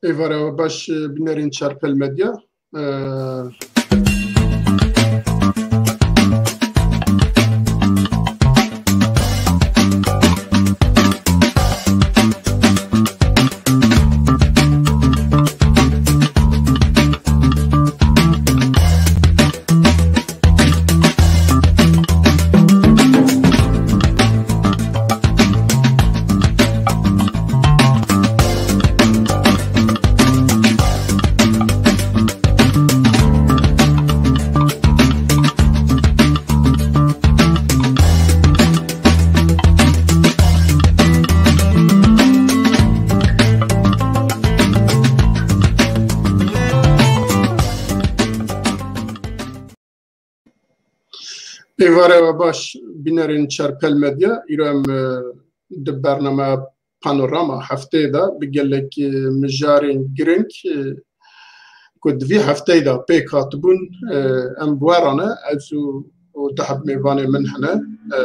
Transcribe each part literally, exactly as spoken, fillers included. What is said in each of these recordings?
Êvara we baş, e, bînerên Çarpel Medya. E, Êvara we baş, bînerên Çarpel Medya. Îro em, e, di bernameya Panorama Hefteyê de bi gelek, e, mijarên girîng, e, ku di vî hefteyê de pêk hatibûn, e, em bi we re ne. Ez û, û du heb mêvanê min hene, e,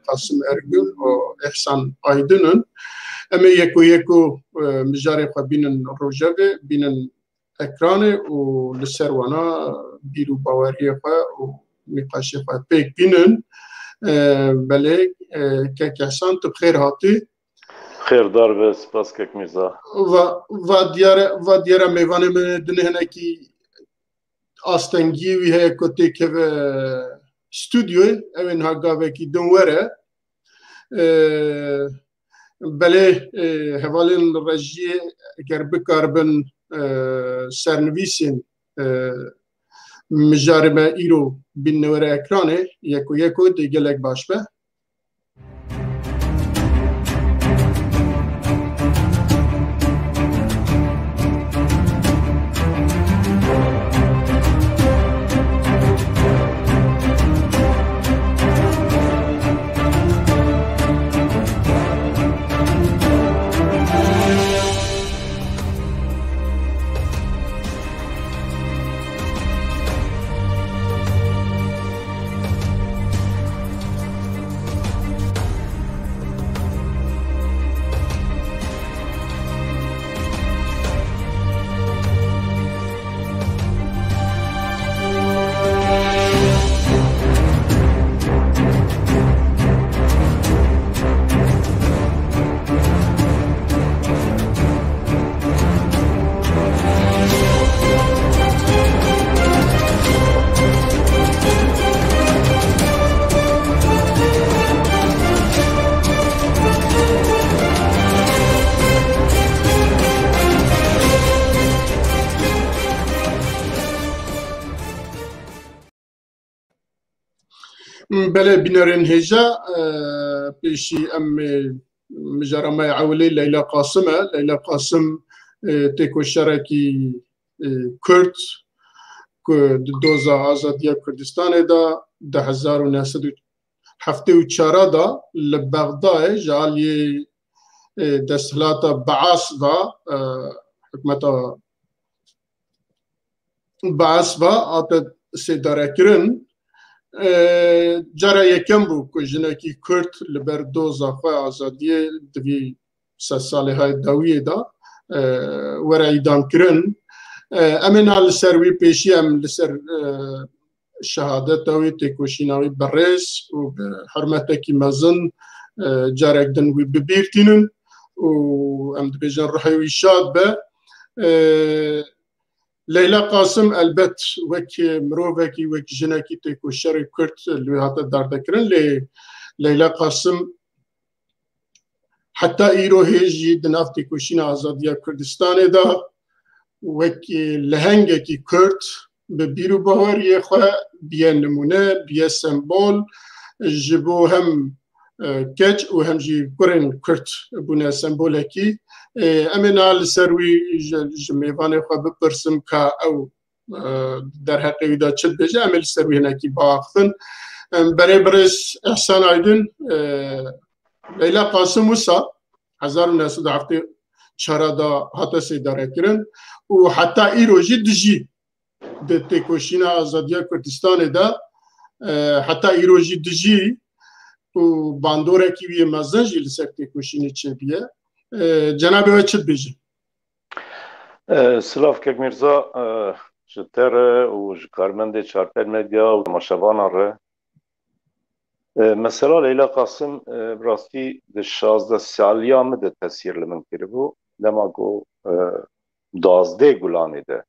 Qasim Ergün û Îhsan Aydin in. Em ê yeko yeko, e, mijarê xwe bînin rojevê, bînin ekranê û li ser wana bîr û baweriyê xwe û nîqaşê xwe pêk bînin. E, belê, e, kek Ehsan, tu bi xêr hatî. Xêrdar be, spas kek Mîrza. Va, va diyare, va diyare mêvanê min din hinekî astengiyê wî heye ku têkeve stûdyoyê, ew ê niha gavekî din were. E, belê, e, hevalên rejiyê eger bikaribin, e, sernivîsên, e, mijarê me îro bînne were ekranê, yeko yeko dê gelek baş be. Belê, bînerên hêja, e, pêşî em, e, mijara me ya ewilê Leyla Qasim e. Leyla Qasim, e, têkoşerekî, e, Kurd ku di doza azadiya Kurdistanê de di hezar û neh sed û heftê û çar de li Bexdayê ji aliyê, e, desthilata Baas ve, e, hikûmeta Baas ve hate sêdarekirin. E, cara yekem bû ku jinekî Kurd li ber doza xwe azadiyê di vî sed salê hay dawiyê de, e, were îdamkirin. E, em ê niha li ser wî pêşî em li ser, e, şehadeta wî, têkoşîna wî bi rêz û bi hurmetekî mezin, e, carek din wî bi bîr tînin û em dibêjin ruhê wî şad be. E, Leyla Qasim elbet wek mirovekî, wek jinekî têkoşerê Kurd li wê hate dardekirin, lê Leyla Qasim heta îro hê jî di nav têkoşîna azadiya Kurdistanê de wek lehengekî Kurd bi bîr û baweriyê xwe biye nimûne, biye sembol, ji bo hem, e, keç û hem jî kurên Kurd bûne sembolekî. E, em ê niha li ser wî ji, ji mêvanê xwe bipirsim ka ew, e, derheqê wî de çi dibêje, em ê li ser wî hinekî biaxifin. Em, berê birêz Ehsan Aydin, e, Leyla Qasim wisa hezar û neh sed û heftê çar de hate sêdarekirin û heta îro jî dijî di têkoşîna azadiya Kurdistanê de, e, heta îro jî dijî û bandorekî wî yê mezin jî li ser têkoşînê çêbûye. E, cenabê we çi dibêjin? E, silav kek Mîrza, e, ji te re û ji karmendê Çarpel Medya û temaşevanan re. E, mesela Leyla Qasim, e, bi rastî di şazdeh saliya min de tesîr li min kiribû. Dema ku, e, duwazdeh Gulanê de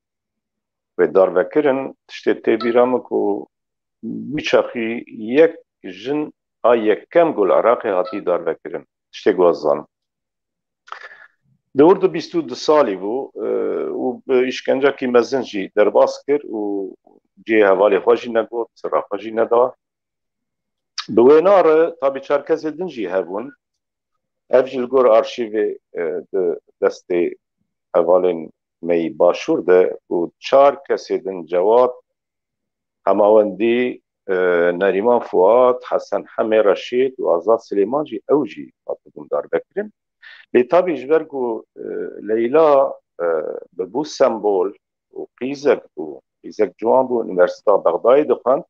wê darvekirin, tiştê tê bîra min ku wî çaxî yek jin a yekem ku li Iraqê hatî darvekirin. Tiştê ku ez zanim. Di wir de bîst û du salî bû, e, û bi îşkencekî mezin jî derbas kir û cihê hevalê xwe jî negot, sira xwe jî neda. Bi wêna re tabî çar kesê din jî hebûn. Ev jî li gor arşîvê, e, di destê hevalên me yî Başûr de û çar kesê din Cewad, Hemawendî, e, Nerîman Fuat, Hesen Hemê Reşîd û Azad Silêman jî ew jî hatibûn darvekirin. Lê tabî ji ber ku, e, Leyla, e, bibû sembol û qîzek bû, qîzek ciwan bû, Unîversîta Bexdayê dixwend.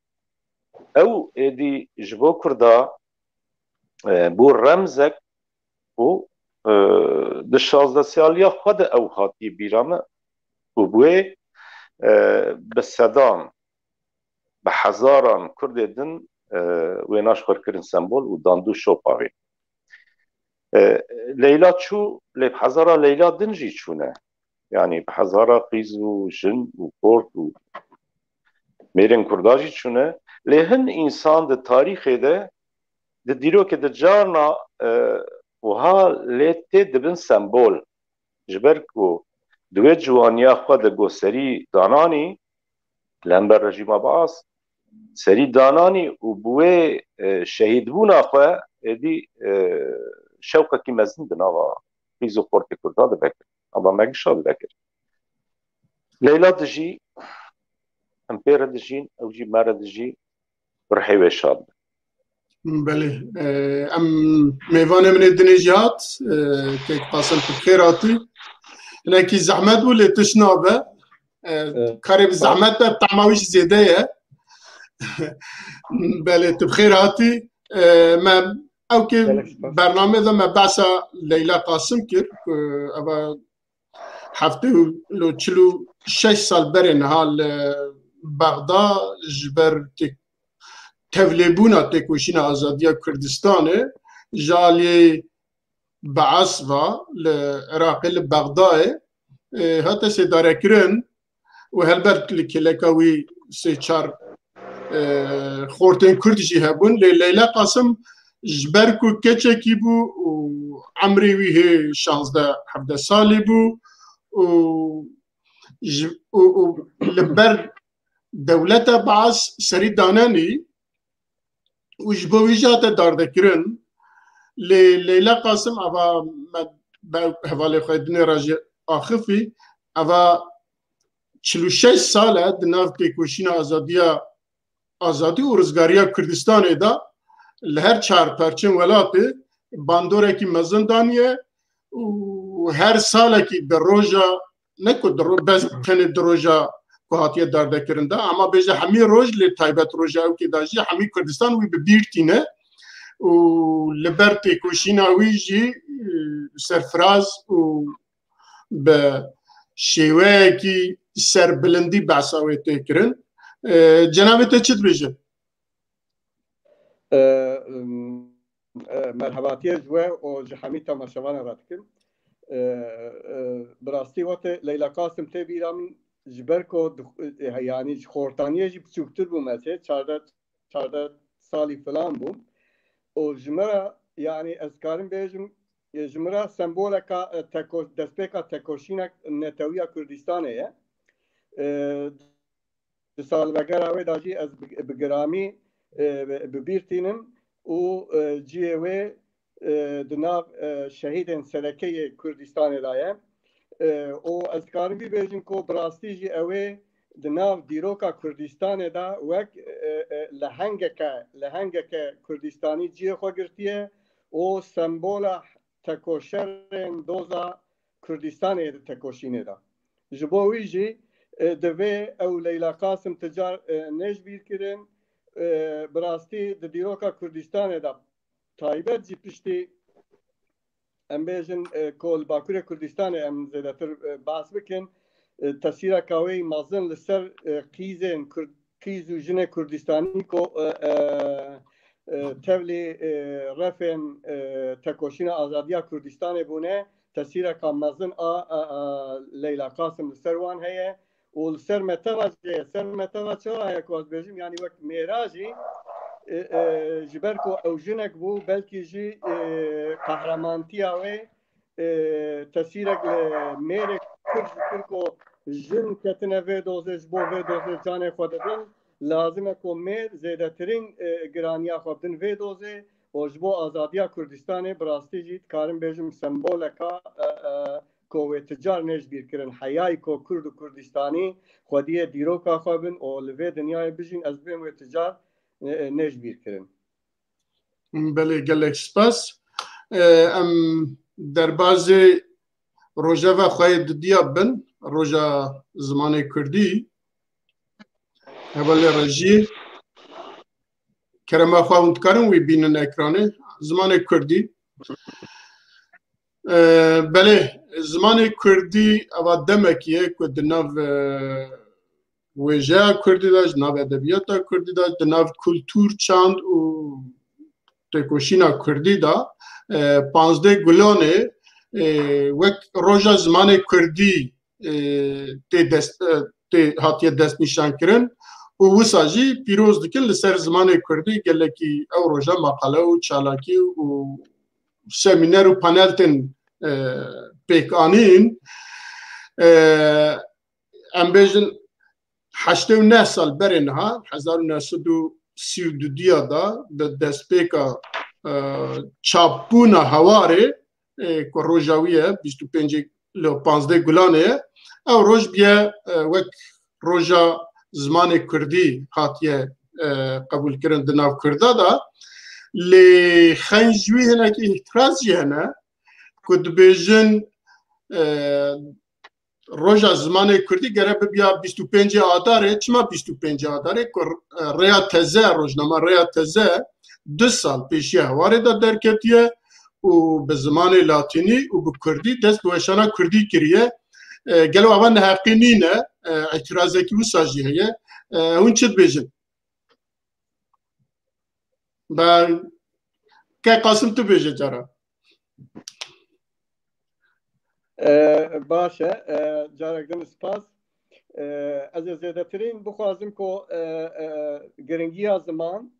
Ew êdî ji bo Kurda, e, bû remzek û, e, di şazdeh saliya xwe de ew hatiye bîra me û bi wê, e, bi sedan, bi hezaran Kurdê din, e, wêna ji xwe kirin sembol û dandû şopa wê. E, Leyla çû, lê bi hezara Leyla din jî çûne. Yanî bi hezara qîz û jin û xort û mêrên Kurda jî çûne. Lê hin însan di tarîxê de, di dîrokê de carna, e, wiha lê tê dibin sembol. Ji ber ku di wê ciwaniya xwe de ku serî dananî li hember rejîma Baas, serî dananî û bi wê, e, şehîdbûna xwe êdî, e, şewqekî mezin di nava qîz û xortê Kurda dibe kir. Nava me gişa dibe kir. Leyla dijî, em pê re dijîn, ew jî me re dijî, bi rihê wê şad be. Belê. E, em mêvanê min ê dinê jî hat. E, kek Qasim, tu bi xêr hatî. Hinekî zehmet bû, lê tişt nabe. E, Evet. Karê bi zehmet be, tahma wî jî zêde ye. Belê, tu bi xêr hatî. E, me ew kê Gelek spas. Bernamê de me behsa Leyla Qasim kir, ku eva heftê û çil û şeş sal berê niha li Bexda ji ber tê-, tevlêbûna têkoşîna azadiya Kurdistanê ji aliyê Baas va li Iraqê, li Bexdayê, e, hate sêdarekirin û helbet li kêleka wî sê çar, e, xortên Kurd jî hebûn. Lê Leyla Qasim ji ber ku keçekî bû û emrê wî hê şazdeh hevdeh salî bû û ji, û, û li ber dewleta Baas serî danenî û ji bo wî jî hate dardekirin. Lê Leyla Qasim ava me be hevalê xwe dinê re jî axifî, ava çil û şeş sal e di nav têkoşîna azadiya, azadî û rizgariya Kurdistanê de li her çar perçên welatê bandorekî mezin daniye û her salekî bi roja, ne ku di ro-, bes tenê di roja ku hatiye dardekirin de, ama bêje hemî roj, lê taybet roja ewkê de jî hemî Kurdistan wî bi bîr tîne û li ber têkoşîna wî jî, e, serfiraz û bi şêweyekî serbilindî behsa wê tê kirin. E, cenabê te çi dibêje? E, m, e, merhebatiyê ji we û ji hemî temaşevanan re dikim. E, e, bi rastî wextê Leyla Qasim tê bîra min ji ber ku dix-, e, yanî ji xortaniyê jî biçûktir bû, mesê çardeh, çardeh salî filan bû. Û ji me re, yanî ez karim bêjim, e, ji min re semboleka, e, teko-, destpêka tekoşînek netewiya Kurdistanê ye. E, di salvegera wê de jî ez bi, bi giramî, e, bi, bi bîr tînim û, e, cihê wê, e, di nav, e, şehîdên serekeyê Kurdistanê de ye. E, û ez dikarim bibêjim ku bi rastî jî ew ê di nav dîroka Kurdistanê de wek, e, e, lehengeke, lehengeke Kurdistanî cihê xwe girtiye û sembola tekoşerên doza Kurdistanê di tekoşînê de. Ji bo wî jî, e, divê ew Leyla Qasim ti car, e, ne ji bîr kirin, e, bi rastî di dîroka Kurdistanê de taybet jî piştî, em bêjin, e, ku li Bakurê Kurdistanê em zêdetir, e, behs bikin, e, tesîreka wê mezin li ser, e, qîzên Kurd, qîz û jinê Kurdistanî ku, e, e, e, tevlî, e, refên, e, tekoşîna azadiya Kurdistanê bûne, tesîreka mezin a, a, a Leyla Qasim li ser wan heye û li ser me teva jî heye. Ser me teva çawa heye ku ez bêjim, yanî wek mêra jî, e, e, ji ber ku ew jinek bû, belkî jî, e, qehremantiya wê, e, tesîrek li mêrê Kurd ji kir ku jin ketine vê dozê, ji bo vê dozê canê xwe didin. Lazim e ku mêr zêdetirîn, e, giraniya xwe bidin vê dozê û ji bo azadiya Kurdistanê bi rastî jî dikarim bêjim semboleka, e, e, ku wê ti car nêj bîr kirin. Heyayî ku Kurd û Kurdistanî xwediyê dîroka xwe bin û li vê dinyayê bijîn, ez dibêm wê ti car, e, e, nêj bîr kirin. Belê, gelek spas. E, em derbazê rojeva xwe yê dudiya bin, roja zimanê Kurdî. Hevalê rejiyê, kerema xwe hûn dikarin wî bînin ekranê. Zimanê Kurdî. E, belê, zimanê Kurdî eva demekî ye ku di nav, e, wêjeya Kurdî de, ji nav edebiyata Kurdî de, di nav kultur, çand û têkoşîna Kurdî de, e, panzdeh Gulanê, e, wek roja zimanê Kurdî, e, tê dest, e, tê hatiye destnîşankirin û wisa jî pîroz dikin li ser zimanê Kurdî gelekî ew roja maqale û çalakî û semîner û panel tên, e, pêk anîn. E, em bêjin heştê û neh sal berê niha, hezar û neh sed û sî û dudiya de bi destpêka, e, çapbûna Hewarê, e, ku roja wî ye, bîst û pêncê li panzdeh Gulanê ye, ew roj bûye, e, wek roja zimanê Kurdî hatiye, e, qebûlkirin di nav Kurda de. Lê xeyn ji wî hinekî îhtiraz jî hene ku dibêjin, e, roja zimanê Kurdî gere bibiya bîst û pêncê Adarê. Çima bîst û pêncê Adarê? Ku, e, rêya teze, rojnama Rêya Teze du sal pêşiya Hewarê de derketiye û bi zimanê latînî û bi Kurdî dest bi weşana Kurdî kiriye. E, gelo ava neheqî nîne? E, îtirazekî wisa jî heye. E, hûn çi dibêjin? Ben, Kek Qasim, tu bêje cara. E, baş e. E, carek din spas. E, ez ê zêdetirîn bixwazim ku, e, e, giringiya ziman,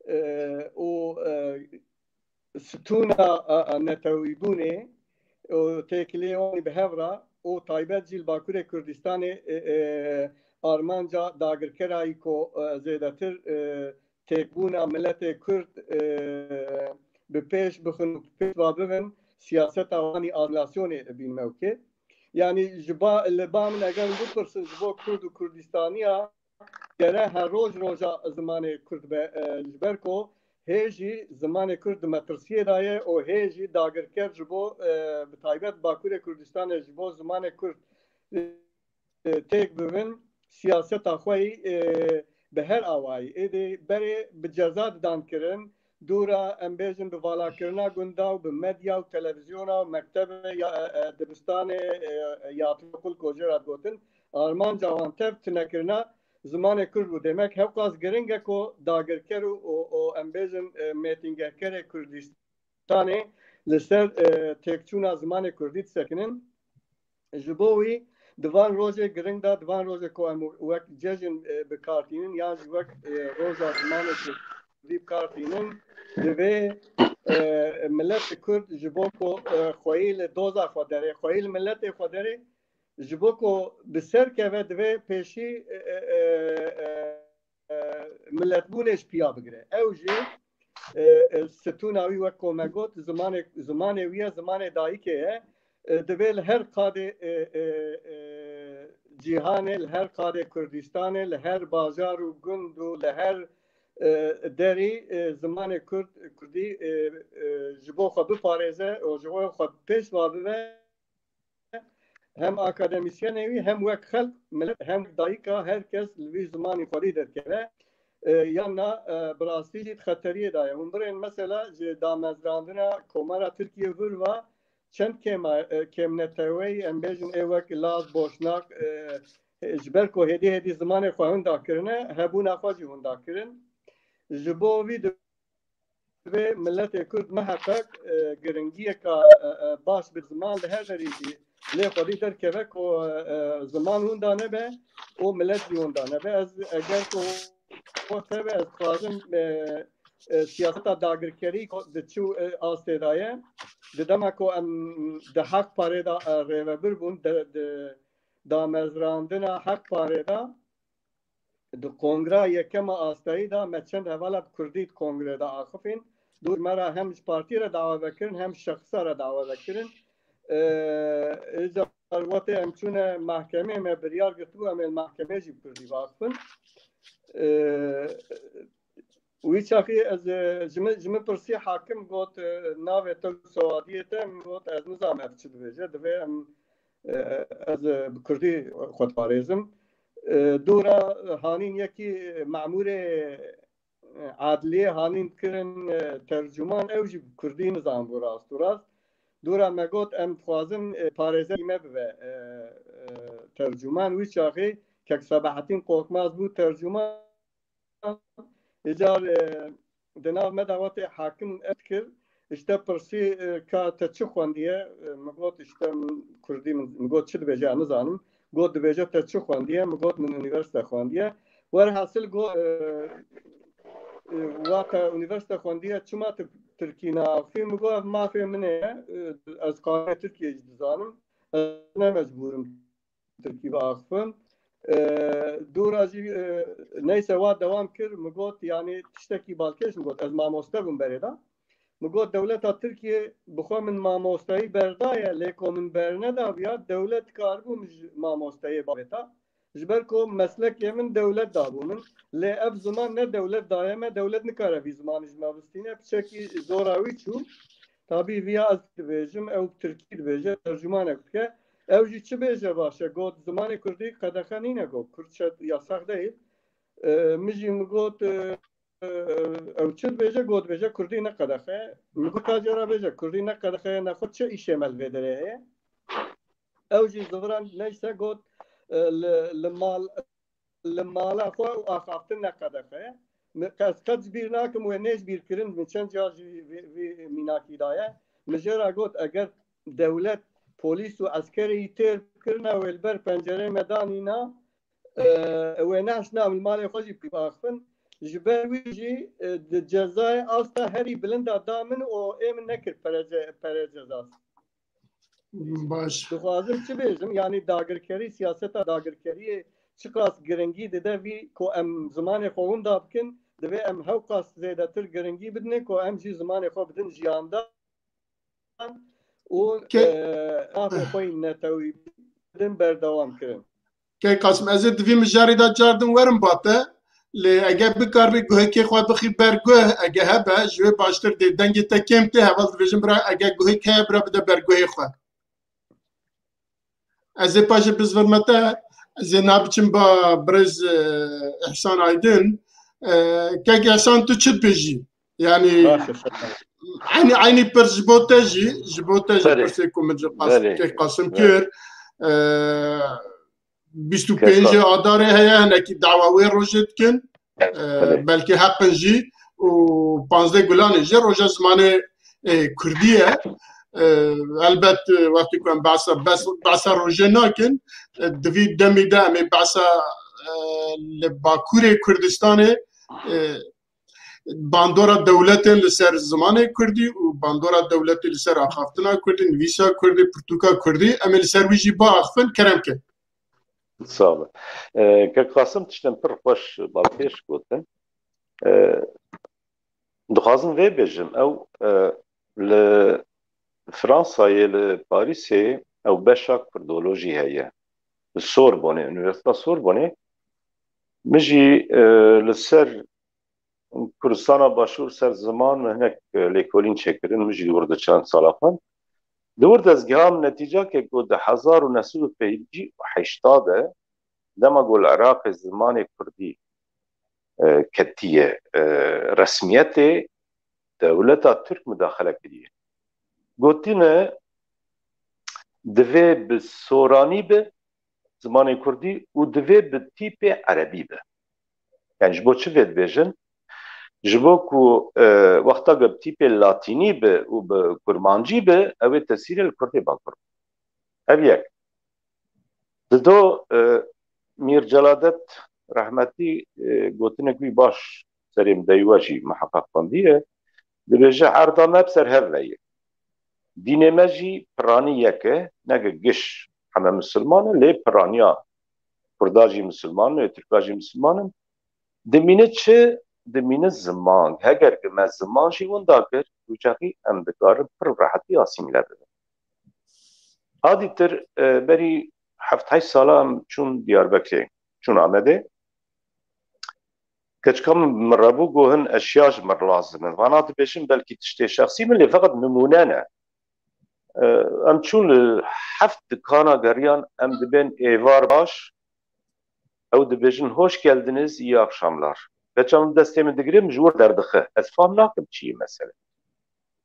e, û, e, stûna, e, e, netewîbûnê û têkiliyê wan bi hev re û taybet jî li Bakurê Kurdistanê, e, e, armanca dagirkerayî ku, e, zêdetir, e, têkbûna miletê Kurd, e, bi pêş bixin û bi pêş ve bibin, siyaseta wan î asîmîlasyonê bîn mewkê. Yanî ji ba, li ba min eger bipirsin ji bo Kurd û Kurdistaniya, gere her roj roja zimanê Kurd be, e, ji ber ku hê jî zimanê Kurd di metirsiyê de ye û hê jî dagirker ji bo, e, bi taybet Bakurê Kurdistanê ji bo zimanê Kurd, e, têk bibin, siyaseta xwe yî, e, bi her awayî. Êdî berê bi ceza didan kirin, dûra, em bêjin, bi valakirina gunda û bi medya û televîzyona û mektebe ya, e, e, dibistanê, e, e, ya Tokul Kocera digotin, armanca wan tev tunekirina zimanê Kurd bû. Demek hewqas giring e ku dagirker û, û, û em bêjin, e, mêtingehkerê Kurdistan Kurdistanê li ser, e, têkçûna zimanê Kurdî disekinin. Ji bo wî di van rojê giring de, di van rojê ku em wek cejn, e, bi kar tînin yan jî wek, e, roja zimanê Kurdî bi kar tînin, divê, e, milet Kurd ji bo ku, e, xweyî li doza xwe derê, xweyî li miletê xwe derê, ji bo ku bi ser keve divê pêşî, e, e, e, e, e, miletbûnê ji piya bigire. Ew jî, e, e, stûna wî, wek ku me got, zimanê, zimanê wî ye, zimanê dayikê ye. E, divê li her qadê, e, e, e, cîhanê, li her qadê Kurdistanê, li her bajar û gund û li her, e, derî, e, zimanê Kurd, Kurdî, e, e, ji bo xwe biparêze û ji bo xwe pêş ve bibe. Hem akademîsyenê wî, hem wek xelk, milet, hem dayika, her kes li vî zimanî xwedî derkeve. E, yan na, e, bi rastî jî di xeteriyê de ye. Hûn birên mesela ji damezrandina Komara Tirkiye vir ve, çend kêma-, e, kêmneteweyî, em bêjin ê wek Laz, Boşnak, e, e, ji ber ku hêdî hêdî zimanê xwe winda kirine, hebûna xwe jî winda kirin. Ji bo vî divê miletê Kurd miheqeq, e, giringiyeka, e, e, baş bi ziman li her derê jî lê xwedî derkeve ku, e, e, ziman winda nebe û milet jî winda nebe. Ez eger ku wexte be, ez dixwazim, e, e, siyaseta dagirkerî ku di çi, e, astê de ye, di dema ku em di Heq Parê de, e, rêvebir bûn, di, di damezrandina Heq Parê de, di kongra yekema astayî de me çend hevala bi kurdî di kongre de axifîn. Dûr me re hem ji partî re dawa vekirin, hem şexsa re dawa vekirin. Ee, îcar wextê em çûne mahkemê, me biryar girtibû, em ê li mahkemê jî bi kurdî biaxifin. Ee, wî çaxî ez, e, ji min, ji min pirsî hakim, got, e, "Navê te û sewadiyê te?" Min got, "Ez nizanim ev çi dibêje, divê em, e, ez, e, bi kurdî xwe diparêzim." E, dûra hanîn yekî, e, memûrê, e, adliyê hanîn kirin, e, tercûman, ew jî bi kurdî nizanibû rast û rast. Dûra me got, "Em dixwazin, e, parêzerî me bibe, e, e, tercûman." Wî çaxê Kek Sebahetîn Korkmaz bû tercûman. Îcar, e, di nav me de wextê hakim ev kir, işte pirsî, e, "Ka te çi xwendiye?" E, min got, "İşte min kurdî min," min got, "Çi dibêje, ez nizanim." Got, "Dibêje te çi xwendiye?" Min got, "Min unîversîte xwendiye." Werhasil got, e, e, "Wa te unîversîte xwendiye, çima tu tirkî naaxifî?" Min got, "Ev mafê min e, e, ez qanûnê Tirkiyê jî dizanim, ez ne mecbûr im tirkî biaxifim." E, dûra jî, e, neyse, wa dewam kir, min got, "Yanî tiştekî balkêş," min got, "Ez mamoste bûm berê de." Min got, "Dewleta Tirkiyê bi xwe min mamostayî berdaye, lê ku min bernedabiya, dewlet dikaribû min ji mamosteyê bavêta. Ji ber ku meslekê min dewlet dabû min, lê ev ziman ne dewlet daye me, dewlet nikare vî zimanî ji me bistîne." Piçekî zora wî çû. Tabî viya ez dibêjim, ew bi tirkî dibêje, tercûmanek bike. Ew jî çi bêje baş e? Got, "Zimanê kurdî qedexe nîne," got, "Kürtçe yasak değil." E, min jî min got, e, e, "Ew çi dibêje?" Got, "Dibêje kurdî ne qedexe." Min got, "Ka cara bêje kurdî ne qedexe ye, nexwe çi îşê me li vê derê heye?" Ew jî ziviran neyse got, e, "Li, li mal, li mala xwe û axaftin ne qedexe ye." Mi-, ez qet ji bîr nakim, wê nêj bîr kirin, min çend car jî vî, vî mînakî daye. Min jê re got, eger dewlet, polîs û eskerê yî têr kirine, wê li ber pencereyê me danîna, e, wê nehişna min li malê xwe jî biaxifin. Ji ber wî jî, e, di cezayê asta herî bilind a da min û ê min nekir pere ce-, pere cezas. Baş. Dixwazim çi bêjim? Yanî dagirkerî, siyaseta dagirkeriyê çiqas giringî dide vî ku em zimanê xwe winda bikin, divê em hewqas zêdetir giringî bidinê ku em jî zimanê xwe bidin jiyandan û, Ke- e, mafê xwe yî netewî bidin berdewam kirin. Kek Qasim, ez ê di vî mijarê de car din werim ba te, lê eger bikaribî guhekê xwe bixî ber guh, ege hebe, ji wê baştir dê. Dengê te kêm tê, heval dibêjim bira, eger guhek heye, bira bide ber guhê xwe. Ez ê paşê bizvirme te, ez ê nabiçim ba birêz, e, Îhsan Aydin. E, Kek Îhsan, tu çi dibêjî? Yanî, Baş e, sağ ol. Eynî, eynî pirs ji bo te jî, ji bo te jî Belê. Pirsê ku min ji Qas-, Belê. Kek Qasim Belê. Kir. E, bîst û pêncê Adarê heye, hinekî dawa wê rojê dikin. E, Belê. Belkî heqin jî û panzdeh Gulanê jî roja zimanê, e, kurdî ye. E, Elbet, e, wextê ku em behsa, bes-, behsa rojê nakin, e, di vî demî de em ê behsa, e, li Bakurê Kurdistanê, e, bandora dewletên li ser zimanê kurdî û bandora dewletê li ser axaftina kurdî, nivîsa kurdî, pirtûka kurdî, em ê li ser wî jî biaxifin, kerem ke. Sağ olun. E, Kek Qasim tiştên pir xweş balkêş gotin. E, dixwazim vê bêjim, ew, e, li Fransayê, li Parîsê ew beşa kurdolojî heye. Li Sorbonê, Unîversîta Sorbonê, min jî, e, li ser Kurdistana Başûr ser ziman min hinek, e, lêkolîn çêkirin, min jî li wir de çend sala xwend. Di wir dezgeha min netîcake ku di hezar û neh sed û pêncî û heşta de dema ku li Iraqê zimanê kurdî, e, ketiye, e, resmiyetê, dewleta Tirk mudaxele kiriye. Gotine, divê bi soranî be, zimanê kurdî, û divê bi tîpê erebî be. Yani ji bo çi vê dibêjin? Ji bo ku, e, wexta ku bi tîpê latînî be û bi kurmancî be, ew ê tesîrê li kurdê bakur be. Ev yek. Dido, e, Mîr Celadet rehmetî, e, gotinek wî baş serê min de, wî jî miheqeq xwendiye. Dibêje, erda me bi ser hev ve ye. Dînê me jî piranî yek e, ne ki giş heme misilman in, lê piraniya Kurda jî misilman in, Tirka jî misilman in. Dimîne çi? Dimîne ziman. Heger ki me ziman jî winda kir, tu çaxî em dikarin pir rehetî asîmîle bibin. A dîtir, e, berî heft heşt sala em çûn Diyarbekirê, çûn Amedê. Keçika min, min rebû, got, hin eşya ji min lazim in. Vana dibêjin belkî tiştê şexsî min, lê feqet nimûne ne. E, em çûn li heft dikana geriyan, em dibên êvar baş, ew dibêjin, "Hoş geldiniz, iyi akşamlar." Keça min destê min digire, min ji wir derdixe. Ez fam nakim çi ye mesele.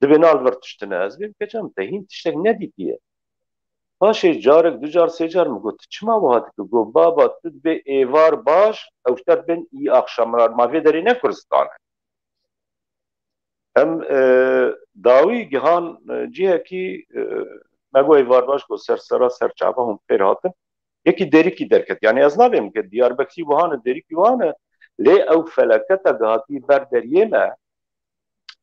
Dibê na li vir tiştine ez bêm, keça min te hîn tiştek nedîtiye. Paşê carek, du car, sê car min got, "Tu çima wiha dikî?" Got, "Baba, tu dibê êvar baş, ew ji te dibên iyi akşamlar." Ma vê derê ne Kurdistan e. Em, e, dawî gihan, e, cihekî, e, me got, "Êvar baş," got, "ser sera, ser çava hûn pêr hatin." Yekî Dêrikî derket. Yani ez navêm ke Diyarbekirî wiha ne, Dêrikî wiha ne, lê ew felaketa ke hatî ber deriyê me,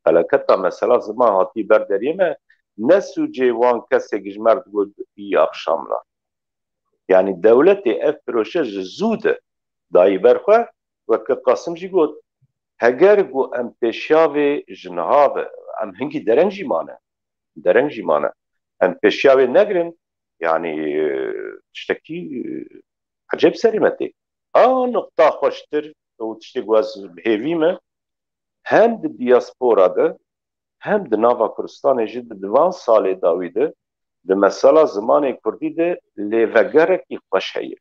felaketa mesela ziman hatî ber deriyê me, ne sûcê wan kesê ji me re digot, "İyi akşamlar." Yani dewletê ev proje ji zû de dayî ber xwe, weke Qasim jî got, heger ku em pêşiya vê ji niha ve, em hingî dereng jî mane, dereng jî mane, em pêşiya vê negirin, yani, e, tiştekî, e, ecêb serê me tê. A nuqta xweştir û tiştê ku ez bi hêvî me, hem di diaspora de, hem di nava Kurdistanê jî di, di van salê dawî de, di mesela zimanê kurdî de lêvegerekî xweş heye.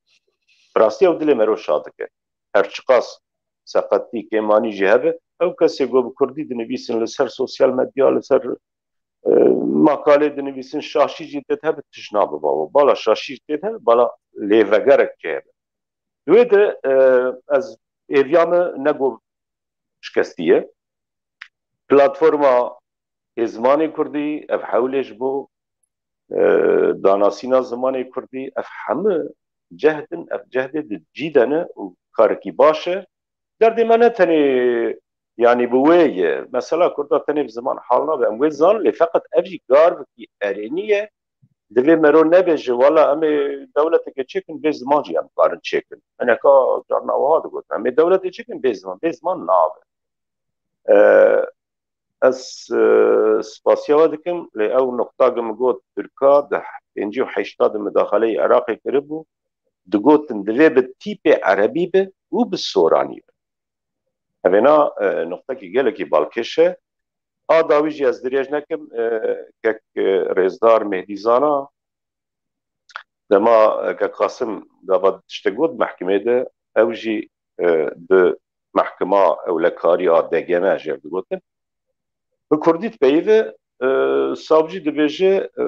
Bi rastî ew dilê me re şa dike. Her çiqas seqetî, kêmanî jî hebe, ew kesê ku bi kurdî dinivîsin, li ser sosyal medya, li ser, e, makalê dinivîsin, şaşî jî têt hebe, tij nabe babo. Bala şaşî jî têt hebe, bala lêvegerek jî hebe. Di wê de, e, ez êviya me ne ku şikestî ye. Platforma ê zimanê kurdî, ev hewlê ji bo, e, danasîna zimanê kurdî, ev hemû cehd in, ev cehdê di cî de ne û karekî baş e. Derdê me ne tenê, yanî bi wê ye. Mesela kurda tenê bi ziman hal nabe. Em wê zanin, lê feqet ev jî garvekî erênî ye. Divê mero nebêje, wela em ê dewleteke çêkin, bê ziman jî em karin çêkin. Hineka carna wiha digotin, em ê dewletê çêkin, bê ziman, bê ziman nabe. E, ez, e, spasiya we dikim, lê ew nuqta ku min got, Tirka di pêncî û heşta di mudaxaleyê Iraqê kiribû, digotin, divê bi tîpê erebî be û bi soranî be. Evêna, e, nuqtekî gelekî balkêş e. A dawî jî ez dirêj nekim, e, kek, e, rêzdar Mehdî Zana, dema, e, kek Qasim gava tiştek got mehkimê de, ew jî, e, bi mehkima ewlekariya D G M jê digotin. Bi kurdî dipeyive, e, savcî dibêje, e,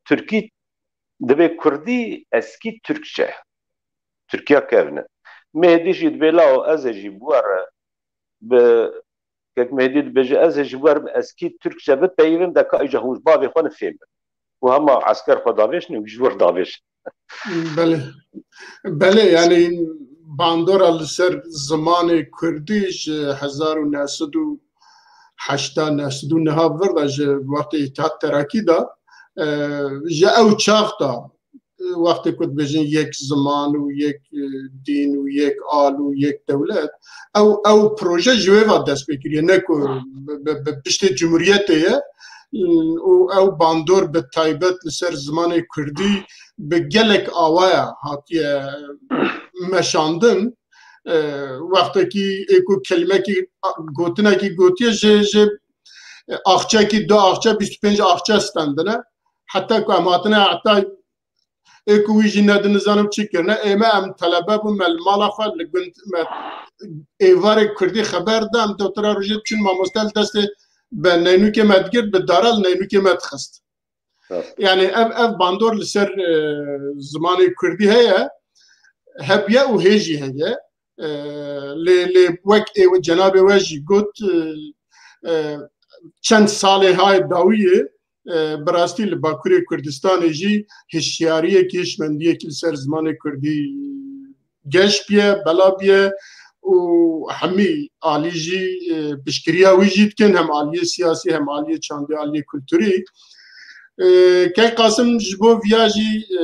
Tirkî, dibê kurdî eskî Türkçe. Tirkiya kevne. Mehdî jî dibê lawo ez ê jî bi we re bi Kek Mehdî dibêje, ez ê ji wer bi eskî Tirkçe bipeyivim, de ka îca hûn ji bavê xwe nifêmin. Û hema esker xwe davêjin û ji wir davêjin. Belê. Belê, yani bandora li ser zimanê kurdî ji hezar û neh sed û heşta neh sed û neh vir de ji wextê Îttihat Terakî de, e, ji ew çax de, e, wextê ku dibêjin yek ziman û yek, e, dîn û yek al û yek dewlet, ew, ew proje ji wê ve dest pê kiriye, ne ku bi, bi, bi piştê cumhuriyetê ye, û ew bandor bi taybet li ser zimanê kurdî bi gelek awaya hatiye meşandin. E, wextekî ê ku kelimekî, gotinekî gotiye ji, ji axçekî du axçe, bîst û pênc axçe stendine. Heta ku em hatine, heta ê ku wî jî nedin nizanim çi kirine. Ê me em telebe bûn, me li mala xwe li gund me êvarê kurdî xeber da, em dotira rojê diçûn, mamoste li destê be neynûkê me digirt, bi dara li neynûkê me dixist. Yani ev, ev bandor li ser, e, zimanê kurdî heye, hebûye û hê jî heye. E, lê, lê wek ê cenabê we jî got, e, e, çend salê hay dawiyê, e, bi rastî li Bakurê Kurdistanê jî hişyariyekî, hişmendiyekî li ser zimanê kurdî geş biye, bela biye û hemî alî jî, e, piştgiriya wî jî dikin, hem aliyê siyasî, hem aliyê çandî, aliyê kulturî. E, Kek Qasim ji bo viya jî, e,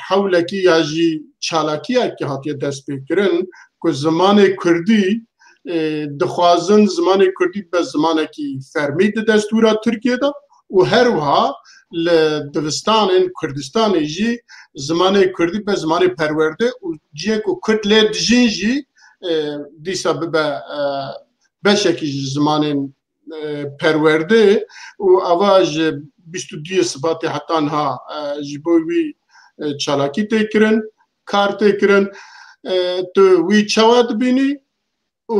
hewlekî ya jî çalakiyekî hatiye destpêkirin ku zimanê kurdî, e, dixwazin zimanê kurdî be zimanekî fermî di destûra Tirkiyê de û her wiha li dibistanên Kurdistanê jî zimanê kurdî be zimanê perwerde û cihê ku kurd lê dijîn jî, e, dîsa bibe, e, beşekî ji zimanên, e, perwerde û ava ji bîst û duyê Sibatê heta niha, e, ji bo wî, e, çalakî tê kirin, kar tê kirin. E, tu wî çawa dibînî û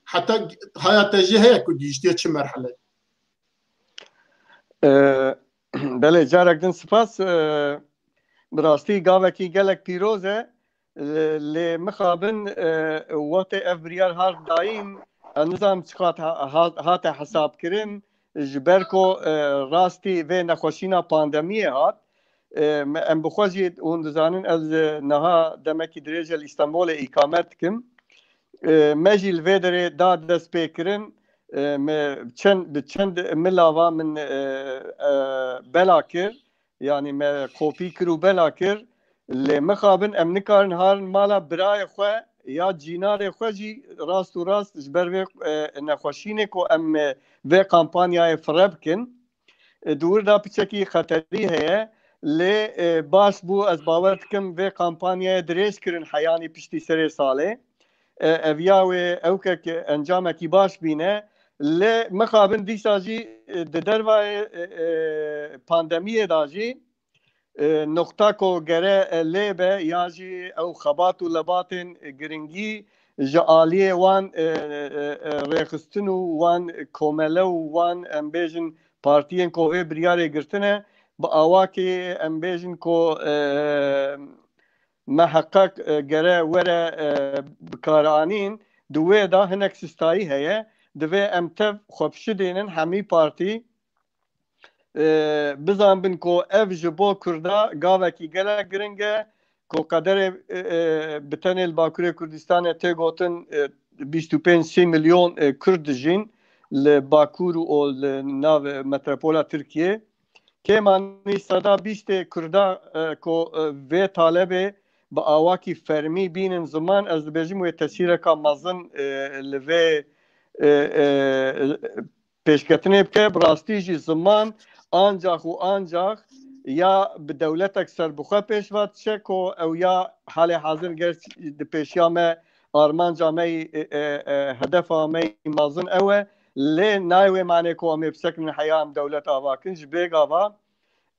heta haya te jî heye ku gihîştiye çi merheleyê? E, belê, carek din spas. E, bi rastî gavekî gelek pîroz e. Lê mixabin, e, wextê ev biryar hat dayîn, ez nizanim çiqat ha-, ha-, hate hesabkirin, ji ber ku, e, rastî vê nexweşîna pandemiyê hat. E, me, em bi xwe jî, hûn dizanin, ez, e, niha demekî dirêj e li Îstanbulê îkamet dikim. E, me jî li vê derê da destpêkirin, e, me çend, bi çend milava min, e, e, bela kir. Yanî me kopî kir û bela kir. Lê mixabin em nikarin harin mala birayê xwe ya cînarê xwe jî rast û rast ji ber vê, e, nexweşînê ku em, e, vê kampanyayê fire bikin. E, di wir de piçekî xeterî heye. Lê, e, baş bû, ez bawer dikim vê kampanyayê dirêj kirin heyanî piştî serê salê. E, ev ya wê ewkek encamekî baş bîne. Lê mixabin dîsa jî, e, di dervayê, e, e, pandemiyê de jî, e, noqta ku gere, e, lê be ya jî ew xebat û lebatên giringî ji aliyê wan, e, e, e, rêxistin û wan komele û wan, em bêjin, partiyên ku vê biryarê girtine, bi awakê, em bêjin, ku, e, miheqeq, e, gere were, e, bikaranîn, di wê de hinek sistayî heye. Divê em tev xwe bişidênin hemî partî, e, bizanbin ku ev ji bo Kurda gavekî gelek giring e, ku qederê, e, e, bi tenê li Bakurê Kurdistanê tê gotin, e, bîst û pênc sî milyon, e, Kurd dijîn li Bakur û li nav metropola Tirkiyê. Kêmanî seda bîstê Kurda, e, ku, e, vê talebê bi awakî fermî bînin ziman, ez dibêjim wê tesîreka mezin, e, li vê, e, e, pêşketinê bike. Bi rastî jî ziman ancax û ancax ya bi dewletek serbixwe pêş ve diçe ku ew ya halê hazir ger di pêşiya me armanca me yî, e, e, e, hedefa me yî mezin ew e. Lê nayê wê manê ku em ê bisekinin heya em dewlet ava kin. Ji bêgava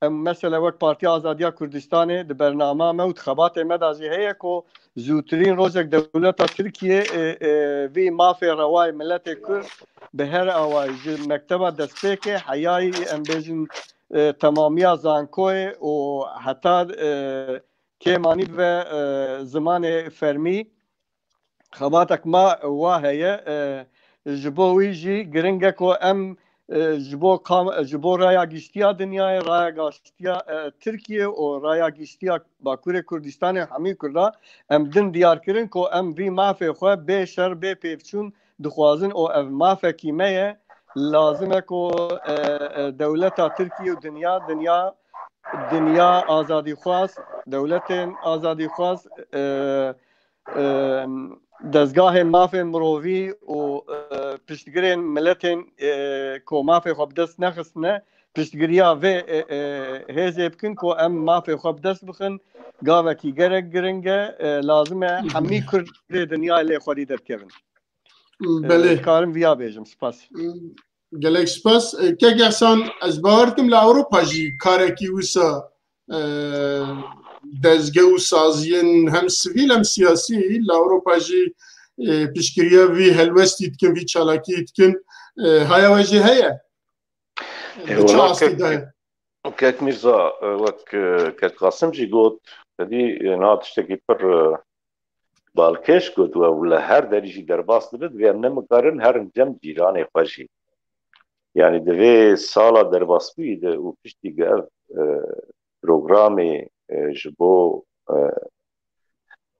em mesela wek Partiya Azadiya Kurdistanê di bernama me û di xebatê me de jî heye ku zûtirîn rojek dewleta Tirkiyê, e, e, vî mafê rewayê miletê Kurd bi her awayî ji mekteba destpêkê heyayî em bêjin, e, temamiya zankoyê û heta, e, kêmanî ve, e, zimanê fermî. Xebatek me wa heye, e, ji bo wî jî giring e ku em, e, ji bo kam-, ji bo raya giştiya dinyayê, raya giştiya, e, Tirkiyê û raya giştiya Bakurê Kurdistanê hemî Kurda em din diyar kirin ku em vî mafê xwe bê şer, bê pêvçûn dixwazin û ev mafekî me ye. Lazim e ku, e, e, dewleta Tirkiyê û dinya, dinya, dinya azadîxwaz, dewletên azadîxwaz, e, e, dezgahên mafên mirovî û, e, piştgirên miletên, e, ku mafê xwe bi dest nexistine, piştgiriya vê, e, e, hêzê bikin ku em mafê xwe bi dest bixin, gavekî gerek giring e, e, lazim e hemî Kurdê dinyayê lê xwedî derkevin. E, Belê. Dikarim viya bêjim. Spas. Gelek spas. E, Kek Ehsan, ez bawer dikim li Ewropa jî karekî wisa, e, dezge û saziyên hem sivîl hem siyasî li Ewropa jî, e, piştgiriya vî helwestî dikin, vî çalakiyê dikin. E, haya we jî heye? Li çi astî de ye? Kek Mîrza, e, wek, e, Kek Qasim jî got, te dî, e, niha tiştekî pir, e, balkêş got we û li her derî jî derbas dibe, divê em nemikarin herin cem cîranê xwe jî. Yanî di vê sala derbasbûyî de û piştî ku ev, e, programê, e, ji bo, e,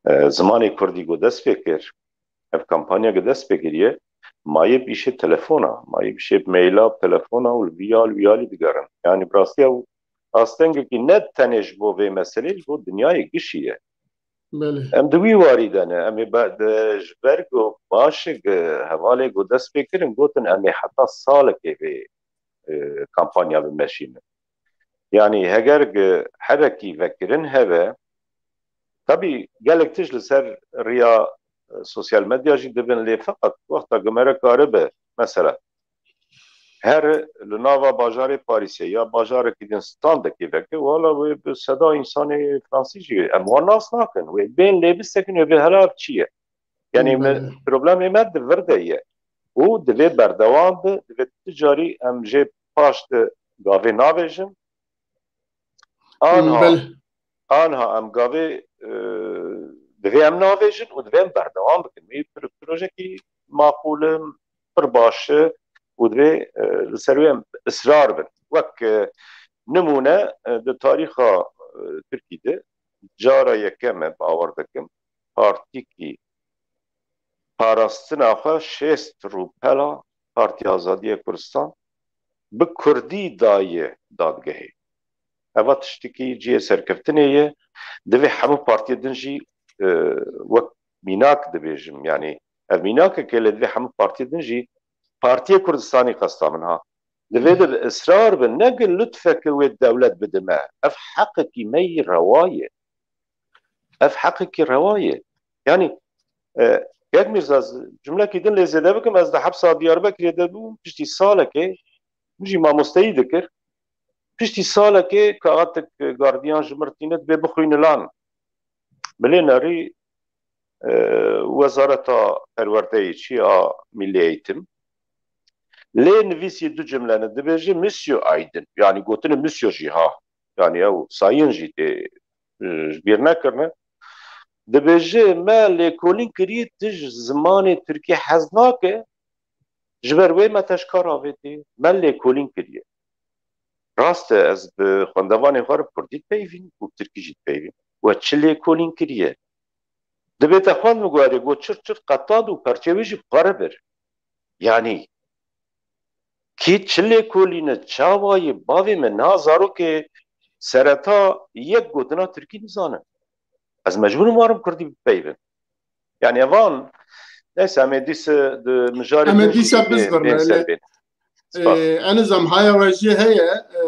e, zimanê kurdî ku dest pê kir, ev kampanya ku dest pê kiriye, mayê bîşê telefona, mayê bîşê meyla, telefona û li vî ya li wî ya lî digerin. Yanî bi rastî ew astengekî ne tenê ji bo vê meselê, ji bo dinyayê gişî ye. Belê. Em di wî warî de ne. Em ê be-, de, ji ber ku başik, e, hevalê ku dest pê kirin, gotin em ê heta salekê vê, e, kampanya bimeşînin. Yanî heger ku herekî vekirin hebe, tabî gelek tişt li ser riya, e, sosyal medya jî dibin, lê feqet wexta ku mere karibe, mesela, her li nava bajarê Parîsê ya bajarekî din standekî veke, wala wê bi seda însanê Fransî jî em wan nas nakin. Wê bên lê bisekin, wê bê hela ev çi ye? Yanî me, Belê. problemê me di vir de ye. Û divê berdewam be, divê tu carî em jê paş de gavê navêjin. Anha, Belê. anha em gavê, e, divê em navêjin û divê em berdewam bikin. Wî pro-, projekî maqûl e, pir baş e û divê, e, li ser wê em israr bin. Wek, e, nimûne, e, di tarîxa, e, Tirkî de cara yekem e, bawer dikim, partîkî parastina xwe şêst rûpela Partiya Azadiya Kurdistan bi kurdî daye dadgehê. Eva tiştekî cihê serkeftinê ye. Divê hemû partiyê din jî, e, wek mînak dibêjim, yanî ev mînakek e, lê divê hemû partiyê din jî, Partiyê Kurdistanî qesta min ha. Divê de bi israr bin, ne ki lutfeke wê dewlet bidime. Ev heqekî me yî rewa ye. Ev heqekî rewa ye. Yanî, e, Kek Mîrza, ez cumlekî din lê zêde bikim, ez di hepsa Diyarbekirê de bûm, piştî salekê, min jî mamosteyî dikir. Piştî salekê kaxetek gardiyan ji min re tîne, dibê bixwîne lan. Bilênerî, e, Wezareta Perwerdeyê çi ya Milli Eğitim. Lê nivîsî du cimlene, dibêje Monsieur Aydın. Yanî gotine Monsieur jî ha. Yanî ew Sayın jî tê, e, ji bîr nekirine. Dibêje me lêkolîn kiriye tu ji zimanê Tirkî hez nake, ji ber wê me te ji kar avêtiye. Me lêkolîn kiriye. Rast e, ez bi xwendevanê xwe re bi kurdî dipeyvînim û bi tirkî jî dipeyvînim. We çi lêkolîn kiriye? Dibê te xwend min guherê, got çirt çirt qetand û perçê wê jî bi xwe re bir. Yanî, kî çi lêkolîn e, çawa ye, bavê min, niha zarokê sereta yek gotina tirkî nizane. Ez mecbûr im warim kurdî bipeyvin. Yanî evan, neyse, em ê dîse di mijarê Em ê din jî dîsa bê-, bizbirne, bên ser lê, bên. Spas. e, Eniz, em haya we jî heye, e,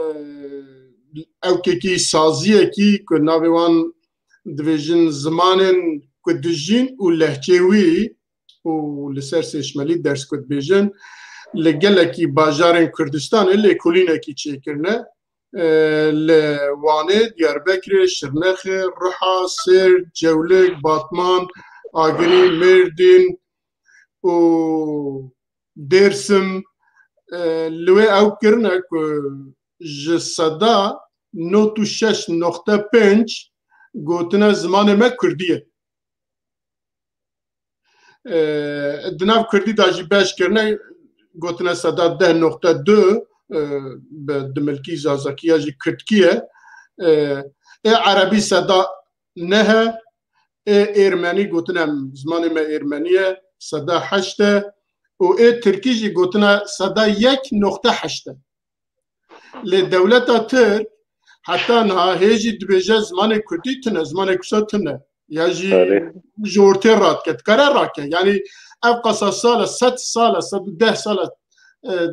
ewkekî saziyekî ku navê wan dibêjin zimanên ku dijîn û lehçê wî û li ser sêşmelî ders ku dibêjin, li gelekî bajarên Kurdistanê lêkolînekî çêkirine. E, li Wanê, Diyarbekirê, Şirnexê, Riha, Sêrt, Cewlik, Batman, Agirî, Mêrdîn û Dêrsim, e, li wê ew kirine ku ji seda nod û şeş noqte pênc gotine zimanê me kurdî ye. E, di nav kurdî de jî beş kirine, gotine seda deh noqte du, e, bi dimilkî zazakî ya jî kirdkî ye. E, ê erebî seda neh e, ê êrmenî gotine em zimanê me êrmenî ye, seda heşt e, û ê tirkî jî gotine seda yek noqte heşt e. Lê dewleta Tirk heta niha hê jî dibêje zimanê kurdî tune, zimanê kursa tune. Ya jî Belê. ji ortê radike, dikare rake. Yanî ev qasa sal e, sed sal e, sed û deh sal e, e,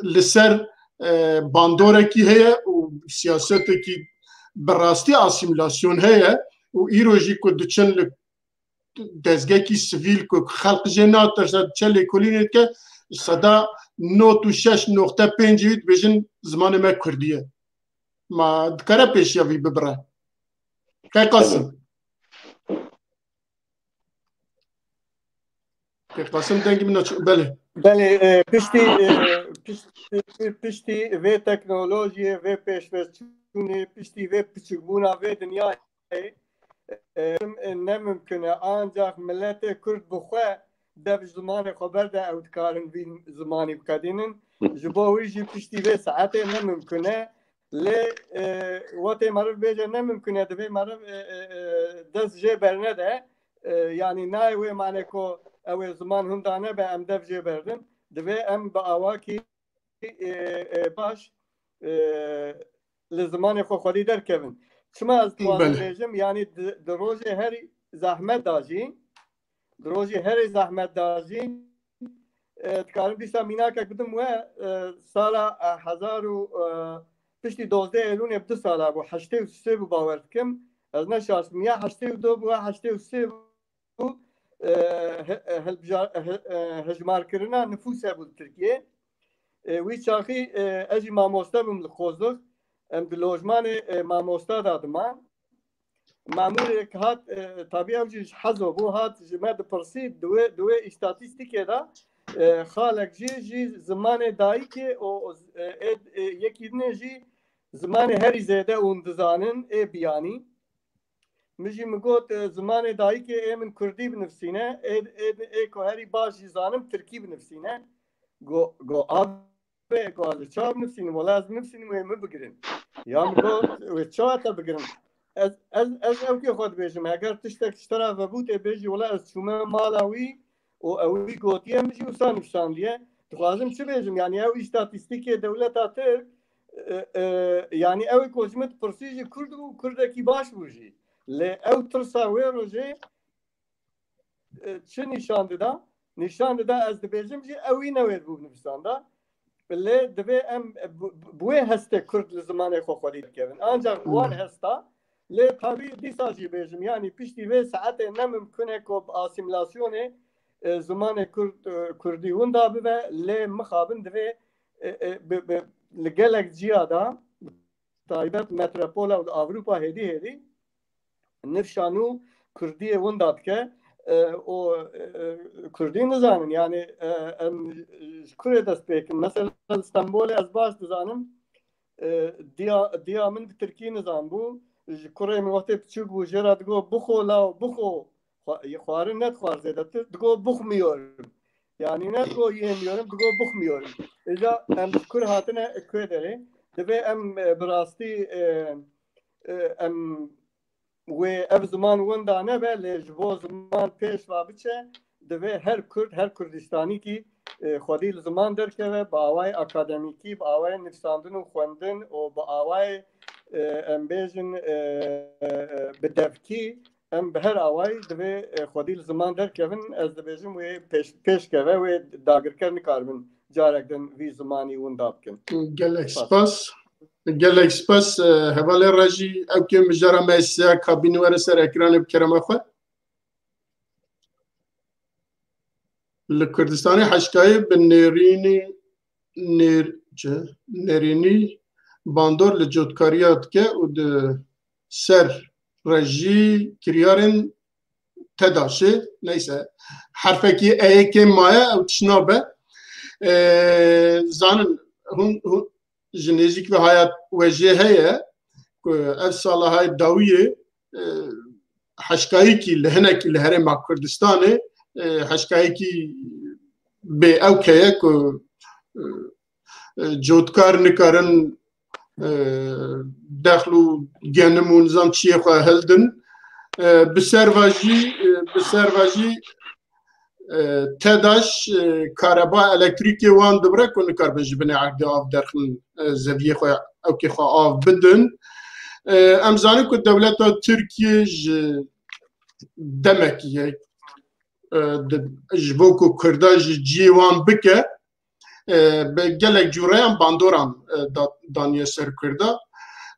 li ser, e, bandorekî heye û siyasetekî bi rastî asîmîlasyon heye û îro jî ku diçin li dezgekî sivîl ku xelq jê natirse, diçe lêkolînê dike, seda nod û şeş noqte pêncî wî dibêjin zimanê me kurdî ye. Ma dikare pêşiya vî bibire? Kek Qasim. Kek Qasim, dengê min naçe. Belê. Belê, e, piştî, e, piştî, piştî vê teknolojiyê, vê pêşveçûnê, piştî vê piçikbûna vê dinyayê, e, ne mimkun e. Ancax miletê Kurd bi xwe dev ji zimanê xwe berde, ew dikarin vî zimanî biqedînin. Ji bo wî jî piştî vê saetê ne mimkun e. Lê, e, wetê meriv bêje ne mimkun e, divê meriv, e, e, e, dest jê bernede. E, yanî nayê wê mane ku ew ê ziman hunda nebe, em dev jê berdin. Divê em bi awakî, e, e, baş, e, li zimanê xwe xwedî derkevin. Çima ez dixwazim Belê. bêjim, yanî di, di rojê herî zehmet da jî, di rojê herî zehmet da jî, e, dikarim dîsa mînakek bidim we, e, sala, e, hezar û, e, piştî dozdeh Eylûnê bi du sala bû, heştê û sê bû, bawer dikim. Ez ne şaş bim. Ya heştê û du bû, ya heştê û sê bû. E, he-, e, hilbija-, he-, e, hejmarkirina nifûs hebû li Tirkiyê. E, wî çaxî, e, ez jî mamoste bûm li Qozix. Em di lojmanê, e, mamosta de diman. Memûrek hat, e, tabî ew jî ji Hezo bû, hat ji me dipirsî, di wê, di wê îstatîstîkê de, e, xalek jî, jî zimanê dayikê û, û, e, ê, e, yekî dinê jî zimanê herî zêde hûn dizanin, ê biyanî. Min jî min got, e, zimanê dayikê ê min kurdî binivsîne, ê, ê, ê ku herî baş jî zanim tirkî binivsîne. Go, go, a Bê, ku ez ê çawa binivîsim? Wela ez binivîsim, wê min bigirin. Ya min got, wê çawa te bigirin? Ez, ez, ez ew kê xwe dibêjim. Heger tiştek ji te re vebû, tê bêjî, wela ez çûme mala wî û ew wî gotiye, min jî wisa nivşandiye. Dixwazim çi bêjim? Yanî ew îstatîstîkê dewleta Tirk, e, e, yanî ew ê ku ji min dipirsî jî Kurd bû, Kurdekî baş bû jî. Lê ew tirsa wê rojê, e, çi nîşan dida? Nîşan dida, ez dibêjim jî, ew wî newêr bû nivîsanda. Lê divê em bi, bi, bi wê hestê Kurd li zimanê xwe xwedî derkevin. Ancak wan Hmm. hesta, lê tabî dîsa jî bêjim, yanî piştî vê saetê ne mimkun e ku bi asîmîlasyonê, e, zimanê Kurd, e, Kurdî winda bibe, lê mixabin divê, e, e, bi, bi, li gelek ciya de, taybet metropola û li Ewropa hêdî hêdî nifşan û Kurdiyê winda dike, e, û, e, Kurdî nizanin. Yanî, e, em ji kurê dest pê kin. Mesela li Stenbolê ez baş dizanim, e, diya, diya min bi tirkî nizanbû. Ji kurê min wextê piçûk bû, jê re digot, "Bixwe law, bixwe." Xwa-, xwarin nedixwar zêdetir. Digot, "Buxmuyorum." Yanî ne digot, "Yemiyorum", digot, "Buxmuyorum." Îca em ji kur hatine ku derê? Divê em, e, bi rastî, e, e, em wê ev ziman winda nebe, lê ji bo ziman pêş ve biçe, divê her Kurd, her Kurdistanîkî, e, xwedî li ziman derkeve, bi awayê akademîkî, bi awayê nivîsandin û xwendin û bi awayê, e, em bêjin, e, e, e, bi devkî, em bi her awayî divê, e, xwedî li ziman derkevin. Ez dibêjim wê pêş, pêş keve, wê dagirker nikaribin carek din vî zimanî winda bikin. Gelek Spas. spas. Gelek spas, e, hevalê Rejî, ew kê mijara me siya kabînî were ser ekranê bi kerema xwe. Li Kurdistanê heşkayê bi nêrînî, nêr-, çi? Nêrînî bandor li cotkariya dike û di ser rejî kiryarên TEDAŞê, neyse, herfekî eyê kêm maye, ew tişt nabe. E, zanin, hûn, hûn, ji nêzîk ve haya we jê heye ku ev sala hay dawiyê, e, heşkayîkî li hinekî li Herêma Kurdistanê, e, heşkayîkî bê ewk heye ku, e, e, cotkar nikarin, e, dexl û genim û nizam çiyê xwe hildin. E, bi ser ve jî, e, bi ser ve jî, e, TEDAŞ, e, kareba elektrîkê wan dibire ku nikaribe ji binê erdê av derxin, e, zeviyê xwe, ewkê xwe av bidin. E, em zanin ku dewleta Tirkiye ji demekî ye, e, di, ji bo ku Kurda ji ciyê wan bike, e, bi gelek cûreyan bandoran, e, da-, daniye ser Kurda.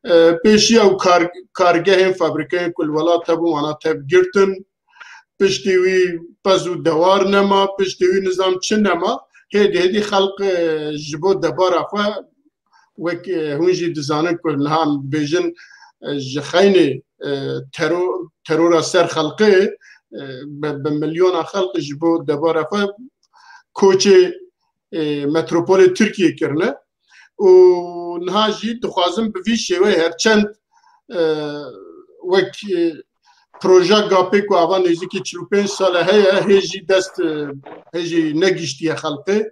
E, pêşiya ew kar-, kargehên fabrîkeyên ku li welat hebûn, wana tev girtin. Piştî wî pez û dewar nema, piştî wî nizam çi nema. Hêdî hêdî xelq, e, ji bo debara xwe, wek, e, hûn jî dizanin ku niha em bêjin, e, ji xeynê, e, tero-, terora ser xelqê, e, bi, bi milyona xelq ji bo debara xwe koçê, e, metropolê Tirkiyê kirine. Û niha jî dixwazin bi vî şêweyê her çend, e, wek, e, proja GAPê ku ava nêzîkî çil û pênc sal e heye, hê jî dest, e, hê jî negihiştiye xelkê.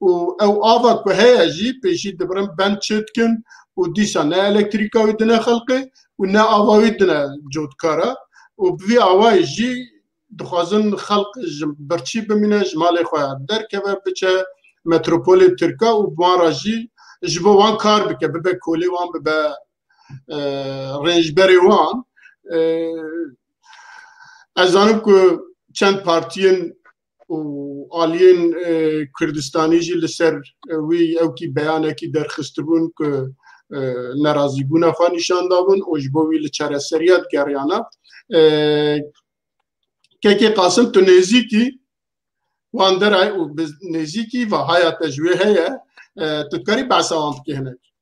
Û ew ava ku heye jî pêşî dibirin bend çêdikin û dîsa ne elektrîka wî dine xelkê û ne ava wî dine cotkara. Û bi vî awayî jî dixwazin xelk ji birçî bimîne, ji malê xwe derkeve, biçe metropolê Tirka û bi wan re jî, ji bo wan kar bike, bibe kolê wan, bibe, e, rênjberê wan. E, ez zanim ku çend partiyên û aliyên, e, Kurdistanî jî li ser, e, wî ewkî beyanekî derxistibûn ku, e, nerazîbûna xwe nîşan dabûn û ji bo wî li çareseriya digeriyana. E, Kekê Qasim, tu nêzîkî wan derayê û bi nêzîkî vahaya te ji wê heye, e, tu dikarî behsa wan bikî hinek?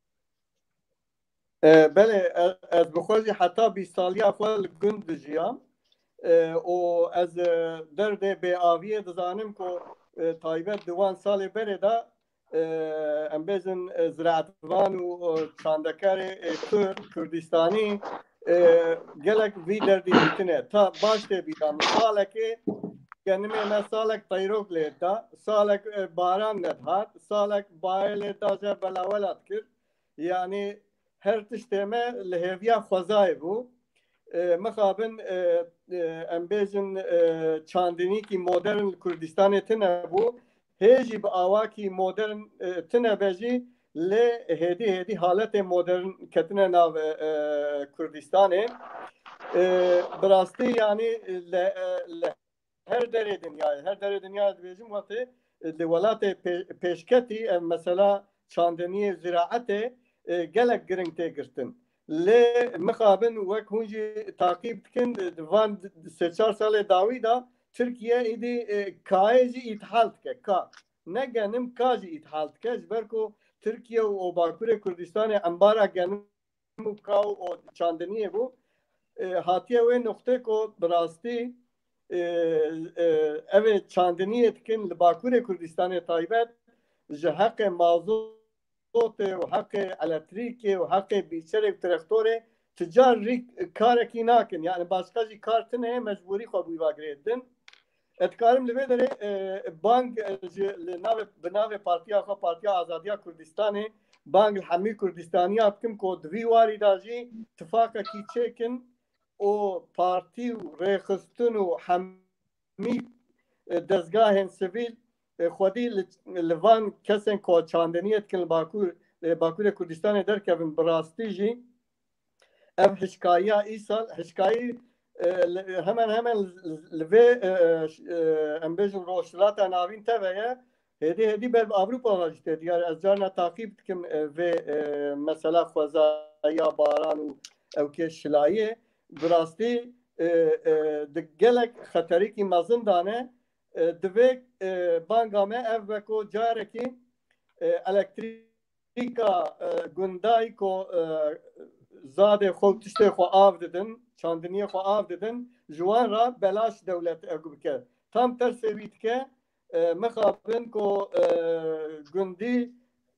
E, belê, e, ez bi xwe jî heta bîst saliya xwe li gund dijiyam. E, û ez, e, derdê bêaviyê dizanim ku, e, taybet di wan salê berê de, e, em bêjin, e, ziraetvan û, e, çandekarê, e, Kurd, Kurdistanî, e, gelek vî derdî dîtine. Ta baş tê bîra min. Salekê genimê me salek teyrok lê da, salek, e, baran nedihat, salek bayê lê da je belawela dikir. Yanî her tiştê me li hêviya xwezayê bû. E, mixabin, e, e, em bêjin, e, çandinîkî modern li Kurdistanê tine bû. Hê jî bi awakî modern, e, tine be jî, lê hêdî hêdî haletê modern ketine nav, e, Kurdistanê. E, bi rastî, yanî, li, e, li her derê dinyayê, her derê dinyayê dibêjim, wextê, e, li welatê pê-, pêşketî, ev mesela çandiniyê, ziraetê, e, gelek giring tê girtin. Lê mixabin wek hûn jî taqîb dikin, e, di van sê çar salê dawî de Tirkiye êdî, e, kayê jî îthal dike, ka. Ne genim, ka jî îthal dike, ji ber ku Tirkiye û, û Bakurê Kurdistanê embara genim û ka û çandiniyê bû. E, hatiye wê noqtê ku bi rastî, e, e, ev ê çandiniyê dikin li Bakurê Kurdistanê taybet ji heqê mazotê û heqê elektrîkê û heqê bîçerê û trextorê ti car rî karekî nakin. Yani başqa jî kar tine ye, mecbûrî xwe bi wî va girêdin. Ez dikarim li vê derê, e, bang, e, ji, li navê, bi navê partiya xwe, Partiya Azadiya Kurdistanê, bang li hemî Kurdistaniya bikim ku di vî warî de jî tifaqekî çêkin û partî û rêxistin û hemî, e, dezgahên sivîl, e, xwedî li, li van kesên ku çandiniyê dikin li Bakur, e, Bakurê Kurdistanê derkevin, bi rastî jî ev hişkayiya îsal, hişkayî, e, li, hemen hemen li vê, e, e, em bêjin Rojhilata Navîn teve ye. Hêdî hêdî ber bi Ewropa ve jî tê diyar. Ez carna taqîb dikim, e, vê, e, mesela xwezaya baran û ewkê şilayê. Bi rastî, e, e, di gelek xeterîkî mezin dane. E, divê, e, banga me ev be ku carekî, e, elektrîk elektrîka, e, gundayî ku, e, zadê xwe û tiştê xwe av didin, çandiniyê xwe av didin, ji wan re belaş dewlet ew bike. Tam tersê wî dike, e, mixabin ku, e, gundî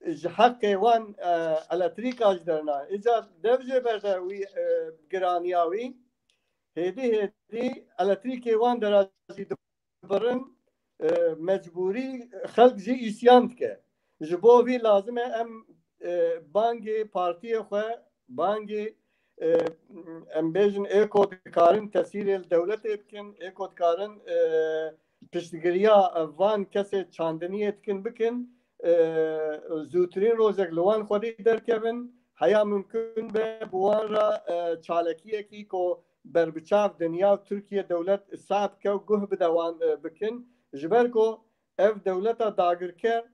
ji heqê wan, e, elektrîka ji derna. Îcar dev jê berde wî, e, giraniya wî. Hêdî hêdî elektrîkê wan dera jî birin, e, mecbûrî xelk jî îsyan dike. Ji bo vî lazim e em, e, bangê partiyê xwe, bangê, e, em bêjin ê ku dikarin tesîrê li dewletê bikin, ê ku dikarin, e, piştgiriya van kesê çandiniyê dikin bikin, e, zûtirîn rojek li wan xwedî derkevin, heya mimkun be bi wan re, e, çalakiyekî ku berbiçav dinya û Tirkiye dewlet sah bike û guh bide wan, e, bikin. Ji ber ku ev dewleta dagirker,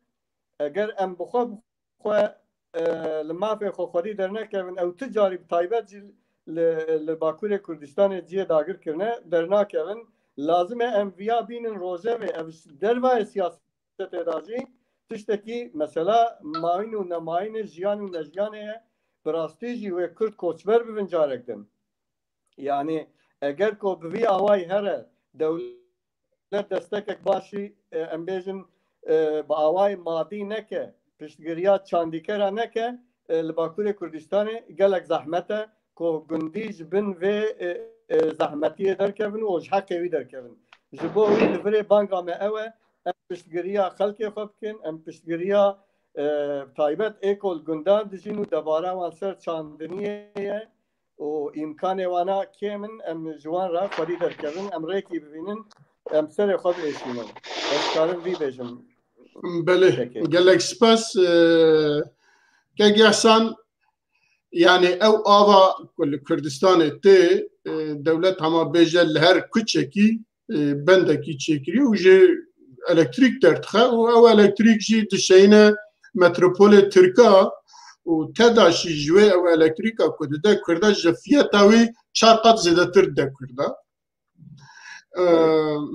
eger em bi xwe, bi xwe, e, li mafê xwe xwedî dernekevin, ew ti carî bi taybet jî li, li Bakurê Kurdistanê cihê dagir kirine dernakevin. Lazim e em viya bînin rojevê, ev ji dervayê siyasetê de jî tiştekî mesela mayîn û nemayînê, jiyan û nejiyanê ye. Bi rastî jî wê Kurd koçber bibin carek din. Yani eger ku bi vî awayî here dewlet destekek başî, e, em bêjin, e, bi awayê madî neke, piştgiriya çandîkera neke, e, li Bakurê Kurdistanê gelek zehmet e ku gundî ji bin vê, e, e, zehmetiyê derkevin û ji heqê wî derkevin. Ji bo wî li virê banga me ew e, em piştgiriya xelkê xwe bikin, em piştgiriya, e, taybet ê ku li gundan dijîn û debara wan ser çandiniyê ye û îmkanê wana kêm in, em ji wan re xwedî derkevin, em rêkî bibînin, em serê xwe biêşînin. Ez karim vî bêjim. Belê, Peki. Gelek spas. E, Kek Yehsan, yani ew ava ku li Kurdistanê tê, e, dewlet hema bêje li her kuçekî, e, bendekî çêkiriye û jê elektrîk derdixe û ew elektrîk jî dişeyîne metropolê Tirka û teda jî ji wê ew elektrîka ku dide Kurda ji fiyeta wî çar qat zêdetir dide Kurda. E,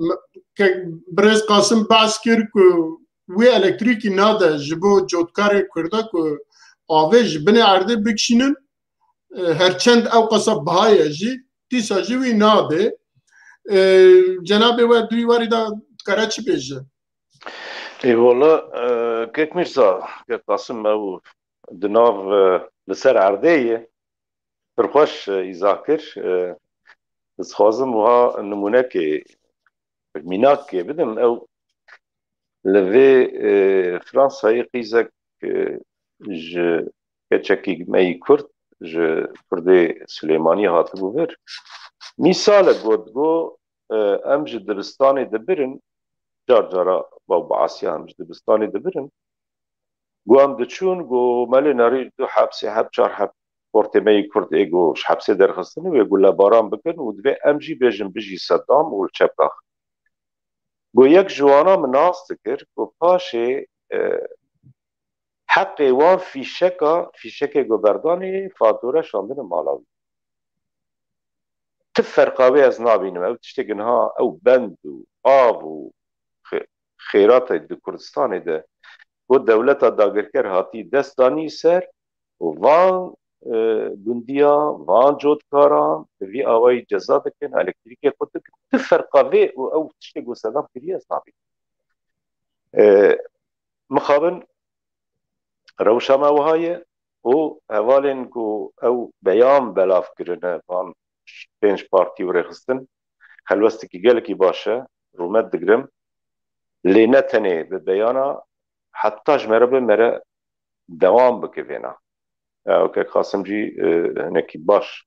me-, ke birêz Qasim behs kir ku wî elektrîkî nade ji bo cotkarê Kurda ku avê ji binê erdê bikişînin, e, her çend ew qasa biha ye jî, dîsa jî wî nade. E, Cenabê we di wî warî de dikare çi bêje? Ê, wala, e, Kek Mîrza, Kek Qasim ew di nav, e, li ser erdê ye. Pir xweş, e, îzah kir. E, ez dixwazim wiha nimûnekê, mînakê bidim. Ew li vê, e, Fransayê qîzek, e, ji keçekî me yî Kurd, ji Kurdê Silêmaniyê hatibû vir. Mîsale got, got, e, em ji dibistanê dibirin, car cara baw bi asiya em ji dibistanê dibirin. Got, em diçûn, got, me lê nerî du heb, sê heb, çar heb xortê me yî Kurd ê, got, ji hepsê derxistin, wê gulebaran bikin û divê em jî bêjin bijî Sedam û li çepkax. Got, yek ji wana min nas dikir, got, paşê, e, heqê wan fîşeka, fîşekê got berdanê fatûre şandine mala wî. Ti ferqa wê ez nabînim. Ew tiştê ku niha ew bend û av û xê-, xêratê di Kurdistanê de ku dewleta dagirker hatî dest danî ser û van, e, gundiya, van cotkaran bi vî awayî ceza dikin, elektrîkê qut dikin. Ti ferqa vê û ew tiştê ku Sedam kiriye ez nabînim. E, mixabin rewşa me wiha ye û hevalên ku ew beyan belav kirine van pênc partî û rêxistin, helwestekî gelekî baş e, rûmet digirim. Lê ne tenê bi beyana, heta ji me re be, me re dewam bike vêna. Ew Kek Qasim jî, e, hinekî baş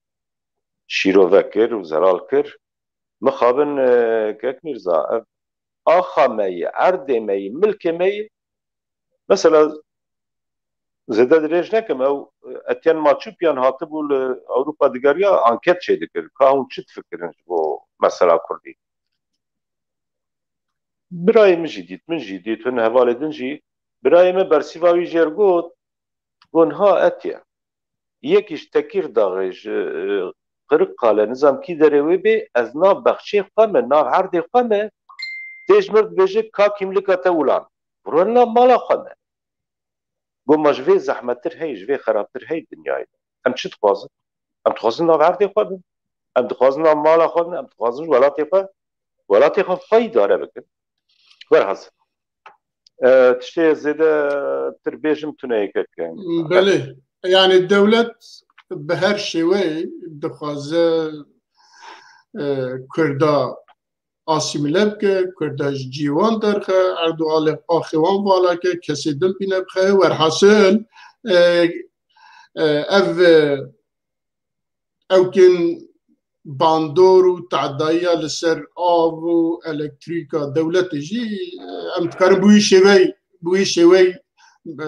şîrove kir û zelal kir. Mixabin, e, Kek Mîrza, ev axa me yê, erdê me yê, milkê me yê. Mesela, zêde dirêj nekim, ew Etienne Maçûpiyan hatibû li Ewropa digeriya, anket çêdikir. Ka hûn çi difikirin ji bo mesela Kurdî? Birayê min jî dît, min jî dît, hin hevalê din jî. Birayê min bersîva wî jêr got, got, niha Etiye. Yekî ji Tekîrdaxê, ji, e, Qiriqale, nizam kî derê wê bê, ez nav bexçê xwe me, nav erdê xwe me, tê ji mir dibêje ka kîmlika te wilan. Biro nav mala xwe me. Got, ma ji vê zehmettir hey, ji vê xerabtir hey dinyayê de. Em çi dixwazin? Em dixwazin nav erdê xwe bin. Em dixwazin nav mala xwe bin. Em dixwazin welatê xwe, welatê xwe xwe îdare bikin. Werhasil. E, tiştê zêde tir bêjim tune yekek. Belê. Yani dewlet bi her şêweyê dixwaze, e, Kurda asîmîle bike, Kurda ji cî wan derxe, erd û alê axê wan vala ke, kesê din bîne bixe. Werhasil, e, e, ev, e, ew kin bandor û tedayiya li ser av û elektrîka dewletê jî, e, em dikarin bi wî şêwey, bi wî şêwey, e,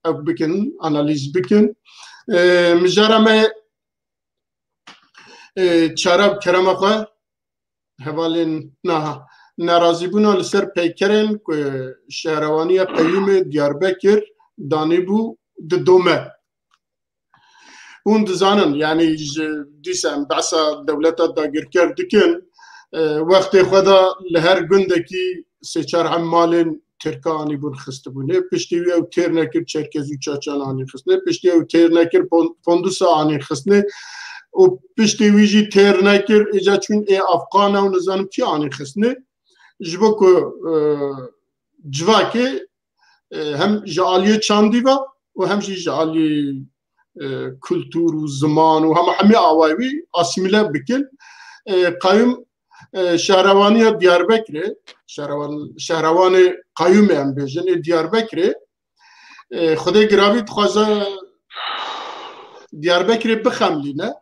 ew bikin, analîz bikin. E, mijara me, e, çara bi kerema xwe hevalên naha nerazîbûna li ser peykerên ku şehrewaniya Qeyûmê Diyarbekir danîbû didome. Hûn dizanin, yanî ji dîsa em behsa dewleta dagirker dikin, e, wextê xwe de li her gundekî sê çar heb malên Tirka anîbûn xistibûnê. Piştî wî ew têr nekir Çerkez û Çaçan anî xistnê. Piştî ew têr nekir Pon-, Pondusa anî xistnê. Û piştî wî jî têr nekir, îca çûn ê Afqana û nizanim kî anî xistnê. Ji bo ku, e, civakê, e, hem ji aliyê çandî ve û hem jî ji aliyê, e, kultur û ziman û hema hemî awayî wî asîmîle bikin. E, qayûm, e, şehrewanî ya Diyarbekirê, şehrewan-, şehrewanê qayûmê em bêjin, ê Diyarbekirê, e, Xwedê giravî dixwaze Diyarbekirê bixemlîne.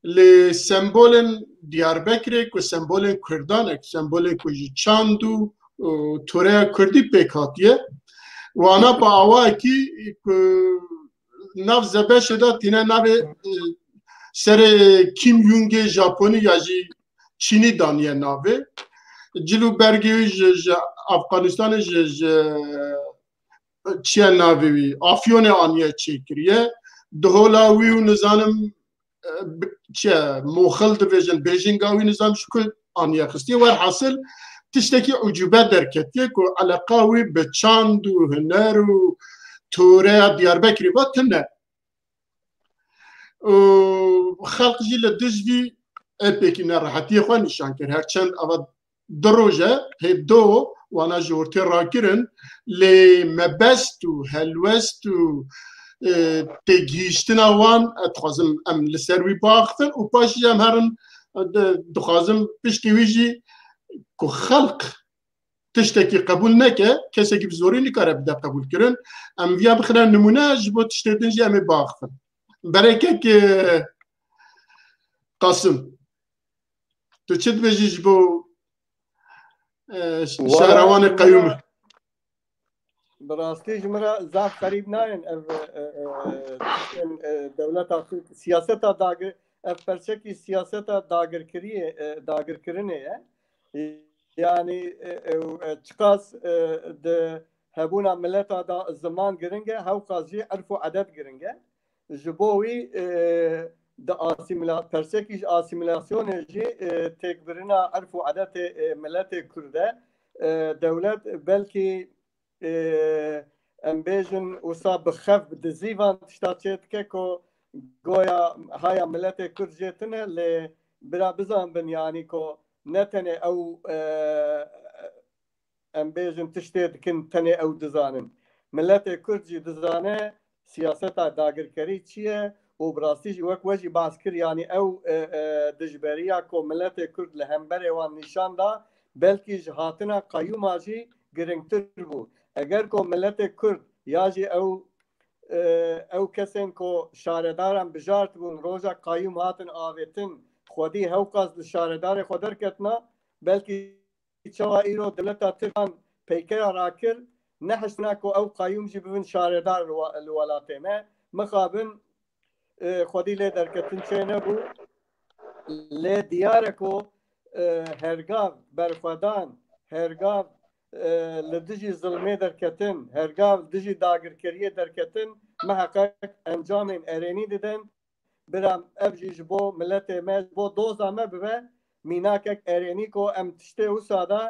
Lê sembolên Diyarbekirê ku sembolên Kurdan e, ku sembolên ku ji çand û, û toreya Kurdî pêk hatiye, wana bi awayekî ku nav zebeşê de tîne navê, e, serê Kim Jong-ê Japonî ya jî Çînî daniye navê. Cil û bergê wî ji, ji Afganistanê, ji, ji çiye navê wî, Afyonê aniye çêkiriye. Dihola wî û nizanim, e, bi-, çiye, moxil dibêjin, bêjinga wî nizam ji ku aniye xistiye. Werhasil tiştekî ucube derketiye ku eleqa wî bi çand û huner û toreya Diyarbekirê ve tune. Û xelq jî li dij vî epekî nerehetiyê xwe nîşan kir. Her çend ava du roj e, hê do wana ji ortê rakirin, lê mebest û helwest û, e, têgihîştina wan, ez dixwazim em li ser wî biaxifin û paşî em herin, e, di-, dixwazim piştî wî jî ku xelq tiştekî qebûl neke, kesekî bi zorî nikare bide qebûlkirin. Em viya bixine nimûne, ji bo tiştê din jî em ê biaxifin. Berê kek, e, Qasim, tu çi dibêjî ji bo, e, Wala şehrewanê qeyûmê? Bi rastî ji min re zaf xerîb nayên ev, e, e, tiştên, e, dewleta Tirk, siyaseta dagir, ev perçekî siyaseta dagirkiriyê, e, dagirkirinê ye. Yanî, e, e, e, çiqas, e, di hebûna mileta de ziman giring e, hewqas jî erf û edet giring e. Ji bo wî, e, di asîmîla-, persekî ji asîmîlasyonê jî, e, têkbirina erf û edetê, e, miletê Kurd e. E, dewlet belkî, e, em bêjin wisa bi xef, bi dizî van tişta çê dike ku goya haya miletê Kurd jê tune, lê bira bizanbin, yanî ku ne tenê ew, e, em bêjin tiştê dikin, tenê ew dizanin. Miletê Kurd jî dizane siyaseta dagirkerî çi ye û bi rastî jî wek we jî behs kir, yanî ew, e, e, dijberiya ku miletê Kurd li hemberê wan nîşan da, belkî ji hatina qeyûma jî giringtir bû. Eger ku miletê Kurd ya jî ew, e, ew kesên ku şaredaran bijartibûn, roja qeyûm hatin avêtin, xwedî hewqas li şaredarê xwe derketina, belkî çawa îro dewleta Tirkan peykera rakir, nehiştina ku ew qayûm jî bibin şaredar li wa-, li welatê me. Mixabin, e, xwedî lê derketin çênebû. Lê diyar e ku, e, hergav berxwedan, hergav, e, li dijî zilmê derketin, hergav dijî dagirkeriyê derketin, miheqeq encamên erênî didin. Bira, ev jî ji bo miletê me, ji bo doza me bibe mînakek erênî ku em tiştê wisa de,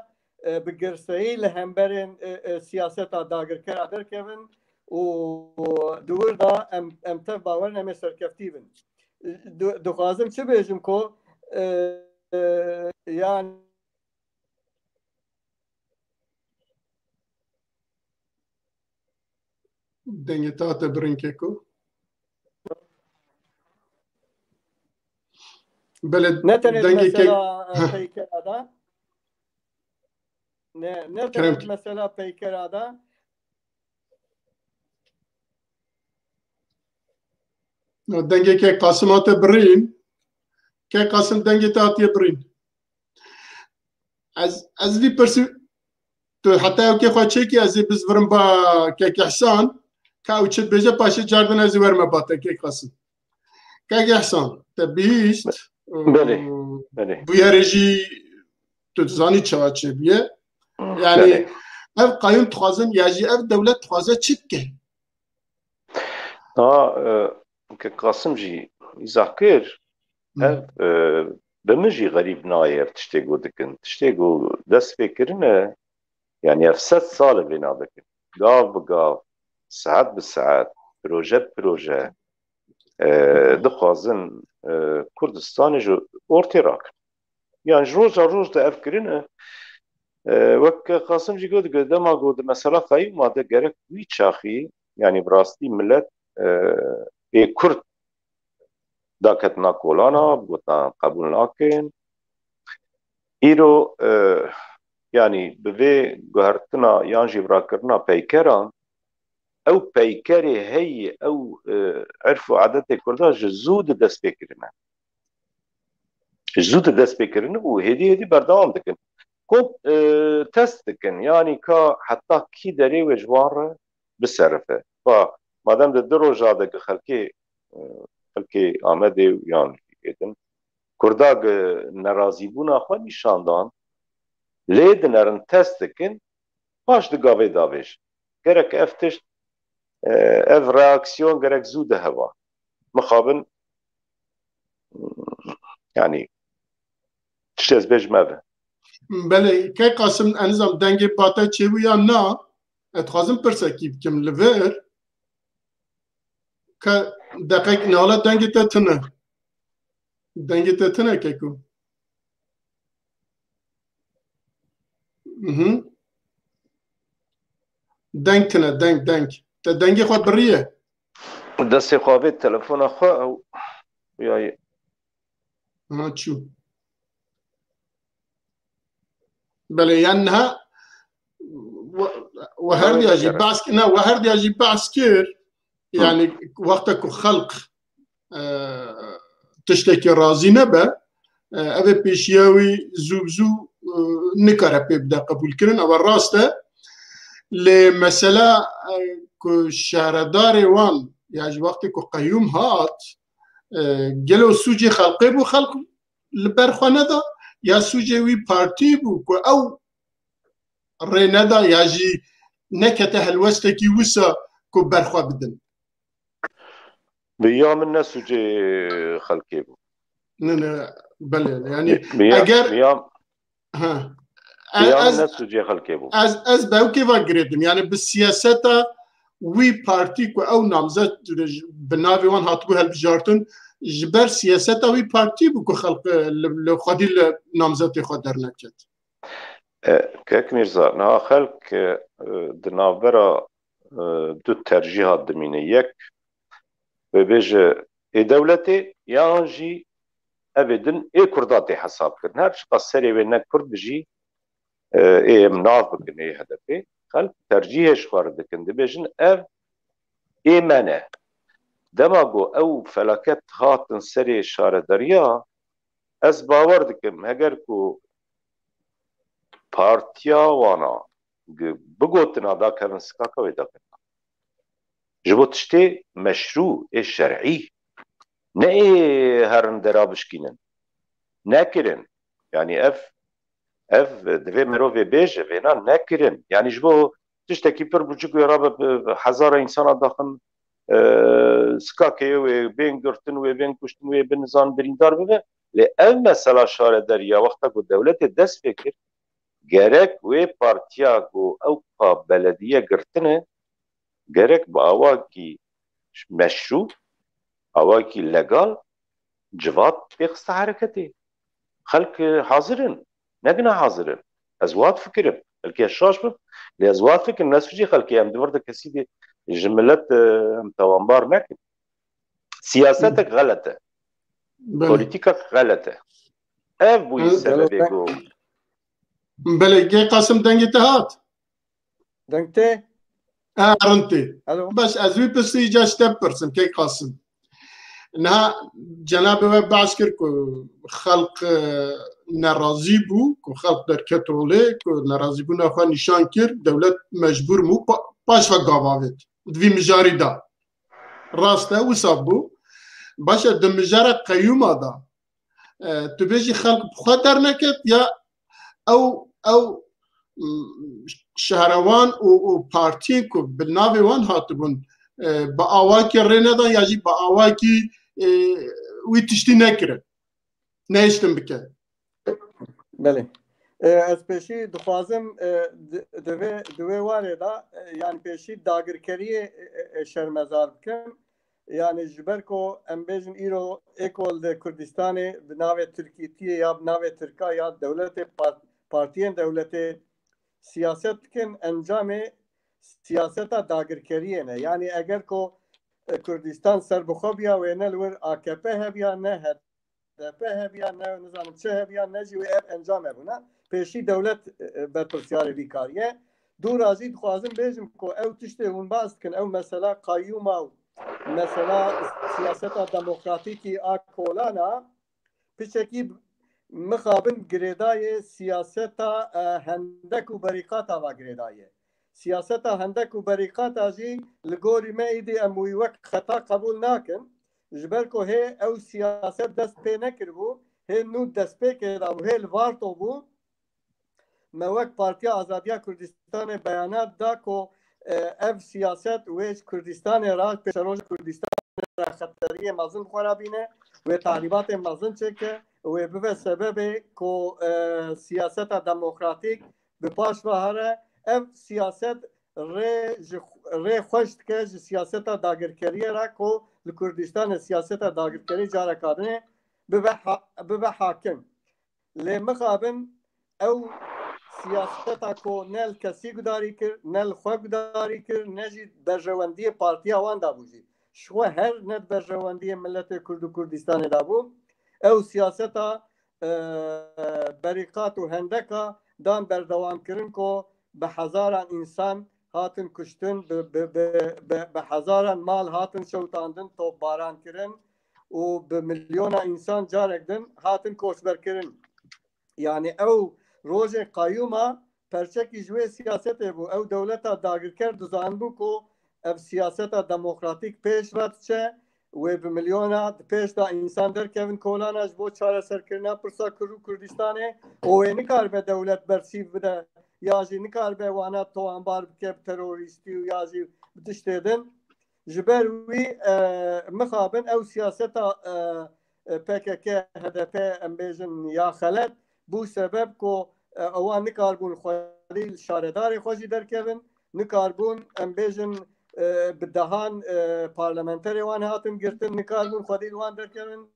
e, bi girseyî li hemberên, e, e, siyaseta dagirkera derkevin û di wir de em, em tev bawerin em ê serkeftî bin. Di-, dixwazim çi bêjim ku, e, e, yan Dengê te hate birîn keko. Belê. Ne tenê dengê ke- mesela, e, peykera da. Ne, ne tenê mesela peykera da. Dengê ke Qasim hate birîn. Ke Qasim, dengê te hatiye birîn. Ez, ez vî pirsî, tu heta ew kê xwe çêkî, ez ê bizvirim ba kek Îhsan, ka ew çi dibêje, paşê cardin ez ê werime ba te, kek Qasim. Kek Îhsan, te bihîst, Belê, û belê. bûyerê jî tu dizanî çawa çêbûye. Yani, Belê. ev qayûm dixwazin, ya jî ev dewlet dixwaze çi bike? Ha, e, ke Qasim jî îzah kir, Hı. ev, e, bi min jî xerîb nayê ev tiştê ku dikin. Tiştê ku dest pê kirine, yani ev sed sal e vêna dikin. Gav bi gav, saet bi saet, proje bi proje, e, dixwazin, e, Kurdistanê ji ortê rakin. Yani ji roja roj de ev kirine, E, wek Qasim jî got, dema ku di mesela qeyûma de gerek wî çaxî, yanî bi rastî milet, e, ê Kurd daketina kolana, gotan qebûl nakin. Îro, e, yanî bi vê guhertina yan jî virakirina peykeran, ew peykerê heyî, ew, e, erf û adetê Kurda ji zû di dest pê kirine. Ji zû di dest pê kirine û hêdî hêdî berdewam dikin. Kom, e, test dikin, yanî ka heta kî derê wê ji wan re biserife. Ba, madem di du roja de ki xelkê, e, xelkê Amedê û yan jî êdin, Kurda ki nerazîbûna xwe nîşan dan, lê dinerin test dikin, paş di gavê davêjin. Gerek ev tişt, e, ev reaksiyon gerek zû de hewa. Mixabin, yanî, tiştê ez bêjim ev e. Belê, kek Qasim, ez nizam dengê ba te çêbû ya na, ez dixwazim pirsekî bikim li vir. Ke deqek nala dengê te tune. Dengê te tune keko. Mhm. Deng tine, deng, deng. Te dengê xwe biriye. Destê xwe avê telefona xwe ew ya Ha, çû. Belê, yan niha we, we her diya jî behs, ne, we her diya jî behs kir. Hı. Yani wexta ku xelq, e, tiştekî razî nebe, e, ev ê pêşiya wî zû bi zû, e, nikare pê bide qebûlkirin. Ew rast e. Lê mesela, e, ku şaredarê wan, ya ji wextê ku qeyûm hat, e, gelo sûcê xelqê bû, xelq li ber xwe neda, ya sûcê wî partî bû ku ew rê neda ya jî nekete helwestekî wisa ku ber xwe bidin? Bi ya min ne sûcê xelkê bû. Ne, ne, belê, yani Bi, bi ya, eger bi ya, Ha. bi ya min Ez, ne sûcê xelkê bû. ez, ez bi ew kêva girêdim. Yani bi siyaseta wî partî ku ew namzet bi navê wan hatibû hilbijartin, ji ber siyaseta wî partî bû ku xelk, e, li, li xwedî li namzetê xwe derneket. E, Kek Mîrza, niha xelk, e, di navbera, e, du tercîha dimîne. Yek, wê bêje ê dewletê, yan jî ev ê din ê Kurda tê hesab kirin. Her çiqas serê wê ne Kurd bi jî, e, ê em nav bikin ê H D P. Xelk tercîhê ji xwe re dikin. Dibêjin ev ê me ne. Dema ku ew felaket hatin serê şaredariya, ez bawer dikim, heger ku partiya wana gi-, bigotina dakevin sikaka wê dakevin. Ji bo tiştê meşrû ê şer'î. Ne ê herin dera bişkînin. Nekirin. Yani ev, ev divê mirovê bêje, vêna nekirin. Yani ji bo tiştekî pir biçûk wê rabe bi hezara însana daxin, e, sikakê wê bên girtin, wê bên kuştin, wê bin nizan birîndar bibe. Lê ev mesela şarederiya wexta ku dewletê dest pê kir, gerek wê partiya ku ew ka belediye girtine, gerek bi awakî meşrû, awakî legal civat pêxiste hereketê. Xelk, e, hazir in. Negina hazir in. Ez wiha difikirim. Belkî ez şaş bim. Lê ez wiha difikirim. Ne sûcê xelkê em di vir de kesî de ji milet, e, em tawanbar nekin. Siyasetek xelet e. Belê. Polîtîkek xelet e. Ev bûyî Hı. sebebê ku Belê, Kê Qasim dengê te hat? Deng tê? E, rind tê. Alo. Bes ez wî pirsî îca ji te bipirsim, Kê Qasim. Niha cenabê we behs kir ku xelq, e, nerazî bû, ku xelq derket holê, ku nerazîbûna xwe nîşan kir, dewlet mecbûr bû pa-, paş ve gav avêt. Di vî mijarî de. Rast e, wisa bû. Baş e, di mijara qeyûma de, e, tu bêjî xelk bi xwe derneket ya ew, ew, m, şehrewan û, û partiyên ku bi navê wan hatibûn, e, bi awakî rê nedan ya jî bi awakî, e, wî tiştî nekirin. Nehiştin bike. Belê. E, ez pêşî dixwazim, e, di, di vê, di wê warê de, e, yani pêşî dagirkeriyê, e, e, e, şermezar bikim. Yani ji ber ku em bêjin îro ê ku li Kurdistanê bi navê Tirkîtiyê ya bi navê Tirka ya dewletê part-, partiyên dewletê siyaset dikin, encamê siyaseta dagirkeriyê ne. Yanî eger ku, e, Kurdistan serbixwe biya, wê ne li wir A K P hebiya, ne H D P hebiya, ne nizanim çi hebiya, ne jî wê ev encam hebûna. Pêşî dewlet, e, e, berpirsyarê vî karî ye. Dûra jî dixwazim bêjim ku ew tiştê hûn behs dikin, ew mesela qayûma û mesela siyaseta demokratîkî a kolana, piçekî mixabin girêdayê siyaseta, e, hendek û berîqata va girêdayê. Siyaseta hendek û berîqata jî li gorî me îdî em wî wek xeta qebûl nakin. Ji ber ku hê ew siyaset dest pê nekiribû, hê nû destpêkê dabû, hê li Varto bû. Me wek Partiya Azadiya Kurdistanê beyanat da ku, e, ev siyaset wê ji Kurdistanê re, pêşeroja Kurdistanê re xeteriyê mezin bi xwe re bîne, wê tahrîbatê mezin çêke, wê bibe sebebê ku, e, siyaseta demokratîk bi paş ve here. Ev siyaset rê ji, rê xweş dike ji siyaseta dagirkeriyê re ku li Kurdistanê siyaseta dagirkerî careka dinê bibe ha-, bibe hakim. Lê mixabin ew siyaseta ku ne li kesî gudarî kir, ne li xwe gudarî kir, ne jî berjewendiyê partiya wan dabû jî. Ji xwe her ne di berjewendiyê miletê Kurd û Kurdistanê dabû. Ew siyaseta, e, berîqat û hendeka dan berdewamkirin ku bi hezaran însan hatin kuştin, bi, bi, bi, bi, bi hezaran mal hatin şewitandin, topbaran kirin û bi milyona însan carek din hatin koçberkirin. Yanî ew rojê qayûma perçekî ji wê siyasetê bû. Ew dewleta dagirker dizanibû ku ev siyaseta demokratîk pêş ve diçe, wê bi milyona di pêş de însan derkevin kolana ji bo çareserkirina pirsa Kurd û Kurdistanê û wê nikaribe dewlet bersîv bide ya jî nikaribe wana towanbar bike bi terorîstî û ya jî bi tiştê din. Ji ber wî, e, mixabin ew siyaseta, e, e, P K K, H D P, em bêjin ya xelet, bû sebeb ku, e, ewan nikarbûn xwedî li şaredarê xwe jî derkevin, nikarbûn, em bêjin, e, bi dehan, e, parlamenterê wan hatin girtin, nikarbûn xwedî li wan derkevin.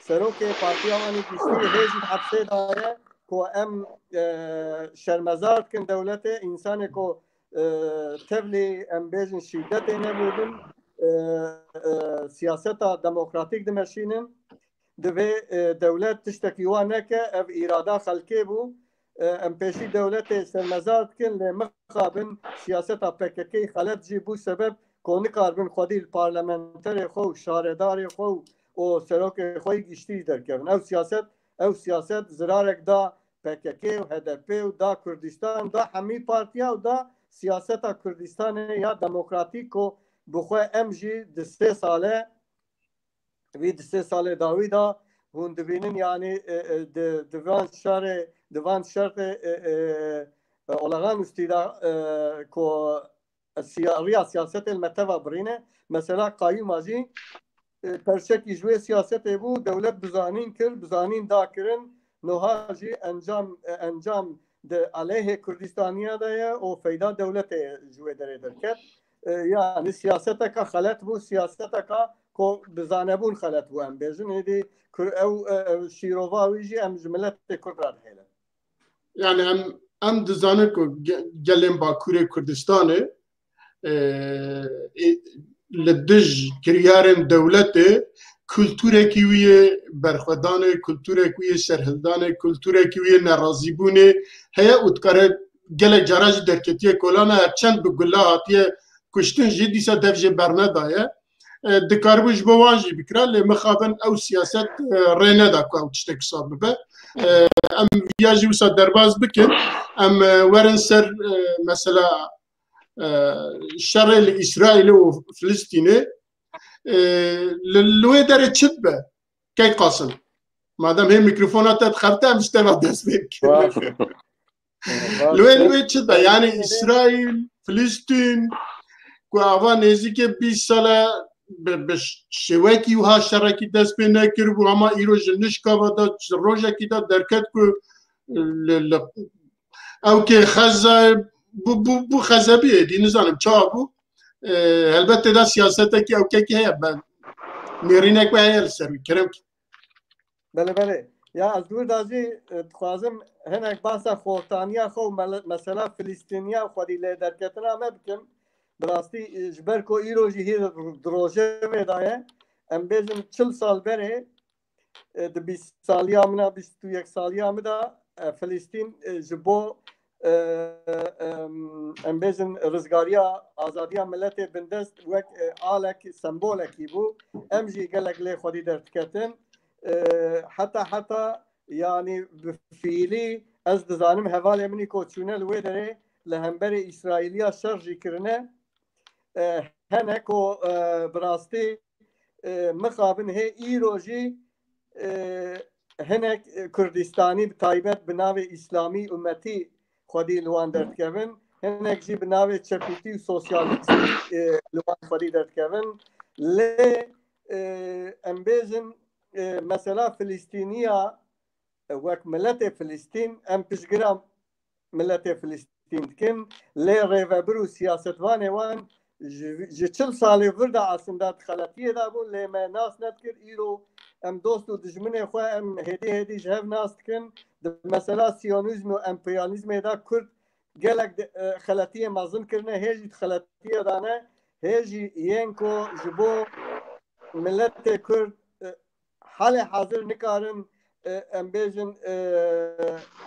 Serokê partiya wan ê giştî hê jî di hepsê de ye ku em, e, şermezar dikin dewletê, însanê ku, e, tevlî, em bêjin, şîdetê nebûbin, e, e, siyaseta demokratîk dimeşînin. Divê, e, dewlet tiştekî wan neke, ev îrada xelkê bû. E, em pêşî dewletê şermezar dikin, lê mixabin siyaseta P K K xelet jî bû sebeb ku nikarbin xwedî li parlamenterê xwe û şaredarê xwe û, û serokê xwe yî giştî jî derkevin. Ew siyaset, ew siyaset zirarek da P K K û H D P û da Kurdistan, da hemî partiya û da siyaseta Kurdistanê ya demokratîk ku bi xwe em jî di sê sale, vî di sê salê dawî de hûn dibînin, yanî, e, e, di, di van şerê, di van şertê, e, e, e, olağanüstü de, e, ku siya-, riya siyasetê li me teva birîne. Mesela qayûma jî, e, perçekî ji wê siyasetê bû, dewlet bizanîn kir, bizanîn da kirin, noha jî encam, e, encam di aleyhê Kurdistaniya de ye û feyda dewletê ji wê derê derket. E, yanî siyaseteka xelet bû, siyaseteka ku bi zanebûn xelet bû, em bêjin. Êdî Kur-, ew, e, ew şîrova wî jî em ji miletê Kurd re dihêlin. Yani em, em dizanin ku ge-, gelên Bakurê Kurdistanê, e, e, li dij kiryarên dewletê kulturekî wî yê berxwedanê, kulturek wî yê serhildanê, kulturekî wî yê nerazîbûnê heye û dikare gelek cara jî derketiye kolana, her çend bi gula hatiye kuştin jî dîsa dev jê bernedaye. E, dikaribû ji bo wan jî bikira, lê mixabin ew siyaset, e, rê neda ku ew tiştek wisa bibe. E, em viya jî wisa derbas bikin. Em, e, werin ser, e, mesela, e, şerê li Îsraîlê û Filistînê. E, li, li wê derê çi dibe? Kek Qasim. Madem hê mîkrofona te dixebite, em ji te ve dest pê bikin. Li wê, li wê çi de? Yani Îsraîl, Filistîn, ku ava nêzîkê bîst sal e bi, bi şêwekî wiha şerekî dest pê nekiribû, hema îro ji nişka ve de, ji rojekî de derket ku li, li, ew kê Xezze, bû, bû, bû Xezebiyê, dî nizanim çawa bû. E, helbet tê de siyasetekî ew kekî heye, ben nêrînek we heye li ser wî, kerem ki. Belê, belê. Ya ez li wir de jî, e, dixwazim hinek behsa xortaniya xwe û mele-, mesela Filistîniya û xwedî lê derketina me bikim. Bi rastî, e, ji ber ku îro jî hî di rojevê de ye, em bêjin çil sal berê, e, di bîst saliya min a, bîst û yek saliya min de, e, Filistîn, e, ji bo, e, em, em bêjin rizgariya, azadiya miletê bindest wek, e, alek, sembolekî bû. Em jî gelek lê xwedî derdiketin. E, heta, heta, yanî bi fiîlî ez dizanim hevalê min î ku çûne li wê derê li hemberê Îsraîliya şer jî kirine. E, hene ku, e, bi rastî, e, mixabin hê îro jî, e, hinek, e, Kurdistanî bi taybet bi navê Îslamî Ummetî xwedî li wan derdikevin. Hinek jî bi navê çepîtî û sosyalîstî, e, li wan xwedî derdikevin. Lê, e, em bêjin, e, mesela Filistîniya, e, wek miletê Filistîn, em piştgira miletê Filistîn dikin. Lê rêvebir û siyasetvanê wan ji, ji çil salê vir de aslında di xeletiyê de bûn, lê me nas nedikir. Îro em dost û dijminê xwe em hêdî hêdî ji hev nas dikin. Di mesela siyonîzm û emperyalîzmê de Kurd gelek di, e, xeletiyê mezin kirine, hê jî di xeletiye de ne, hê jî yên ku ji bo miletê Kurd, e, halê hazir nikarin, e, em bêjin, e,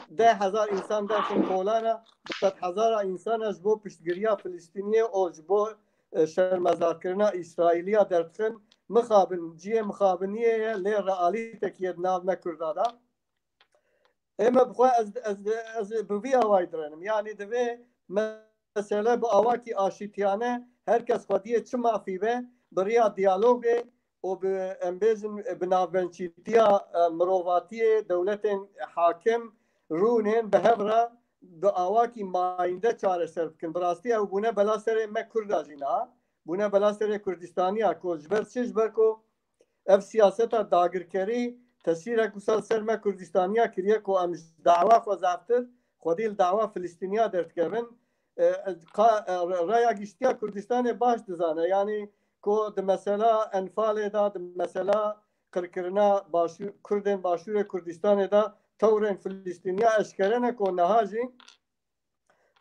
deh hezar însan derxin kolana, bi sedhezara însana ji bo piştgiriya Filistîniyê û ji bo, e, şermezarkirina Îsraîliya derdixin. Mixabin, cihê mixabiniyê ye, lê realîtekî ye di nav me Kurda de. Ê me bi xwe ez, ez, ez bi vî awayî direnim. Yanî divê mesele bi awakî aşîtiyane, her kes xwediyê çi mafî be, bi riya diyalogê û bi, em bêjin, bi navbençîtiya, e, mirovatiyê, dewletên hakim rûnên bi hev re bi awakî mayînde çareser bikin. Bi rastî ew bûne bela serê me Kurda jî niha. Bûne bela serê Kurdistaniya ku ji ber çi? Ji ber ku ev siyaseta dagirkerî tesîrek wisa li ser me Kurdistaniya kiriye ku em ji dawa xwe zaftir xwedî li dawa Filistîniya derdikevin. E, qa-, e, raya giştiya Kurdistanê baş dizane. Yanî ku di mesela Enfalê de, di mesela qirkirina başû-, Kurdên Başûrê Kurdistanê de tewrên Filistîniya eşkere ne ku niha jî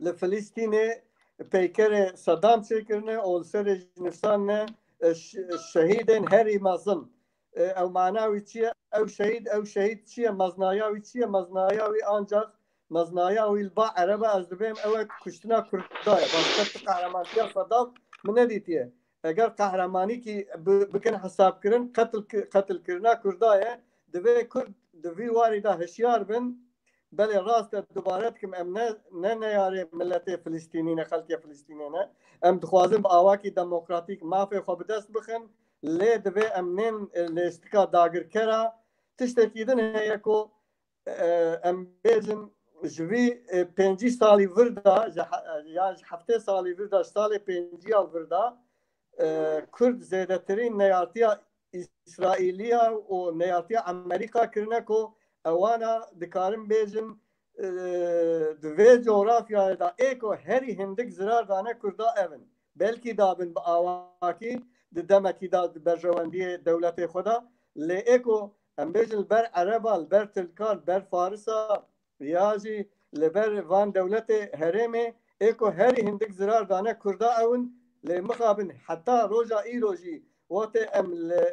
li Filistînê peykerê Sedam çêkirine û li serê jî nivîsandine, e, ş-, şehîdên herî mezin. E, ew mana wî çi ye? Ew şehîd, ew şehîd çi ye? Meznaya wî çi ye? Meznaya wî ancax, meznaya wî li ba ereb e, ez dibêm ew e kuştina Kurda ye. Başqa tu qehremantiya Sedam min nedîtiye. Eger qehremanîkî bi-, bikin hesabkirin, qetil ki-, qetilkirina Kurda ye, divê Kurd di vî warî de hişyar bin. Belê rast e, dubare dikim, em ne, ne neyarê miletê Filistînî ne, xelkê Filistînê ne. Em dixwazin bi awakî demokratîk mafê xwe bi dest bixin, lê divê em nên, e, lêstika dagirkera. Tiştekî din heye ku, e, em bêjin ji vî, e, pêncî salî vir de, ji he-, yan ji heftê salî vir de, ji salê pêncî ya vir de, e, Kurd zêdetirîn neyartiya Îsraîliya û neyartiya Amerîka kirine ku ewana dikarin bêjin, e, di vê coğrafyayê de ê ku herî hindik zirar dane Kurda ev in. Belkî dabin bi awakî di demekî de di berjewendiyê dewletê xwe de, lê ê ku em bêjin li ber Ereba, li ber Tirka, li ber Farisa, ya jî li ber van dewletê herêmê ê ku herî hindik zirar dane Kurda ew in, lê mixabin heta roja îro jî wextê em li,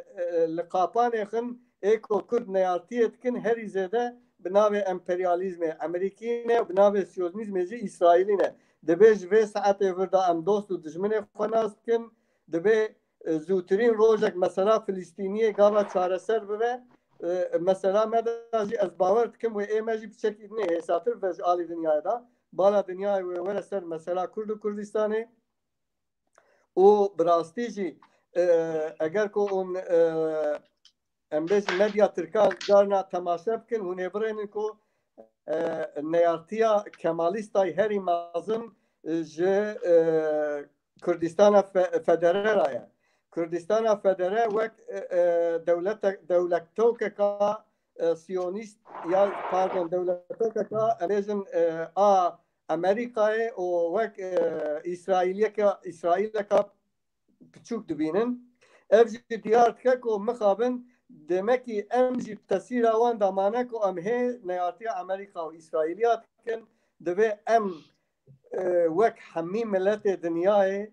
li qapanê xin ê ku Kurd neyartiyê dikin herî zêde bi navê emperyalîzmê Emerîkî ne û bi navê siyonîzmê jî Îsraîlî ne. Dibê ji vê saetê vir de em dost û dijminê xwe nas dikin, dibê, e, zûtirîn rojek mesela Filistîniyê gava çareser bibe. E, mesela me de jî ez bawer dikim wê ê me jî piçekî dinê hêsatir ve ji alî dinyayê de. Bala dinyayê wê were ser mesela Kurd û Kurdistanê. Û bi rastî jî, e, eger ku hûn, e, em bêjin medya tirka carna temaşe bikin, hûn ê birênin ku, e, neyartiya Kemalîstay herî mezin, e, ji, e, Kurdistana fe-, Federe re ye. Kurdistana Federe wek, e, e, dewlete-, dewletokeka, e, siyonîst ya, pardon, dewletokeka, em bêjin, e, a Amerîkayê û wek, e, Îsraîliyeke, Îsraîleka piçûk dibînin. Ev jî diyar dike ku mixabin Demekî em jî bi tesîra wan de mane ku em hê neyartiya Amerîka û Îsraîliya dikin, divê em, e, wek hemî miletê dinyayê,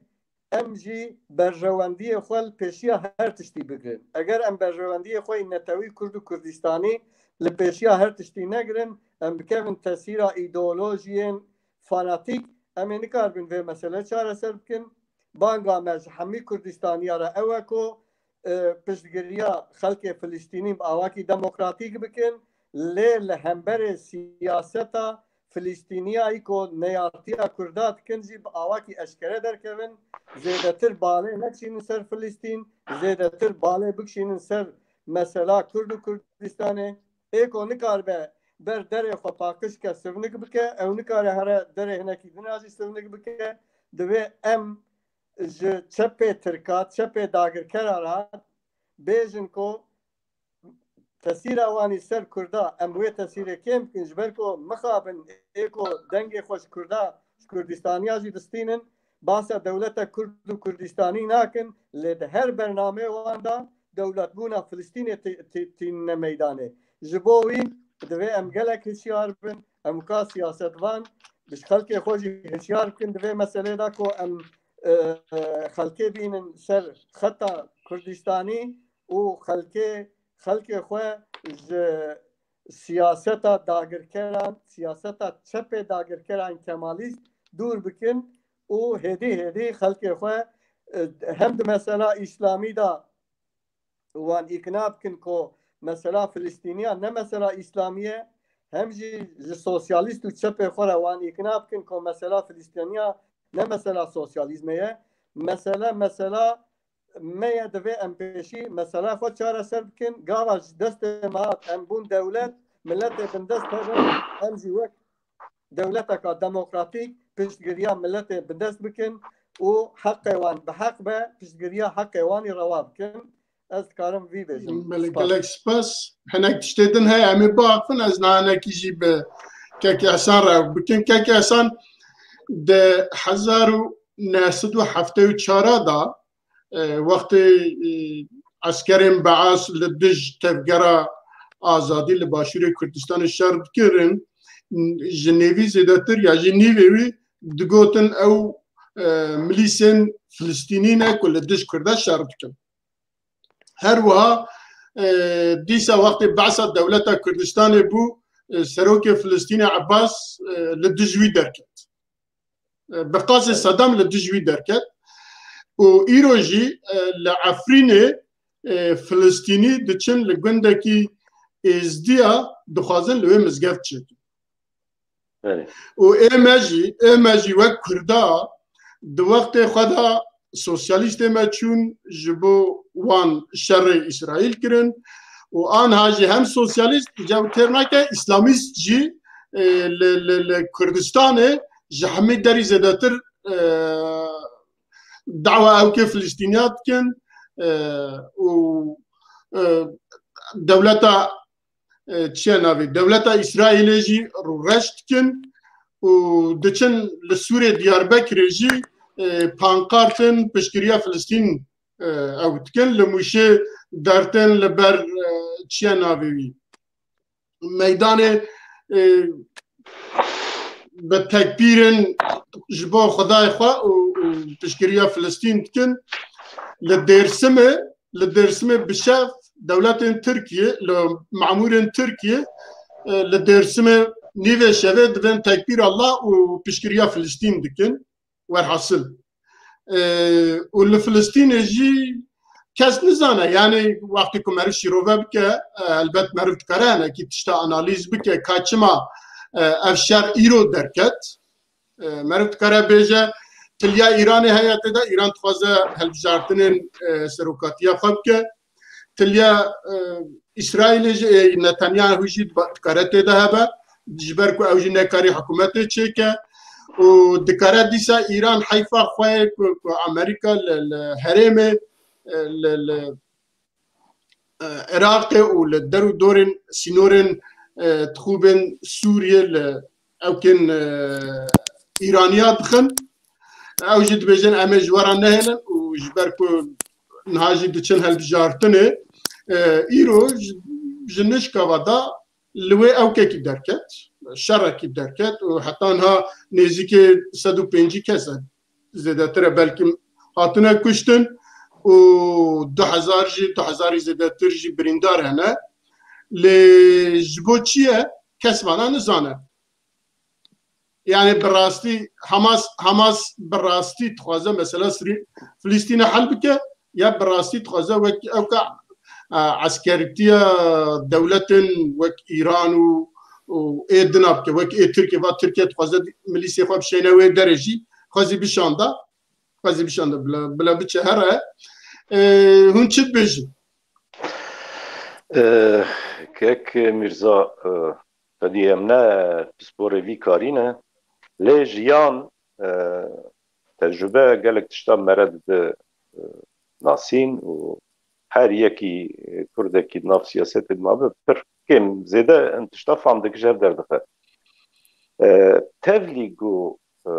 em jî berjewendiyê xwe li pêşiya her tiştî bigirin. Eger em berjewendiyê xwe yî netewî Kurd û Kurdistanî li pêşiya her tiştî negirin, em bikevin tesîra îdeolojiyên fanatîk, em ê nikaribin vê mesele çareser bikin. Banga me ji hemî Kurdistaniya re ew e ku, e, piştgiriya xelkê Filistînî bi awakî demokratîk bikin, lê li hemberê siyaseta Filistîniya ku neyartiya Kurda dikin jî bi awakî eşkere derkevin, zêdetir balê neçînin ser Filistîn, zêdetir balê bikişînin ser mesela Kurd û Kurdistanê. Ê ku nikaribe ber derê xwe paqij ke, sivnik bike, ew nikare here derê hinekî din a jî sivnik bike. Divê em ji çepê tirka, çepê dagirkera re bêjin ku tesîra wan î ser Kurda, em wê tesîrê kêm bikin, ji ber ku mixabin ê ku dengê xwe ji Kurda, ji Kurdistaniya jî distînin, basa dewleta Kurd û Kurdistanî nakin, lê di her bernameyê wan de dewletbûna Filistînê tî-, tî-, tînine meydanê. Ji bo wî divê em gelek hişyar bin, em wika siyasetvan bi xelkê xwe jî hişyar bikin di vê meselê de ku em, e, e, xelkê bînin ser xeta Kurdistanî û xelkê, xelkê xwe ji siyaseta dagirkeran, siyaseta çepê dagirkeran kemalîst dûr bikin û hêdî hêdî xelkê xwe, e, hem di mesela îslamî de wan îkna bikin ku mesela Filistîniya ne mesela îslamî ye, hem jî ji sosyalîst û çepê xwe re wan îkna bikin ku mesela Filistîniya ne mesela sosyalîzmê ye. Mesele, mesela me ye, divê em pêşî mesela xwe çareser bikin. Gava ji destê me hat, em bûn dewlet, miletê bindest hebin, em jî wek dewleteka demokratîk piştgiriya miletê bindest bikin û heqê wan bi heq be, piştgiriya heqê wan î rewa bikin. Ez dikarim vî bêjim. Belê, spas. Gelek spas. Hinek tiştê din heye, em ê biaxivin, ez niha hinekî jî bi Kek Ehsan re bikin. Kek Ehsan, di hezar û neh sed û heftê û çar de, e, wextê, e, eskerên Beas li dij Tevgera Azadî li Başûrê Kurdistanê şer dikirin, ji nêvî zêdetir ya jî nîvê wî digotin ew, e, milîsên Filistînî ne ku li dij Kurda şer dikin. Her wiha, e, dîsa wextê behsa dewleta Kurdistanê bû, e, serokê Filistînê Ebbas, e, li dij wî derket. E, bi qasê Sedam li dij wî derket. Û îro jî, e, li Efrînê, e, Filistînî diçin li gundekî Êzdiya dixwazin li wê mizgeft çêkin. Belê. Û ê me jî, ê me jî wek Kurda di wextê xwe de sosyalîstê me çûn ji bo wan şerê Îsraîl kirin û anha jî hem sosyalîst, îca ew têr nake, îslamîst jî, e, li, li, li Kurdistanê ji hemî derî zêdetir, e, dawa ewkê Filistîniya dikin, e, û, e, dewleta, e, çi ye navê, dewleta Îsraîlê jî rûreş dikin û diçin li Sûrê Diyarbekirê jî, e, pankartin piştgiriya Filistîn, e, ew dikin, li Mûşê dertin li ber, e, çi ye navê wî, meydanê, e, bi tekbîrin ji bo Xwedayê xwe û, û piştgiriya Filistîn dikin. Li Dêrsimê, li Dêrsimê bi şev dewletên Tirkiye, li mamûrên Tirkiye, e, li Dêrsimê nîvê şevê divên tekbîr Allah û piştgiriya Filistîn dikin. Werhasil. E, û li Filistînê jî kes nizane. Yanî wextê ku meriv şîrove bike, e, helbet meriv dikare hinekî tişta analîz bike, ka çima, e, ev şer îro derket. E, meriv dikare bêje, tiliya Îranê heye tê de, Îran dixwaze hilbijartinên, e, serokatiya xwe bike. Tiliya, e, Îsraîlê jî, e, Netanyahu jî diba-, dikare tê de hebe, ji ber ku ew jî nekarî hikûmetê çêke û dikare dîsa Îran heyfa xwe ye ku, ku Amerîka li, li herêmê, e, li, li, e, Iraqê û li der û dorên sînorên, e, dixûbên Sûriyê li ewkên, e, Îraniya dixin. Ew jî dibêjin, em ê ji we re nehêlin û ji ber ku niha jî diçin hilbijartinê, E, îro ji, ji nişka ve da li wê ewkekî derket, şerekî derket û heta niha nêzîkê sed û pêncî kes e, zêdetir e, belkî hatine kuştin û du hezar jî, du hezarî zêdetir jî birîndar hene. Lê ji bo çi ye? Kes vana nizane. Yani bi rastî Hamas, Hamas bi rastî dixwaze mesela Sirî-, Filistînê hel bike ya bi rastî dixwaze wek ewka, e, eskertiya dewletin wek Îran û, û ê dina bike, wek ê Tirkiye, va Tirkiye dixwaze milîsê xwe bişêne wê derê jî, xwezî bişanda, xwezî bişanda bila, bila biçe here. E, hûn çi dibêjin? E, kek Mîrza, e, Xwedî em ne pisporê vî karî ne. Lê jiyan, e, tecrube gelek tişta mere dide, e, nasîn û her yekî, e, kurdekî di nav siyasetê de mabe pir kêm zêde in tişta fam dike ji hev derdixe. E, tevlî ku, e,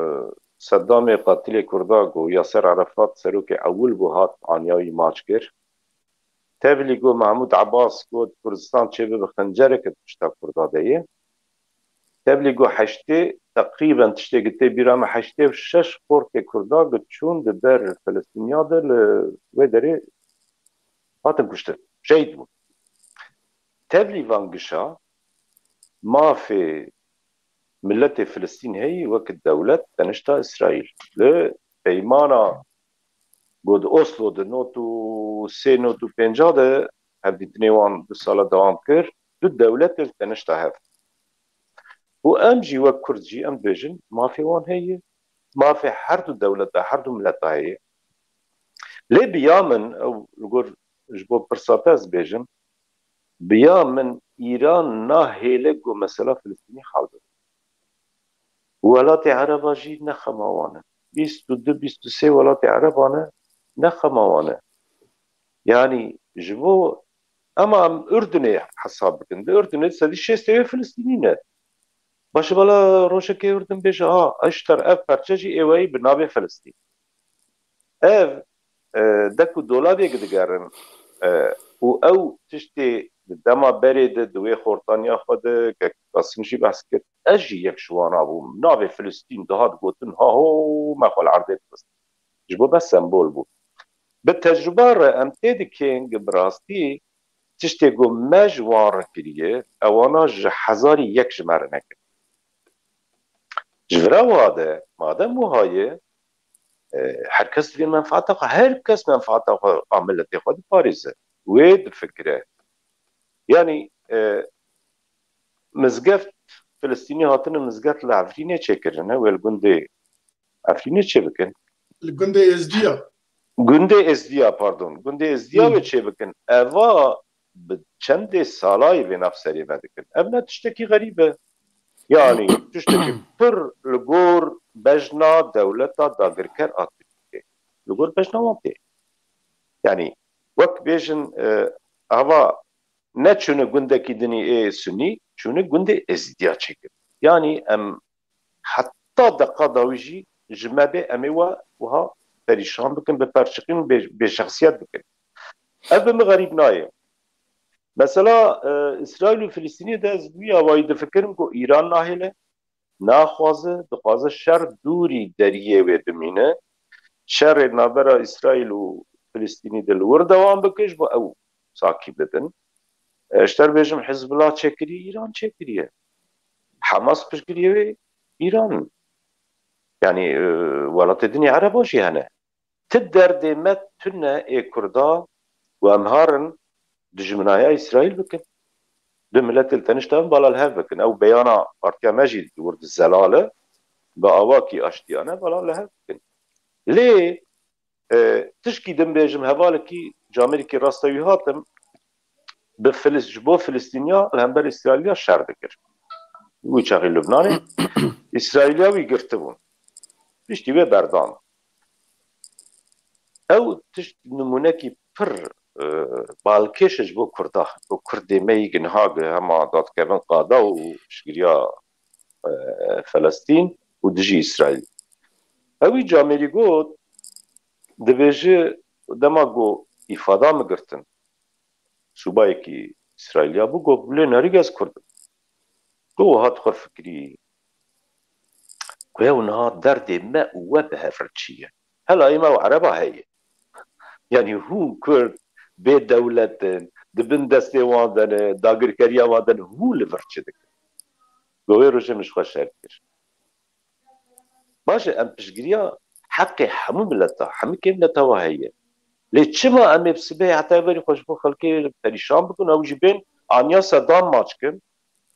Seddamê qatilê Kurda ku Yaser Arafat serokê ewil bû hat aniya wî maç kir. Tevlî got Mehmûd Ebas got Kurdistan çêbibe xencereke di pişta Kurda de ye. Tevlî got heştê teqrîben tiştê ku tê bîra me heştê û şeş xortê Kurda ku çûn di ber Filistîniya de li wê derê hatin kuştin. Şehîd bûn. Tevlî van gişa mafê miletê Filistîn heyî wek dewlet tenişta Îsraîl. Li peymana Got Oslo de not û sê not û pênca de hevdîtinê wan du sala dewam kir. Du dewletên tenişta hev. Û em jî wek Kurd jî em dibêjin mafê wan heye. Mafê her du dewleta, her du mileta heye. Lê bi ya min, ew li gor ji bo pirsa te ez bêjim, bi ya min Îran nahêle ku mesela Filistînî hal bibe. Welatê Ereba jî ne xema wan e. Bîst û du, bîst û sê welatê Ereba ne, ne xema wan e. Yanî ji bo, ema em Urdunê hesab bikin. Di Urdunê sedî şêstê wê Filistînî ne. Baş e, bala rojekê Urdun bêje, ha, eşter ev perçe jî ê weyî bi navê Filistîn. Ev, e, dek û dolabê digerin, e, û ew tiştê di dema berê de di wê xortaniya xwe de kek Qasim jî behs kir. Ez jî yek ji wana bûm. Navê Filistîn dihat gotin, ha ho, me xwe li erdê dixist. Ji bo bes sembol bû. Bi tecrûba re em tê dikên ku bi rastî tiştê ku me ji wan re kiriye, ewana ji hezarî yek ji me re nekirin. Ji vira wa de, madem wiha ye, e, her kes divê menfaeta xwe, her kes menfaeta xwe a miletê xwe diparêze. Wê difikire. Yanî, e, mizgeft, Filistînî hatine mizgeft li Efrînê çêkirine, wê li gundê Efrînê çê bikin. Li gundê Êzdiya. Gundê Êzdiya, pardon. Gundê Êzdiya Hmm. wê çê bikin. Eva bi çendê salayê vê nav serê me dikin. Ev ne tiştekî xerîb e. Yanî tiştekî pir li gor bejna dewleta dagirker a Tirkiyê. Li gor bejna wan tê. Yanî wek bêjin, e, ava ne çûne gundekî dinî ê Sunî, çûne gundê Êzdiya çêkir. Yanî em heta deqa dawî jî ji me bê em ê we wiha perîşan bikin, biperçiqîn, bê, bêşexsiyet bikin. Ev bi min xerîb nayê. Mesela, e, Îsraîl û Filistînê de ez wî awayî difikirim ku Îran nahêle, naxwaze, dixwaze şer dûrî deriyê wê bimîne. Şerê navbera Îsraîl û Filistînî de li wir dewam bike, ji bo ew sakî bibin. E, ji te re bêjim, Hizbullah çêkiriye, Îran çêkiriye. Hamas piştgiriyê wê Îran. Yanî, e, welatê dinê Ereba jî hene. Ti derdê me tune ê Kurda û em harin dijminaya Îsraîl bikin. Du miletê li tenişta em bala li hev bikin. Ew beyana partiya me jî di wir di zelal e. Bi awakî aştiyane bala li hev bikin. Lê, e, tişkî din bêjim, hevalekî camerîkî rasta wî hatim, bi Filis-, ji bo Filistîniya li hember Îsraîliya şer dikir. Wî çaxî Lubnanê Îsraîliya wî girtibûn. Piştî wê berdan. Ew tişt nimûnekî pir, e, balkêş e ji bo Kurda. Bo Kurdê me yî niha hema dadkevin qada û piştgiriya, e, Felestîn û dijî Îsraîl. Ew wî camêrî got, dibêje, dema ku îfada min girtin, subayekî Îsraîliya bû, got, lê nerî ez Kurd im. Got, wiha dixwe fikirî, ku ew niha derdê me û we bi hev re çi ye? Hela ê me û Ereba heye. Yanî hûn Kurd bê dewlet in, di bin destê wan de ne, dagirkeriya wan de ne, hûn li vir çi dikin? Got, wê rojê min ji xwe şer kir. Baş e, em piştgiriya heqê hemû mileta, hemû kê mileta wa heye. Lê çima em ê bi sibê heta verî xwe ji bo xelkê perîşan bikin, ew jî bên aniya Sedam maç kin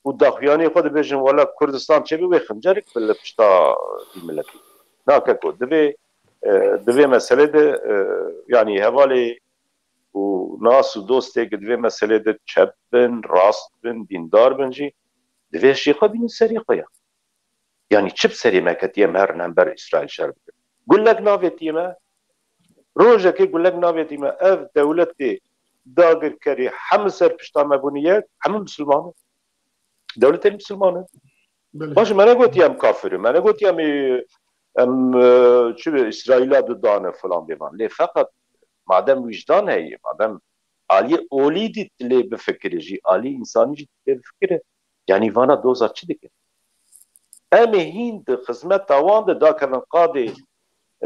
û daxuyaniyê xwe dibêjin, wela Kurdistan çêbî wê xincerik bi li pişta vî miletî. Na keko, divê, e, di vê meselê de, e, yanî hevalê û nas û dostê ki di vê meselê de çep bin, rast bin, dîndar bin jî, divê jî xwe bînin serê xwe ya. Yanî çi bi serê me ketiye, em herin hember Îsraîl şer bikin? Gulek navêtiye me. Rojekê gulek navêtiye me. Ev dewletê dagirkerî hemû ser pişta me bûne yek, hemû misilman in. Dewletên misilman in. Belê. Baş, me negotiye em kafir in. Me negotiye em, em, e, çi bi Îsraîla didane filan bêvan. Lê feqet madem wîjdan heye, madem aliyê olî dî dilê bifikire jî, aliyê însanî jî dilê bifikire. Yanî vana doza çi dike? Em ê hîn di xizmeta wan de dakevin qadê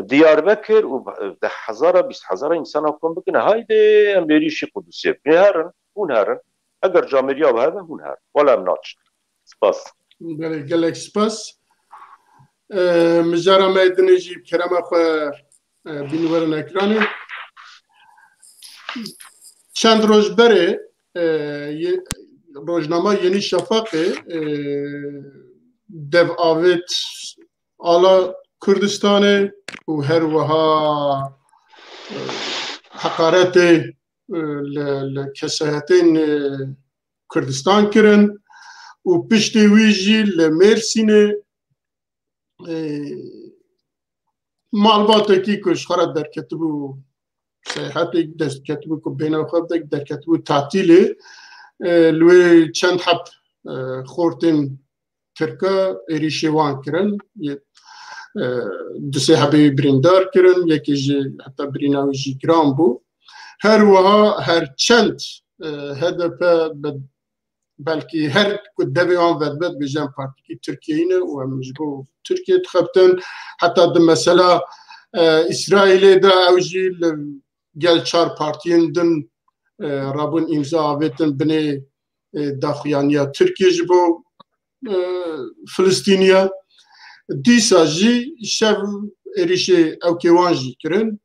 Diyarbekir û deh hezara, bîst hezara însana kom bikine. Haydi em êrîşî Qudusê bikin. Herin, hûn herin. Eger camêriya we hebe, hûn herin. Wela em naçin. Spas. Belê, gelek spas. E, mijara me dinê jî bi kerema xwe, e, bîn werin ekranê. Çend roj berê, e, ye-, rojnama Yenî Şafaqê, e, dev avêt ala Kurdistanê û her wiha, e, heqaretê, e, li, li kesehetên, e, Kurdistan kirin û piştî wî jî li Mêrsînê, e, malbatekî ku ji xwe re derketibû, seyahatek dest ketibû ku bêhna xwe bide, derketibû tatîlê, e, li wê çend heb, e, xortên Tirka êrîşê wan kirin. Yê, e, du sê hebê wî birîndar kirin, yekê jî heta birîna wî jî giran bû. Her wiha her çend, e, H D P bi belkî her ku devê wan vedibet bêje em partîkî Tirkiyeyî ne û em ji bo Tirkiye dixebtin. Heta di mesela, e, Îsraîlê de ew jî li gel çar partiyên din, e, rabûn îmza avêtin binê, e, daxuyaniya Tirkiye ji bo, e, Filistîniya. Dîsa jî şev êrîşê ewkê wan jî kirin.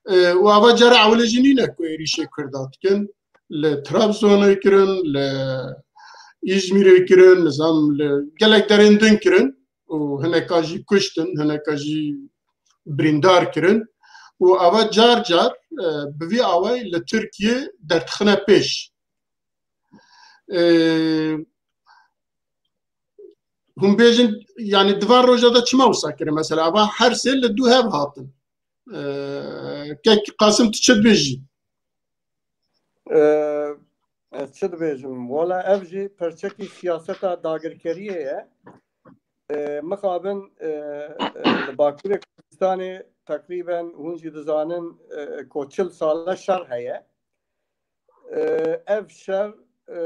E, û ava cara ewilê jî nîne ku êrîşê Kurda dikin. Li Trabzonê kirin, li Îzmîrê kirin, nizam li gelek derên din kirin û hineka jî kuştin, hineka jî birîndar kirin û ava car car, e, bi vî awayî li Tirkiye derdixine pêş. E, hûn bêjin, yanî di van roja de çima wisa kirin? Mesela, ava her sê li dû hev hatin. E, Kek Qasim, tu çi dibêjî? E, ez çi dibêjim? Wala ev jî perçekî siyaseta dagirkeriyê ye. E, mixabin, e, e, li Bakurê Kurdistanê teqrîben hûn jî dizanin, e, ku çil sale şer heye. E, ev şer, e,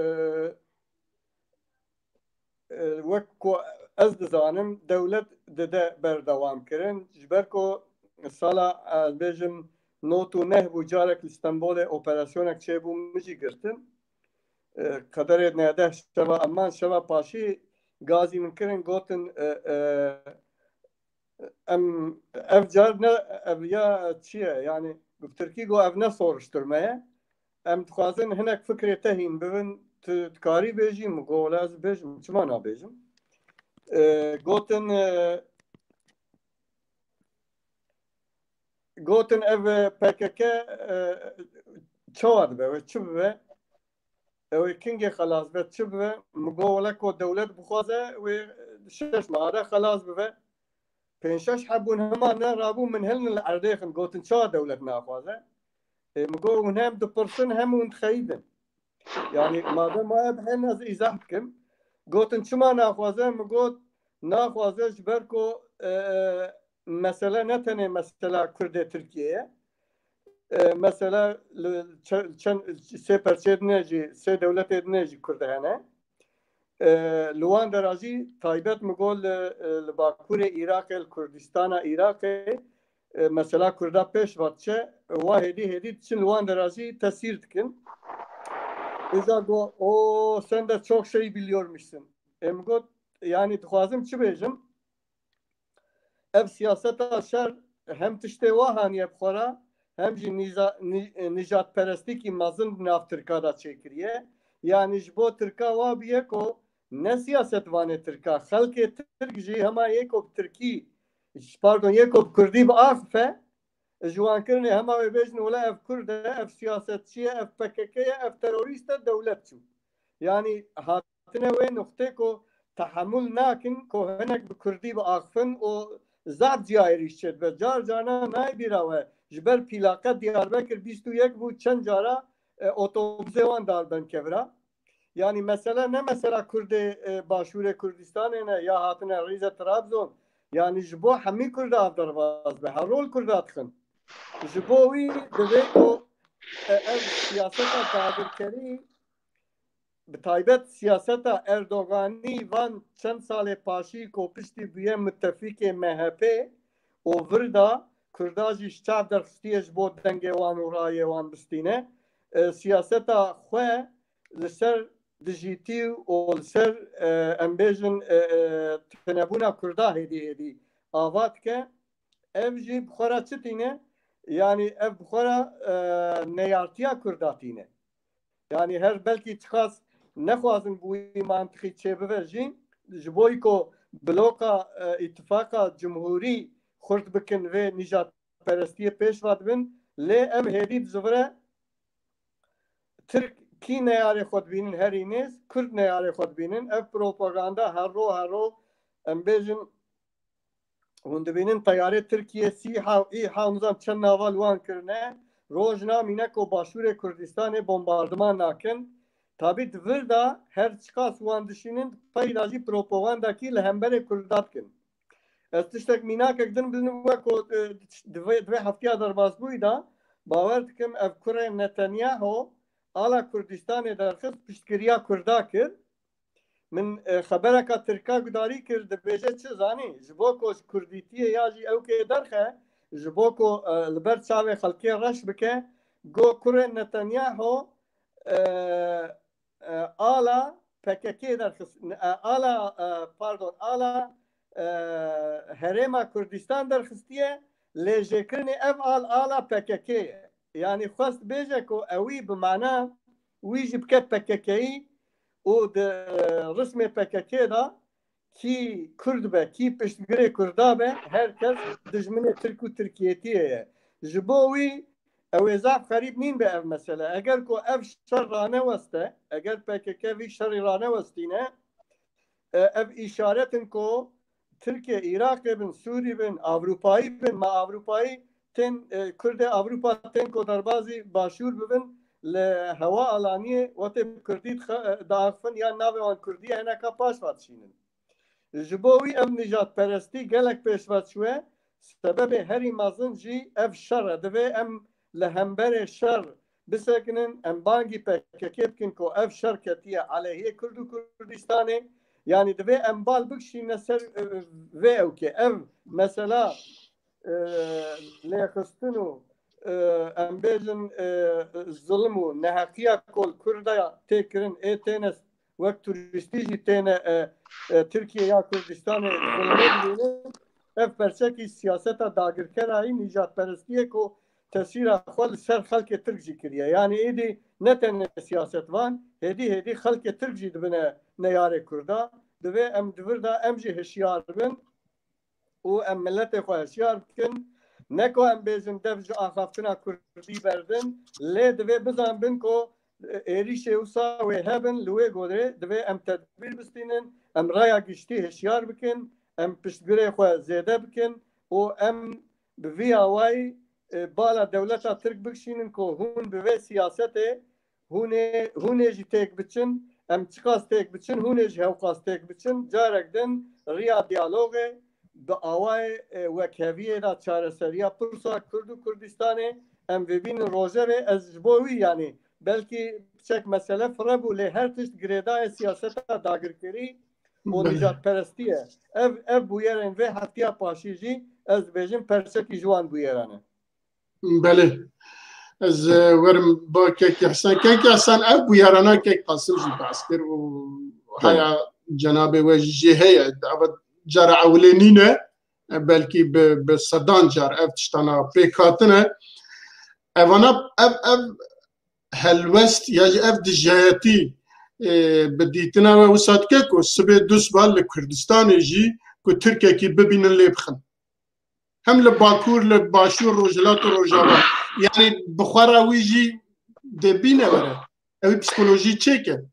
e, wek ku ez dizanim, dewlet dide berdewam kirin. Ji ber ku sala, ez bêjim, nod û neh bû, carek li Stenbolê operasyonek çêbû, min jî girtin. E, qederê neh deh şeva eman, şeva paşî gazî min kirin, gotin, e, e, em, ev car ne, ev ya çi ye? Yani, bi tirkî got, ev ne soruşturme ye. Em dixwazin hinek fikrê te hîn bibin, tu dikarî bêjî? Min got, wela ez bêjim, çima nabêjim? E, gotin, e, gotin ev P K K, e, çawa dibe, wê çi bibe? Ew ê kingê xelas be, çi bibe? Min got, wele ku dewlet bixwaze, wê şeş meha de xelas bibe. Pênc şeş heb bûn, hema ne rabû, min hilin li erdê xin, gotin, çawa dewlet naxwaze? Ê, min got, hûn hem dipirsin, hem hûn dixeyidin. Yani, madem waya, bi hen ez îzah bikim. Gotin, çima naxwaze? Min got, naxwaze ji ber ku, e, mesele ne tenê mesela Kurdê Tirkiyê ye. E, mesela li çe-, çend, sê perçeyê din jî, sê dewletê din jî Kurd hene. E, li wan dera jî taybet min got li, e, li Bakurê Iraqê, li Kurdistana Iraqê, e, mesela Kurda pêş ve diçe, e, wa hêdî hêdî diçin li wan dera jî tesîr dikin. Îja got, "O, sen de çok şey biliyormuşsun." Em got, yani dixwazim çi bêjim? Ev siyaseta şer hem tiştê wa haniye bi xwe re, hem jî nîza-, nî-, nîjadperestîkî mezin di nav Tirka de çêkiriye. Yani ji bo Tirka wa bûye ku ne siyasetvanê Tirka, xelkê Tirk jî hema yê ku bi Tirkî, pardon, yê ku bi Kurdî biaxife, ji wan kirinê hema wê bêjin, wele ev Kurd e, ev siyasetçi ye, ev P K K ye, ev terorîst e, dewlet çû. Yani hatine wê nuqtê ku tehemûl nakin ku hinek bi Kurdî biaxifin û zaf cihayê rîş çêdibe. Car carna nayê bîra we, ji ber pîlaqe Diyarbekir bîst û yek bû, çend cara, e, otobusê wan darben kevira. Yani mesele ne mesela Kurdê, e, Başûrê Kurdistanê ne ya hatine rîze Trabzon. Yani ji bo hemî Kurda ev derbas be. Her rol Kurda dixin. Ji bo wî divê ku, e, ev siyaseta dagirkerî, bi taybet siyaseta Erdoganî van çend salê paşî ku piştî bûye mutefîkê M H P û vir da Kurda jî ji çav derxistiye ji bo dengê wan û rayê wan bistîne. E, siyaseta xwe li ser dijîtî û li ser, e, em bêjin, e, e, tunebûna Kurda hêdî hêdî ava dike. Ev jî bi xwe re çi tîne? Yani ev bi xwe re, e, neyartiya Kurda tîne. Yani her belkî çiqas nexwazin bi wî mantiqî çêbive jî, ji bo ku bloka, e, îtifaqa cumhurî xurt bikin vê nîjadperestiyê pêş ve dibin, lê ev hêdî dizivire Tirk kî neyarê xwe dibînin herî nêz, Kurd neyarê xwe dibînin. Ev propaganda her ro her ro, em bêjin, hûn dibînin teyarê Tirkiye, SÎHA û ÎHA û nizam çend nava li wan kirine. Rojna mîne ku Başûrê Kurdistanê bombardiman nakin. Tabî di vir de her çiqas wan dişînin, pey de jî propagandakî li hemberê Kurda dikin. Ez tiştek mînakek din bidim we ku, e, di vê, di vê heftiya derbasbûyî de bawer dikim ev kurê Netanyahu ala Kurdistanê derxist, piştgiriya Kurda kir. Min, e, xebereka Tirka gudarî kir, dibêje çi zanî? Ji bo ku ji Kurdîtiyê ya jî ewkê derxe, ji bo ku, e, li ber çavê xelkê reş bike, got kurê Netanyahu, e, e, ala P K K derxist-, e, ala, e, pardon, ala, e, Herêma Kurdistan derxistiye, lê jêkirinê ev al ala P K K ye. Yani xwest bêje ku ewî bi mana wî jî bike P K K'yî û di, e, rismê P K K de kî Kurd be, kî piştgirê Kurda be, her kes dijminê Tirk û Tirkiyetiyê ye. Ji bo wî ew ê zaf xerîb nîn be ev mesele. Eger ku ev şer raneweste, eger P K K vî şerî ranewestîne, e, ev îşaret in ku Tirkiye, Iraqê bin, Sûrî bin, Avrupayî bin, ma Avrupayî tên, e, Kurdê Avrupa tên ku derbazî Başûr bibin, li hewa alaniyê wetê bi Kurdî dixe-, e, diaxifin, yan navê wan Kurdî hineka paş ve dişînin. Ji bo wî ev nîjadperestî gelek pêş ve çûye, sebebê herî mezin jî ev şer e. Divê em li hemberê şer bisekinin, em bangî P K K bikin ku ev şer ketiye aleyhiyê Kurd û Kurdistanê. Yani divê em bal bikişîne ser, e, vê ewkê. Ev mesela, e, lêxistin û, e, em bêjin, e, zilim û neheqiya ku li Kurda tê kirin, ê têne wek turîstî jî têne, e, e, Tirkiye ya Kurdistanê zilmê dibînin. Ev perçekî siyaseta dagirkerayî, nîjadperestiyê ku tesîra xwe li ser xelkê Tirk jî kiriye. Yani êdî ne tenê siyasetvan, hêdî hêdî xelkê Tirk jî dibine neyarê Kurda. Divê em di vir de em jî hişyar bin û em miletê xwe hişyar bikin. Ne ku em bêjin dev ji axaftina Kurdî berdin, lê divê bizanbin ku êrîşê wisa wê hebin, li wê gorê divê em tedbîr bistînin, em raya giştî hişyar bikin, em piştgirê xwe zêde bikin û em bi vî awayî, e, bala dewleta Tirk bikişînin ku hûn bi vê siyasetê hûn ê, hûn ê jî têk biçin, em çiqas têk biçin, hûn ê jî hewqas têk biçin. Carek din riya diyalogê bi awayê, e, wekheviyê de çareseriya pirsa Kurd û Kurdistanê Em vê bînin rojevê, ez ji bo wî, yanî belkî çek mesele fire bû, lê her tişt girêdayê siyaseta dagirkerî û nijadperestî ye. Ev, ev bûyerên vê heftiya paşî jî, ez dibêjim, perçekî ji wan bûyeran e. Belê. Ez e, werim ba kek Hesen. Kek Hesen, ev bûyerana kek Qasim jî behs kir û haya cenabê we jî jê heye. Eva cara ewilê nîne. E, belkî bi, bi sedan car ev tiştana pêk hatine. Evana, ev, ev helwest ya jî ev dijayetî, e, bi dîtina we wisa dike ku sibê du siba li Kurdistanê jî ku Tirkekî bibînin lê bixin. Hem li Bakur, li Başûr, Rojhilat û Rojava. Yanî bi xwe re wî jî dê bîne were. Ew psîkolojî çêke.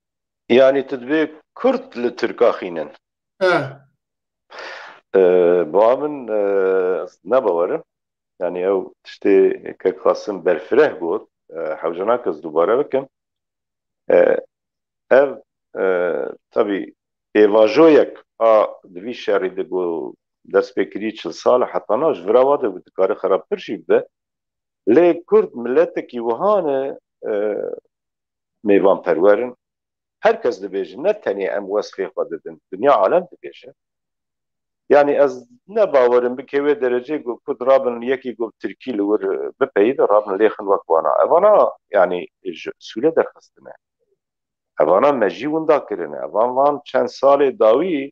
Yanî tu dibê Kurd li Tirka xînin. E, Ee, ba min e, ez ne bawerim. Yani ew tiştê kek Qasim berfireh got, e, hewce nake ez dubare bikim. E, ev e, tabî pêvajoyek a di vî şerî de ku dest pê kirî çil sal e, heta na ji vira wa de dikare xerabtir jî bibe. Lê Kurd miletekî wiha ne, e, mêvanperwer in. Her kes dibêje, ne tenê em wesfê xwe didin, dinya alem dibêje. Yani ez ne bawerim bike wê derecê ku Kurd rabin yekî ku Tirkî li wir bipeyî de rabin lêxin wek wana. Evana yani ji sûle derxistine. Evana mejî winda kirine. Evan van çend salê dawî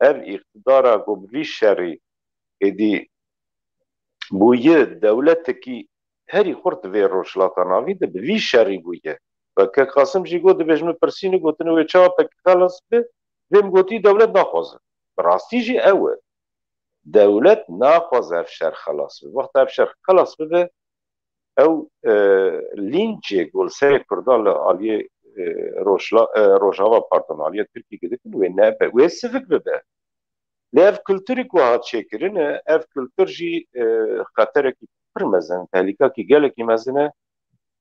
ev îqtidara ku bi vî şerî êdî bûye dewletekî herî xurt vê Rojhilata Navî de bi vî şerî bûye. Weke Qasim jî got, dibêjin min pirsîne, gotin wê çawa P K K xelas bi, vê min gotî dewlet naxwaze. Bi rastî jî ew e. Dewlet naxwaze ev şer xelas bi. Wexta ev şer xelas bibe, ew e, lîncê ku li serê Kurdan li aliyê e, Rojla, e, Rojava, pardon, aliyê Tirkî dikin, wê nebe, wê sivik bibe. Lê ev kulturî ku hat çêkirine, ev kultur jî e, xeterekî pir mezin, tehlîkakî gelekî mezin e.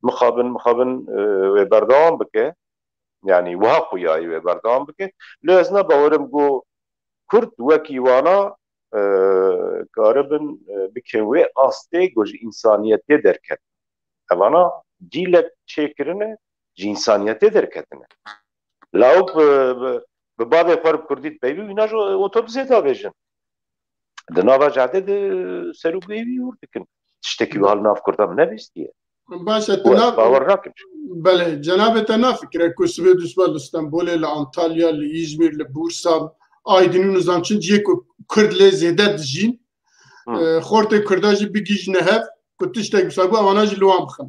Mixabin, mixabin e, wê berdewam bike. Yani wiha xuyayî wê berdewam bike. Lê ez ne bawerim ku Kurd wekî wana e, karibin e, bikin wê astê ku ji însaniyetê derket. Evana cîlek çêkirine, ji însaniyetê derketine. Lawik bi, bi, bi bavê xwe bi kurdî dipeyive, wîna ji otobusê davêjin. Di nava cadê de ser û guhê wî hûr dikin. Tiştekî wiha li nav Kurda min nebîstiye. Baş e, tu nav... Bawer nakim. Belê, cenabê te nafikire ku sibê dusba li Stenbolê, li Antalya, li Îzmîr, li Bursa, Aydin û nizam çi cihê ku Kurd lê zêde dijîn, e, xortê Kurda jî bigihîjine hev, ku tiştek wisa bû, ewana jî li wan bixin.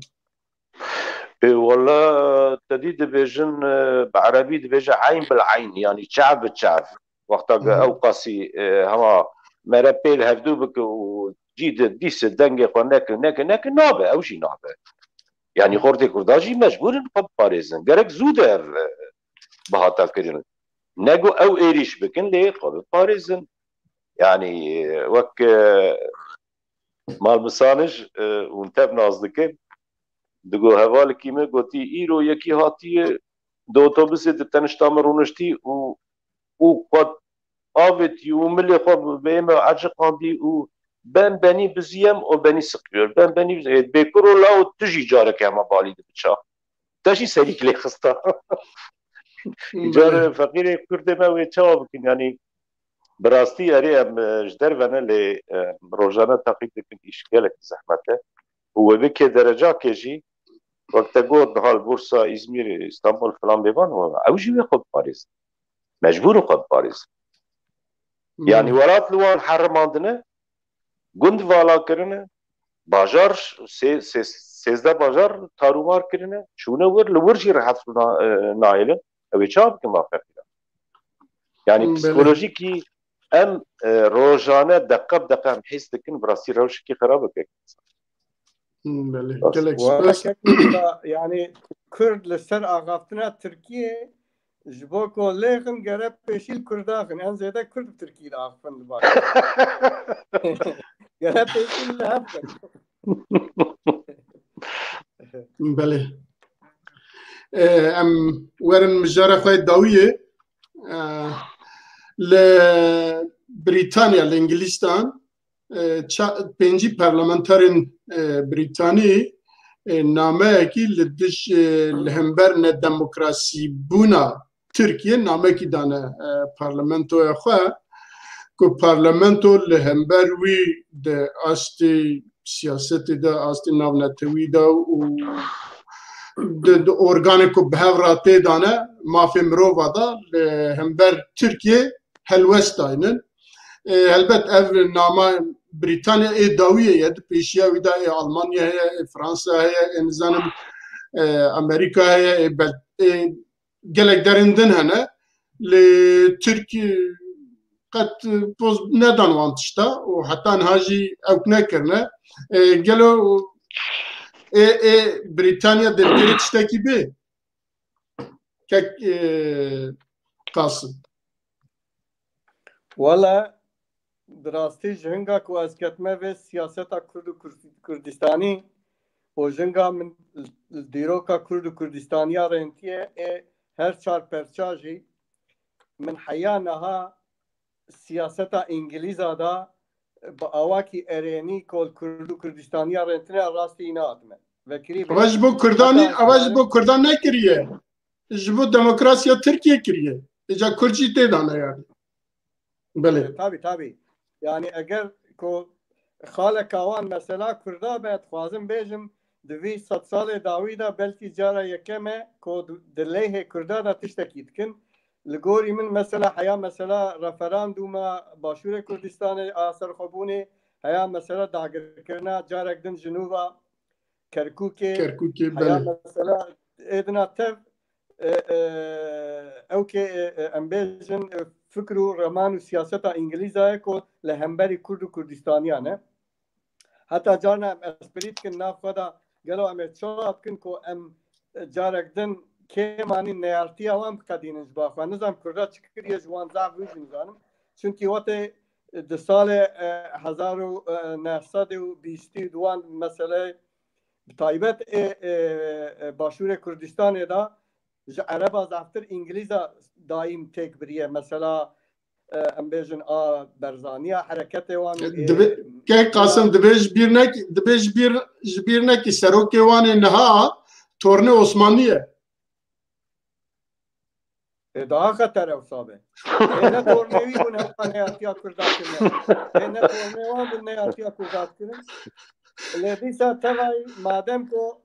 E, wala te dî dibêjin, e, bi erebî dibêje eyn bil eyn, yanî çav bi çav. Wexta ku ew qasî e, hema mere pêl hevdû bike û cî de dîse dengê xwe neke, neke, neke, nabe, ew jî nabe. Yanî xortê Kurda jî mecbûr in xwe biparêzin. Gerek zû de ev e, bihata kirin. Ne ku ew êrîş bikin, lê xwe biparêzin. Yanî e, wek e, Mal Misanij e, hûn tev nas dikin. Digo hevalekî me gotî, îro yekî hatiye di otobusê di tenişta min rûniştî û û xwe avêtî û milê xwe bi ême eciqandî û ben beni biziyem, o beni sıkıyor. Ben beni biziyem. Bêkuro law tu jî careke hema balî dibiça. Te jî serî lê xista. Îcar feqîrê Kurdê me wê çawa bikin? Yanî bi rastî erê em e, ji derve ne lê e, rojane teqîb dikin, îş gelek zehmet e. Û wê bikê derecakê jî, wek te got, niha li Bursa, Îzmîr, Îstanbul filan bêvan, ew jî wê xwe biparêzin. Mecbûr in xwe biparêzin. Yanî welat li wan herimandine, gund vala kirine, bajar, sê, sê, sêzdeh bajar tarûmar kirine, çûne wir, li wir jî rehet na, e, nahêlin. Ew ê çawa bikin va feqîran? Yanî psikolojîkî em e, rojane deqe bi deqe em hîs dikin, bi rastî rewşekî xerab e. Belê, gelek spas. Yani Kurd li ser axaftina Tirkiyê ji bo ku lêxin gere pêşî li Kurda xin. En zêde Kurd bi Tirkî de axifin li baş. Gere pêşî li hev bin. Belê. Em werin mijara xwe dawiyê. Li Brîtanya, li Îngilîstan, pêncî parlamenterên Brîtanî e, nameyekî li dij, e, li hember nedemokrasîbûna Tirkiye namekî dane, e, parlamentoya xwe, ku parlamento li hember wî di astê siyasetê de, astê navnetewî de û di, di organê ku bi hev re tê dane, mafê mirova de li hember Tirkiye helwest daynin. E, helbet ev nama Brîtanya ê dawiyê ye, di pêşiya wî de ê Almanya heye, ê Fransa heye, ê nizanim, e, Amerîka heye, ê Bel-, ê gelek derên din hene. Lê Tirk, e, qet poz nedan wan tişta û heta niha jî ewk nekirine. E, gelo ê, ê Brîtanya dê bigire tiştekî bê? Kek, e, Qasim. Wele, bi rastî ji hinga ku ez ketime vê siyaseta Kurd û Kurd-, Kurdistanî û ji hinga min dîroka Kurd û Kurdistaniya rêntiye ê her çar perça jî, min heya niha siyaseta Îngilîza da bi awakî erênî ku li Kurd û Kurdistaniya rêntine rastî nehatime vekirî bê. Ewa ji bo Kurdan nî, Heta ewa ji bo Kurdan nekiriye. Ji bo demokrasiya Tirkiye kiriye. Îca Kurd jî tê de ne yani. Belê. E, tabî, tabî. Yani eger ku xaleka wan mesela Kurda be, dixwazim bêjim, di vî sed salê dawî de belkî cara yekem e ku di, di lêhê Kurda de tiştekî dikin. Li gorî min mesela heya mesela referandûma Başûrê Kurdistanê a serxwebûnê, heya mesela dagirkirina carek din ji nû ve Kerkûkê, Kerkûkê, heya belê. Mesela êdina tev, e, e, ew kê, e, e, em bêjin, e, fikr û reman û siyaseta Îngilîza ye ku li hemberî Kurd û Kurdistaniyan e. Heta carna em espirî dikin nav xwe de, gelo em ê çawa bikin ku em, e, carek din kêmanî neyartiya wan biqedînin ji ba xwe. Nizam Kurda çi kiriye ji wan zaf wî jî nizanim. Çunkî wetê, e, di salê, e, hezar û neh sed û bîst û duwan mesele bi taybet ê, e, e, Başûrê Kurdistanê de ji Ereba zaftir Îngilîza dayîm têk biriye. Mesela, e, em bêjin a berzaniya hereketê wan ê Divê, Kek Qasim, divê ji bîr nekî, divê ji bîr, ji bîr nekî serokê wan ê niha tornê Osmanlî ye. Ê, daha xeter ew sabe. Ê, ne tornê wî bûn hewpa neyartiya Kurda kirine. Ê, ne tornê wan bûn neyartiya Kurda kirin. Lê dîsa tevayî madem ku,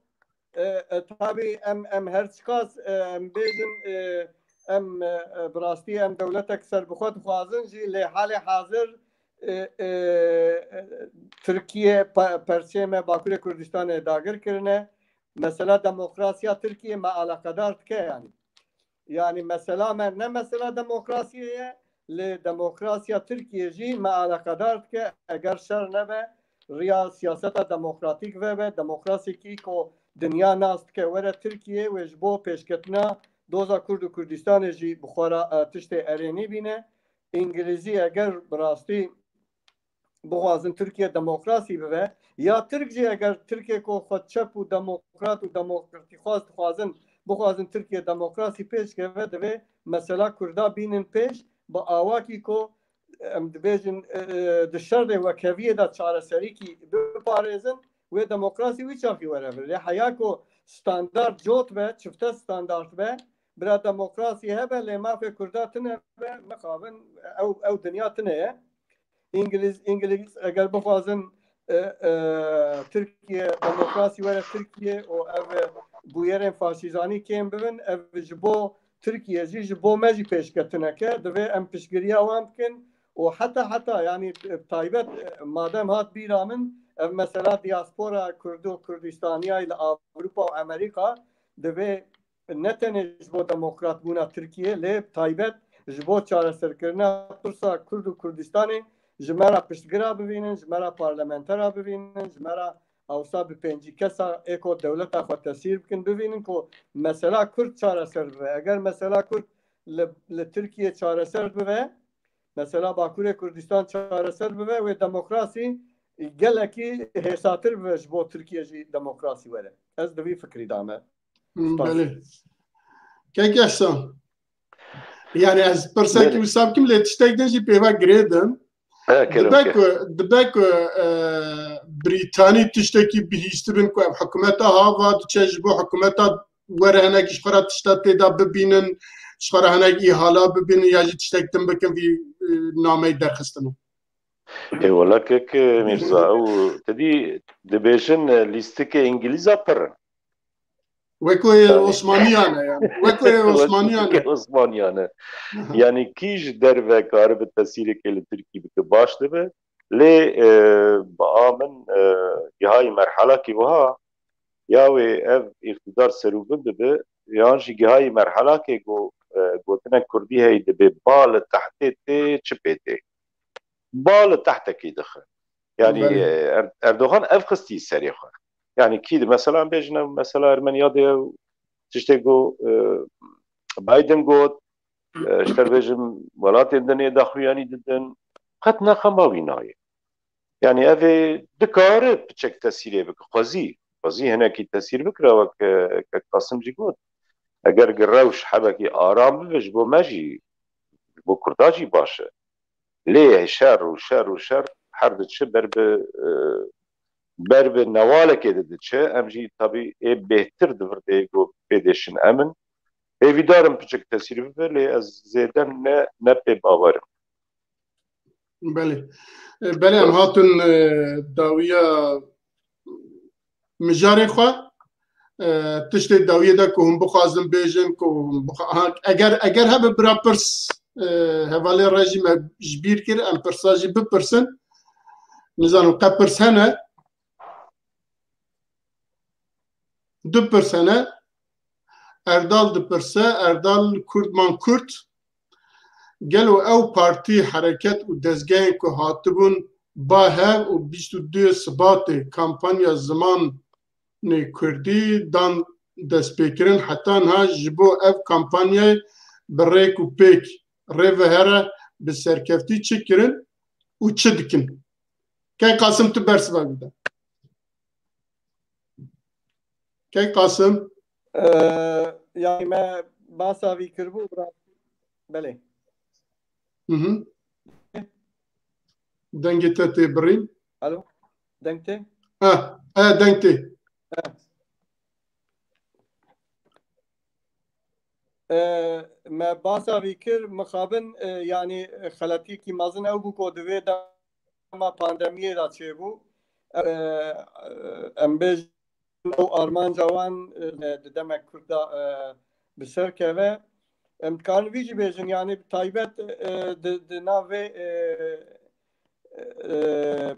e, e, tabî em, em her çiqas, e, em bêjin, e, em, e, e, bi rastî em dewletek serbixwe dixwazin jî, lê halê hazir, e, e, e, Tirkiye pe-, perçê me Bakurê Kurdistanê dagir kirine. Mesela demokrasiya Tirkiye me alaqedar dike yani. Yani mesela me ne mesela demokrasiye ye, lê demokrasiya Tirkiye jî me alaqedar dike. Eger şer nebe, riya siyaseta demokratîk vebe, demokrasîkî ku dinya nas dike were Tirkiye, wê ji bo pêşketina doza Kurd û Kurdistanê jî bi xwe re, e, tiştê erênî bîne. Îngilîzî eger bi rastî bixwazin Tirkiye demokrasî bibe, ya Tirk jî eger Tirkê ku xwe çep û demokrat û demokratîxwaz dixwazin, bixwazin Tirkiye demokrasî pêş keve, divê mesela Kurda bînin pêş, bi awakî ku em dibêjin, e, e, di şerê wekheviyê de çareserîkî biparêzin, wê demokrasî wî çaxî were vir. Lê heya ku standart cot be, çifte standart be, bira demokrasî hebe, lê mafê Kurda tine be, mixabin ew, ew dinya tine ye. Îngiliz, Îngiliz eger bixwazin, e, e, Tirkiye demokrasî were Tirkiye û ev bûyerên faşîzanî kêm bibin, ev ji bo Tirkiye jî, ji bo me jî pêşketineke, divê em piştgiriya wan bikin û heta, heta, yanî, e, taybet, e, madem hat bîra min, ev mesela diaspora Kurdo Kurdistaniyayê li Ewropa û Amerîka divê ne tenê ji bo demokratbûna Tirkiye, lê bi taybet ji bo çareserkirina pirsa Kurd û Kurdistanê ji me re piştgira bivînin, ji me re parlamentera bivînin, ji me re awsa bi pêncî kesa ê ku dewleta xwe tesîr bikin bivînin ku mesela Kurd çareser bibe. Eger mesela Kurd li, li Tirkiye çareser bibe, mesela Bakurê Kurdistan çareser bibe, wê demokrasî gelekî hêsatir bibe ji bo Tirkiye jî demokrasî were. Ez di vî fikrî de me. Hmm, Spas. Belê. Kek Ehsan. Yani ez pirsekî Belê. wisa bikim, lê tiştek din jî pêva girêdim. E, kerem Dibe ke. ku, dibe ku, e, Brîtanî tiştekî bihîstibin ku ev hikûmeta hava diçe ji bo hikûmeta were hinek ji xwe re tişta tê de bibînin, ji xwe re hinek îhala bibînin ya jî tiştek din bikin vî, e, nameyê derxistine. Ê wela kek Mîrza, ew te dî dibêjin, e, lîstikê Îngilîza pir in. Weko yê Osmaniyan e yani. Weko yê Osmaniyan e. Weko Osmaniyan e. Aha. Yani kî ji derve karibe tesîreke li Tirkî bike baş dibe. Lê, e, bi a min, e, gihayî merhelakî wiha, ya wê ev îqtidar serûvin dibe, yan jî gihayî merhelakê ku, e, gotinek kurdî heyî dibe, ba li tehtê tê, çi pê tê? Ba li tehtekî dixe. Yani, Belê. e, Er-, Erdogan ev xistî serê xwe. Yani kî di mesela bêjin ev mesela Ermeniya de ew tiştê ku, e, Biden got, e, ji te bêjim welatên din ê daxuyanî didin. Qet ne xema wî nayê. Yani ev ê dikare piçek tesîrê bike. Xwezî, xwezî hinekî tesîr bikira wek, e, kek Qasim jî got. Eger gi rewş hebekî aram bibe ji bo me jî, ji bo Kurda jî baş e. Lê şer û şer û şer her diçe ber bi, e, ber bi newalekê de diçe. Em jî tabî ê bêhtir di vir de ku pê dêşin em in. Hêvîdar im piçek tesîr bibe, lê ez zêde ne, ne pê bawer im. Belê. E, belê, em hatin, e, dawiya mijarê xwe. E, tiştê dawiyê de ku hûn bixwazin bêjin, ku hûn bixwa-, ha, eger, eger hebe bira pirs, e, hevalê re jî me ji bîr kir, em pirsa jî bipirsin. Nizanim qe pirs hene. Du pirs hene. Erdal dipirse, Erdal Kurdman Kurd, gelo ew partî, hereket û dezgehên ku hatibûn ba hev û bîst û du Sibatê kampanya zimanê Kurdî dan destpêkirin, heta niha ji bo ev kampanyayê bi rêk û pêk rê ve here bi serkeftî çi kirin û çi dikin? Key Qasim, tu bersiva bide. Key Qasim? Ee, yani me basa vî kiribû, bira. Belê. Hı hı. Dengê te tê birîn. Alo? Deng tê? Ha, e, deng tê. Ha. E, me basa vî kir, mixabin, e, yani, e, xeletiyekî mezin ew bû ku di vê dema pandemiyê de çêbû. E, e, em bêjin ew armanca wan, e, di demek kurt de, e, bi ser keve. Em dikarin vî jî bêjin, yani bi taybet, e, di, di nav vê, e, e,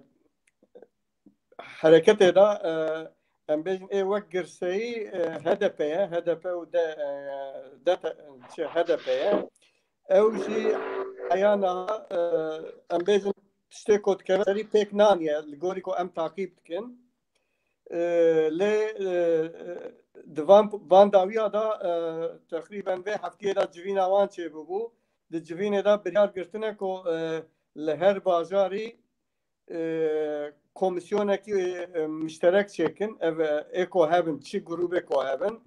hereketê de, e, em bêjin ê wek girseyî, e, H D P ye, H D P û de, e, de te-, çi, H D P ye. Ew jî heya niha, e, em bêjin tiştê ku dikeve serî pêk naniye, li gorî ku em taqîb dikin. E, lê, e, di van, van dawiya de, e, teqrîben vê heftiyê de civîna wan çêbûbû. Di civînê de biryar girtine ku, e, li her bajarî, e, komîsyonekî, e, mişterek çêkin, ev, e, ê ku hebin, çi grûbê ku hebin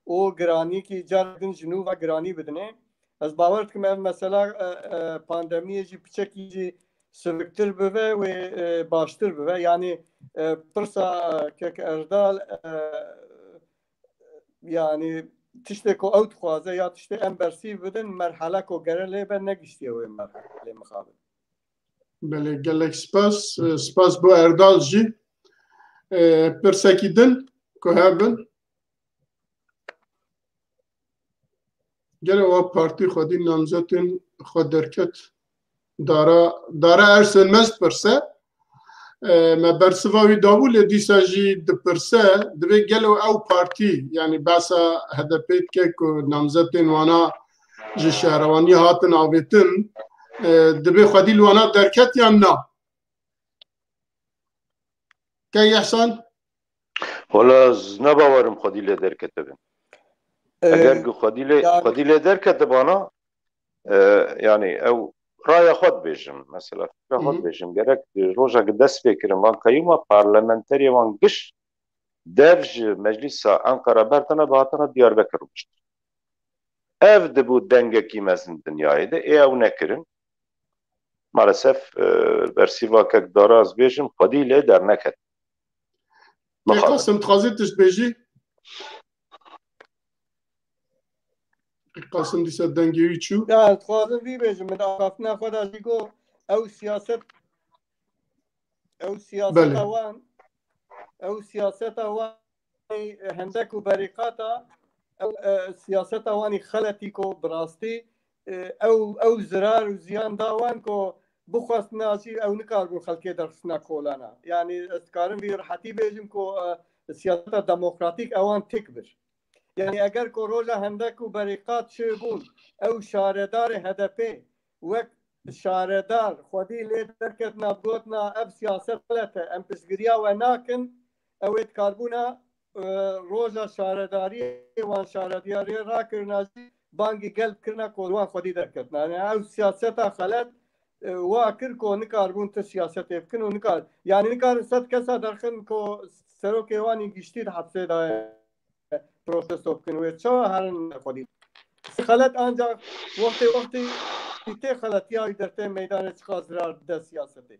û giranîkî carek din ji nû ve giranî bidinê. Ez bawer dikim ev mesela, e, e, pandemiyê jî piçekî jî siviktir bibe wê, e, baştir bibe. Yanî, e, pirsa, e, kek Erdal, e, yanî tiştê ku ew dixwaze ya tiştê em bersîv bidin, merhele ku gere lê be negiştiye wê merhelê mixabin. Belê, gelek spas. E, spas bo Erdal jî. E, pirsekî din ku hebin. Gelo ew partî xwedî namzetên xwe derket? Dara, Dara Ersên Mest pirse. E, me bersiva wî dabû, lê dîsa jî dipirse, divê gelo ew partî, yanî behsa H D P dike ku namzetên wana ji şehrewaniyê hatin avêtin, e, divê xwedî li wana derket yan na? Key Îhsan? Wala ez ne bawerim xwedî lê derketibin. Ee, Eger ku xwedî lê, yani xwedî lê derketibana, e, yani ew raya xwe dibêjim, mesela fikra xwe Hı hı. dibêjim. Gerek, e, roja ku dest pê kirin van keyûma parlamenterê wan giş dev ji meclîsa Enqera bertine bi hatine Diyarbekir rûniştin. Ev dibû dengekî mezin dinyayê de, ê ew nekirin. Maalesef, e, bersîva kek Dara ez bêjim, xwedî lê derneket. Kê Qasim, dixwazî tişt bêjî? Kê Qasim dîsa dengê wî çû. Ya, dixwazim vî bêjim, min axaftina xwe de jî got, ew siyaset, ew siyaseta Belê. wan, ew siyaseta wan, hendek û berîqata, ew, e, siyaseta wan î xeletî ku bi rastî, e, ew, ew zirar û ziyan da wan ku bixwestina jî ew nikaribûn xelkê derxistina kolana. Yanî ez dikarim vî rehetî bêjim ku, e, siyaseta demokratîk ewan têk bir. Yanî eger ku roja hendek û berîqat çêbûn, ew şaredarê H D P wek şaredar xwedî lê derketina, bigotina ev siyaset xelet e, em piştgiriya we nakin, ew ê dikarbûna, e, roja şaredariyê wan şaredariyê rakirina jî bangî gel bikirina ku wan xwedî derketina. Yanî ew siyaseta xelet, e, wa kir ku nikaribûn ti siyasetê bikin û nikar-, yanî nikarin sed kesa derxin ku serokê wan î giştî di hepsê de ye. Protesto bikin wê. Çawa herin xwedî? Xelet ancak wextê wextê tê xeletiya wî dertê meydanê çiqa zirar bide siyasetê.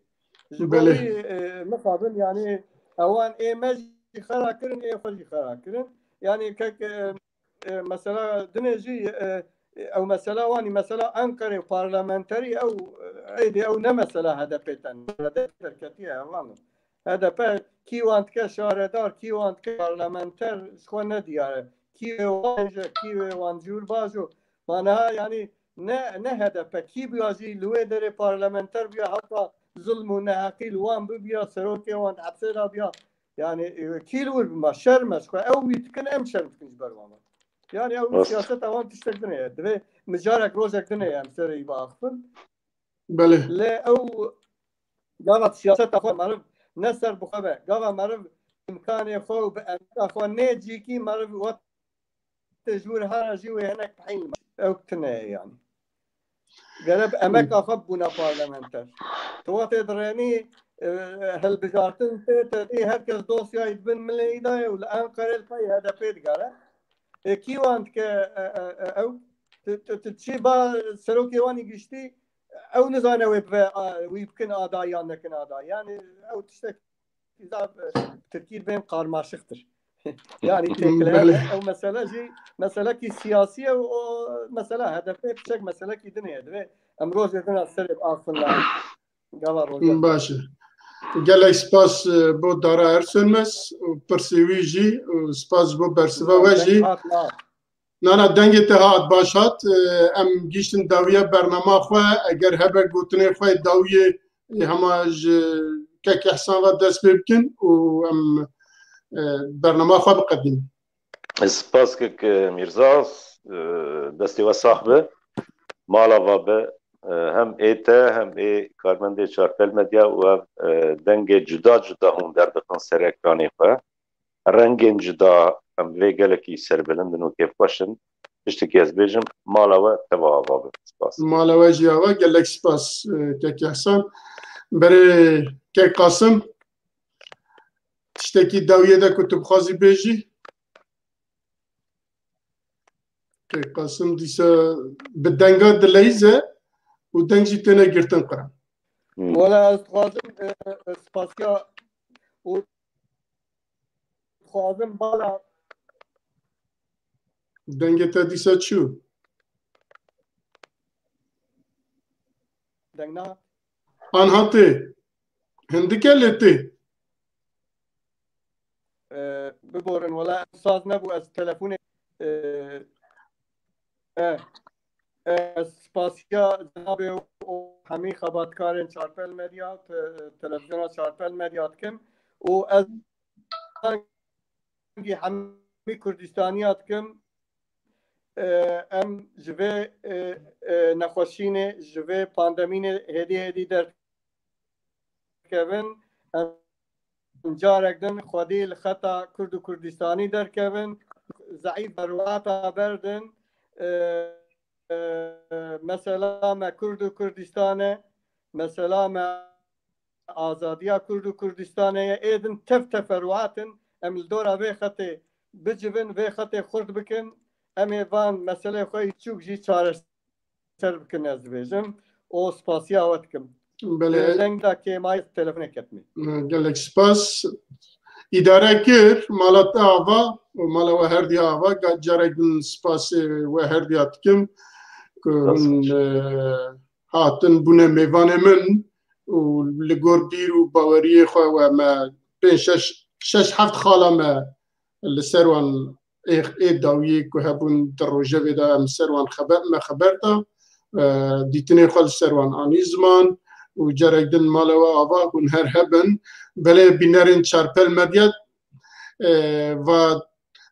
Ji bo Belê. wî, e, mixabin, yanî ewan ê me jî xera kirin, ê xwe jî xera kirin. Yanî kek, e, e, mesela dinê jî, e, ew mesela wanî, mesela Enqerê parlamenterî ew, e, êdî ew ne mesela H D P ten. H D P derketiye, ewan. H D P kî wan dike şaredar, kî wan dike parlamenter, ji xwe ne diyar e. Kî wê wan bêje, kî wê wan jûr bajo. Ma niha, yanî ne, ne H D P, kî biya jî li wê derê parlamenter biya, heta zulm û neheqî li wan bibiya, serokê wan di hepsê de biya. Yanî, e, kî li wir bima, şerm e ji xwe. Ew wî dikin, em şerm dikin ji ber wan. Yanî ew Rast. siyaseta wan tiştek din e. Divê mijarek rojek din e em serê wî biaxifin. Belê. Lê ew gava siyaseta xwe meriv ne ser bi xwe be. Gava meriv imkanê xwe û bi emeka xwe nê cîkî meriv wextê ji wir here jî wê hinek bihîn. Ew tine ye yanî. Gere bi emeka xwe bûna parlamenter. Tu wextê dirênî, e, hilbijartin tê te dî, her kes dosyayê di bin milê wî de ye û li Enqerê li pey H D P digere. E, kî wan dike, e, e, e, ew? Tu, tu, tu çi ba serokê wan î giştî, ew nizane wê bibe, a, wî bikin aday yan nekin aday. Yanî ew tiştek zaf, e, tirkî dibên karmaşıktır. Yanî têkile Belê. ew mesele jî meselekî siyasî ye û o mesela H D P piçek meselekî din heye. Divê em rojê din a serê axifin la gava roja. Baş e. Gelek spas, e, bo Dara Ersönmez û pirsê wî jî û spas ji bo bersiva we jî. Hat, hat. Na, na, dengê te hat, baş hat. E, em gihîştin dawiya bernama xwe. Eger hebe gotinê xwe dawiyê, e, hema ji kek Ehsan ve dest pê bikin û em, e, bernama xwe biqedînin. Spas kek Mîrza, e, destê we sax be. Mala va be, e, hem ê te hem ê karmendê Çarpel Medya û ev, e, dengê cuda cuda hûn derdixin ser ekranê xwe. Rengên cuda, em vê gelekî serbilind in û kêfxweş in. Tiştekî ez bêjim, mala we teva ava be. Spas. Mala we jî ava, gelek spas, e, kek Ehsan. Berê kek Qasim, tiştekî dawiyê de ku tu bixwazî bêjî? Kek Qasim dîsa bi denga dileyîze û deng jî têne girtin qira. Hmm. Wela ez dixwazim, e, e, spasiya û dixwazim bala. Dengê te dîsa çû? Deng nehat. Anha tê. Hindik e lê tê. E, biborin, wela ev saz nebû, ez telefonê, e, e, e, spasiya cenabê û hemî xebatkarên Çarpel Medya, te-, televizyona Çarpel Medya dikim û ez hemî Kurdistaniya dikim. E, em ji vê, e, e, nexweşînê, ji vê pandemînê hêdî hêdî derdikevin. Em carek din xwedî li xeta Kurd û Kurdistanî derkevin. Zeîf berwata berdin. E, e, mesela me Kurd û Kurdistan e. Mesela me azadiya Kurd û Kurdistanê ye. Ê din tev teferuat in. Em li dora vê xetê bicivin, vê xetê xurt bikin. Em ê van meselê xwe yî çûk jî çareser bikin, ez dibêjim. O spasiya we dikim. Belê. Deng da kêmayî telefonê ketmî. Gelek spas. îdare kir, mala te ava û mala we herdiya ava. Ga-, carek din spasê we herdiya dikim ku hûn, e, hatin bûne mêvanê min û li gor bîr û baweriyê xwe we me pênc şeş, şeş heft xala me li ser wan ê, ê dawiyê ku hebûn di rojevê de em ser wan xeber, me xeber da, e, dîtinê xwe li ser wan anî ziman û carek din mala we ava hûn her hebin. Belê bînerên Çarpel Medya, e, va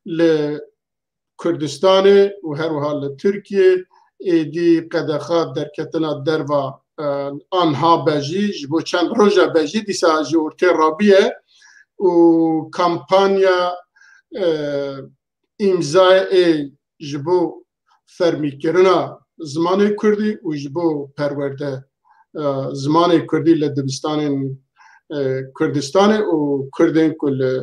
li Kurdistanê û her wiha li Tirkiyê êdî qedexa derketina derva, e, anha be jî, ji bo çend roja be jî, dîsa ji ortê rabiye û kampanya, e, îmzayê ji bo fermîkirina zimanê kurdî û ji bo perwerde, e, zimanê kurdî li dibistanên, e, Kurdistanê û Kurdên ku li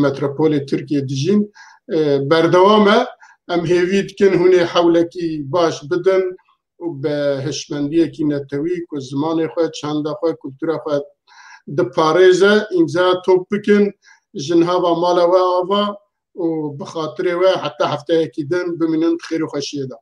metropolê Tirkiyê dijîn, e, berdewam e. Em hêvî dikin hûn ê hewlekî baş bidin û bi hişmendiyekî netewî ku zimanê xwe, çanda xwe, kultura xwe diparêze, îmzaya top bikin, ji niha va mala we ava û bi xatirê we heta hefteyekî din bimînin di xêr û xweşiyê de.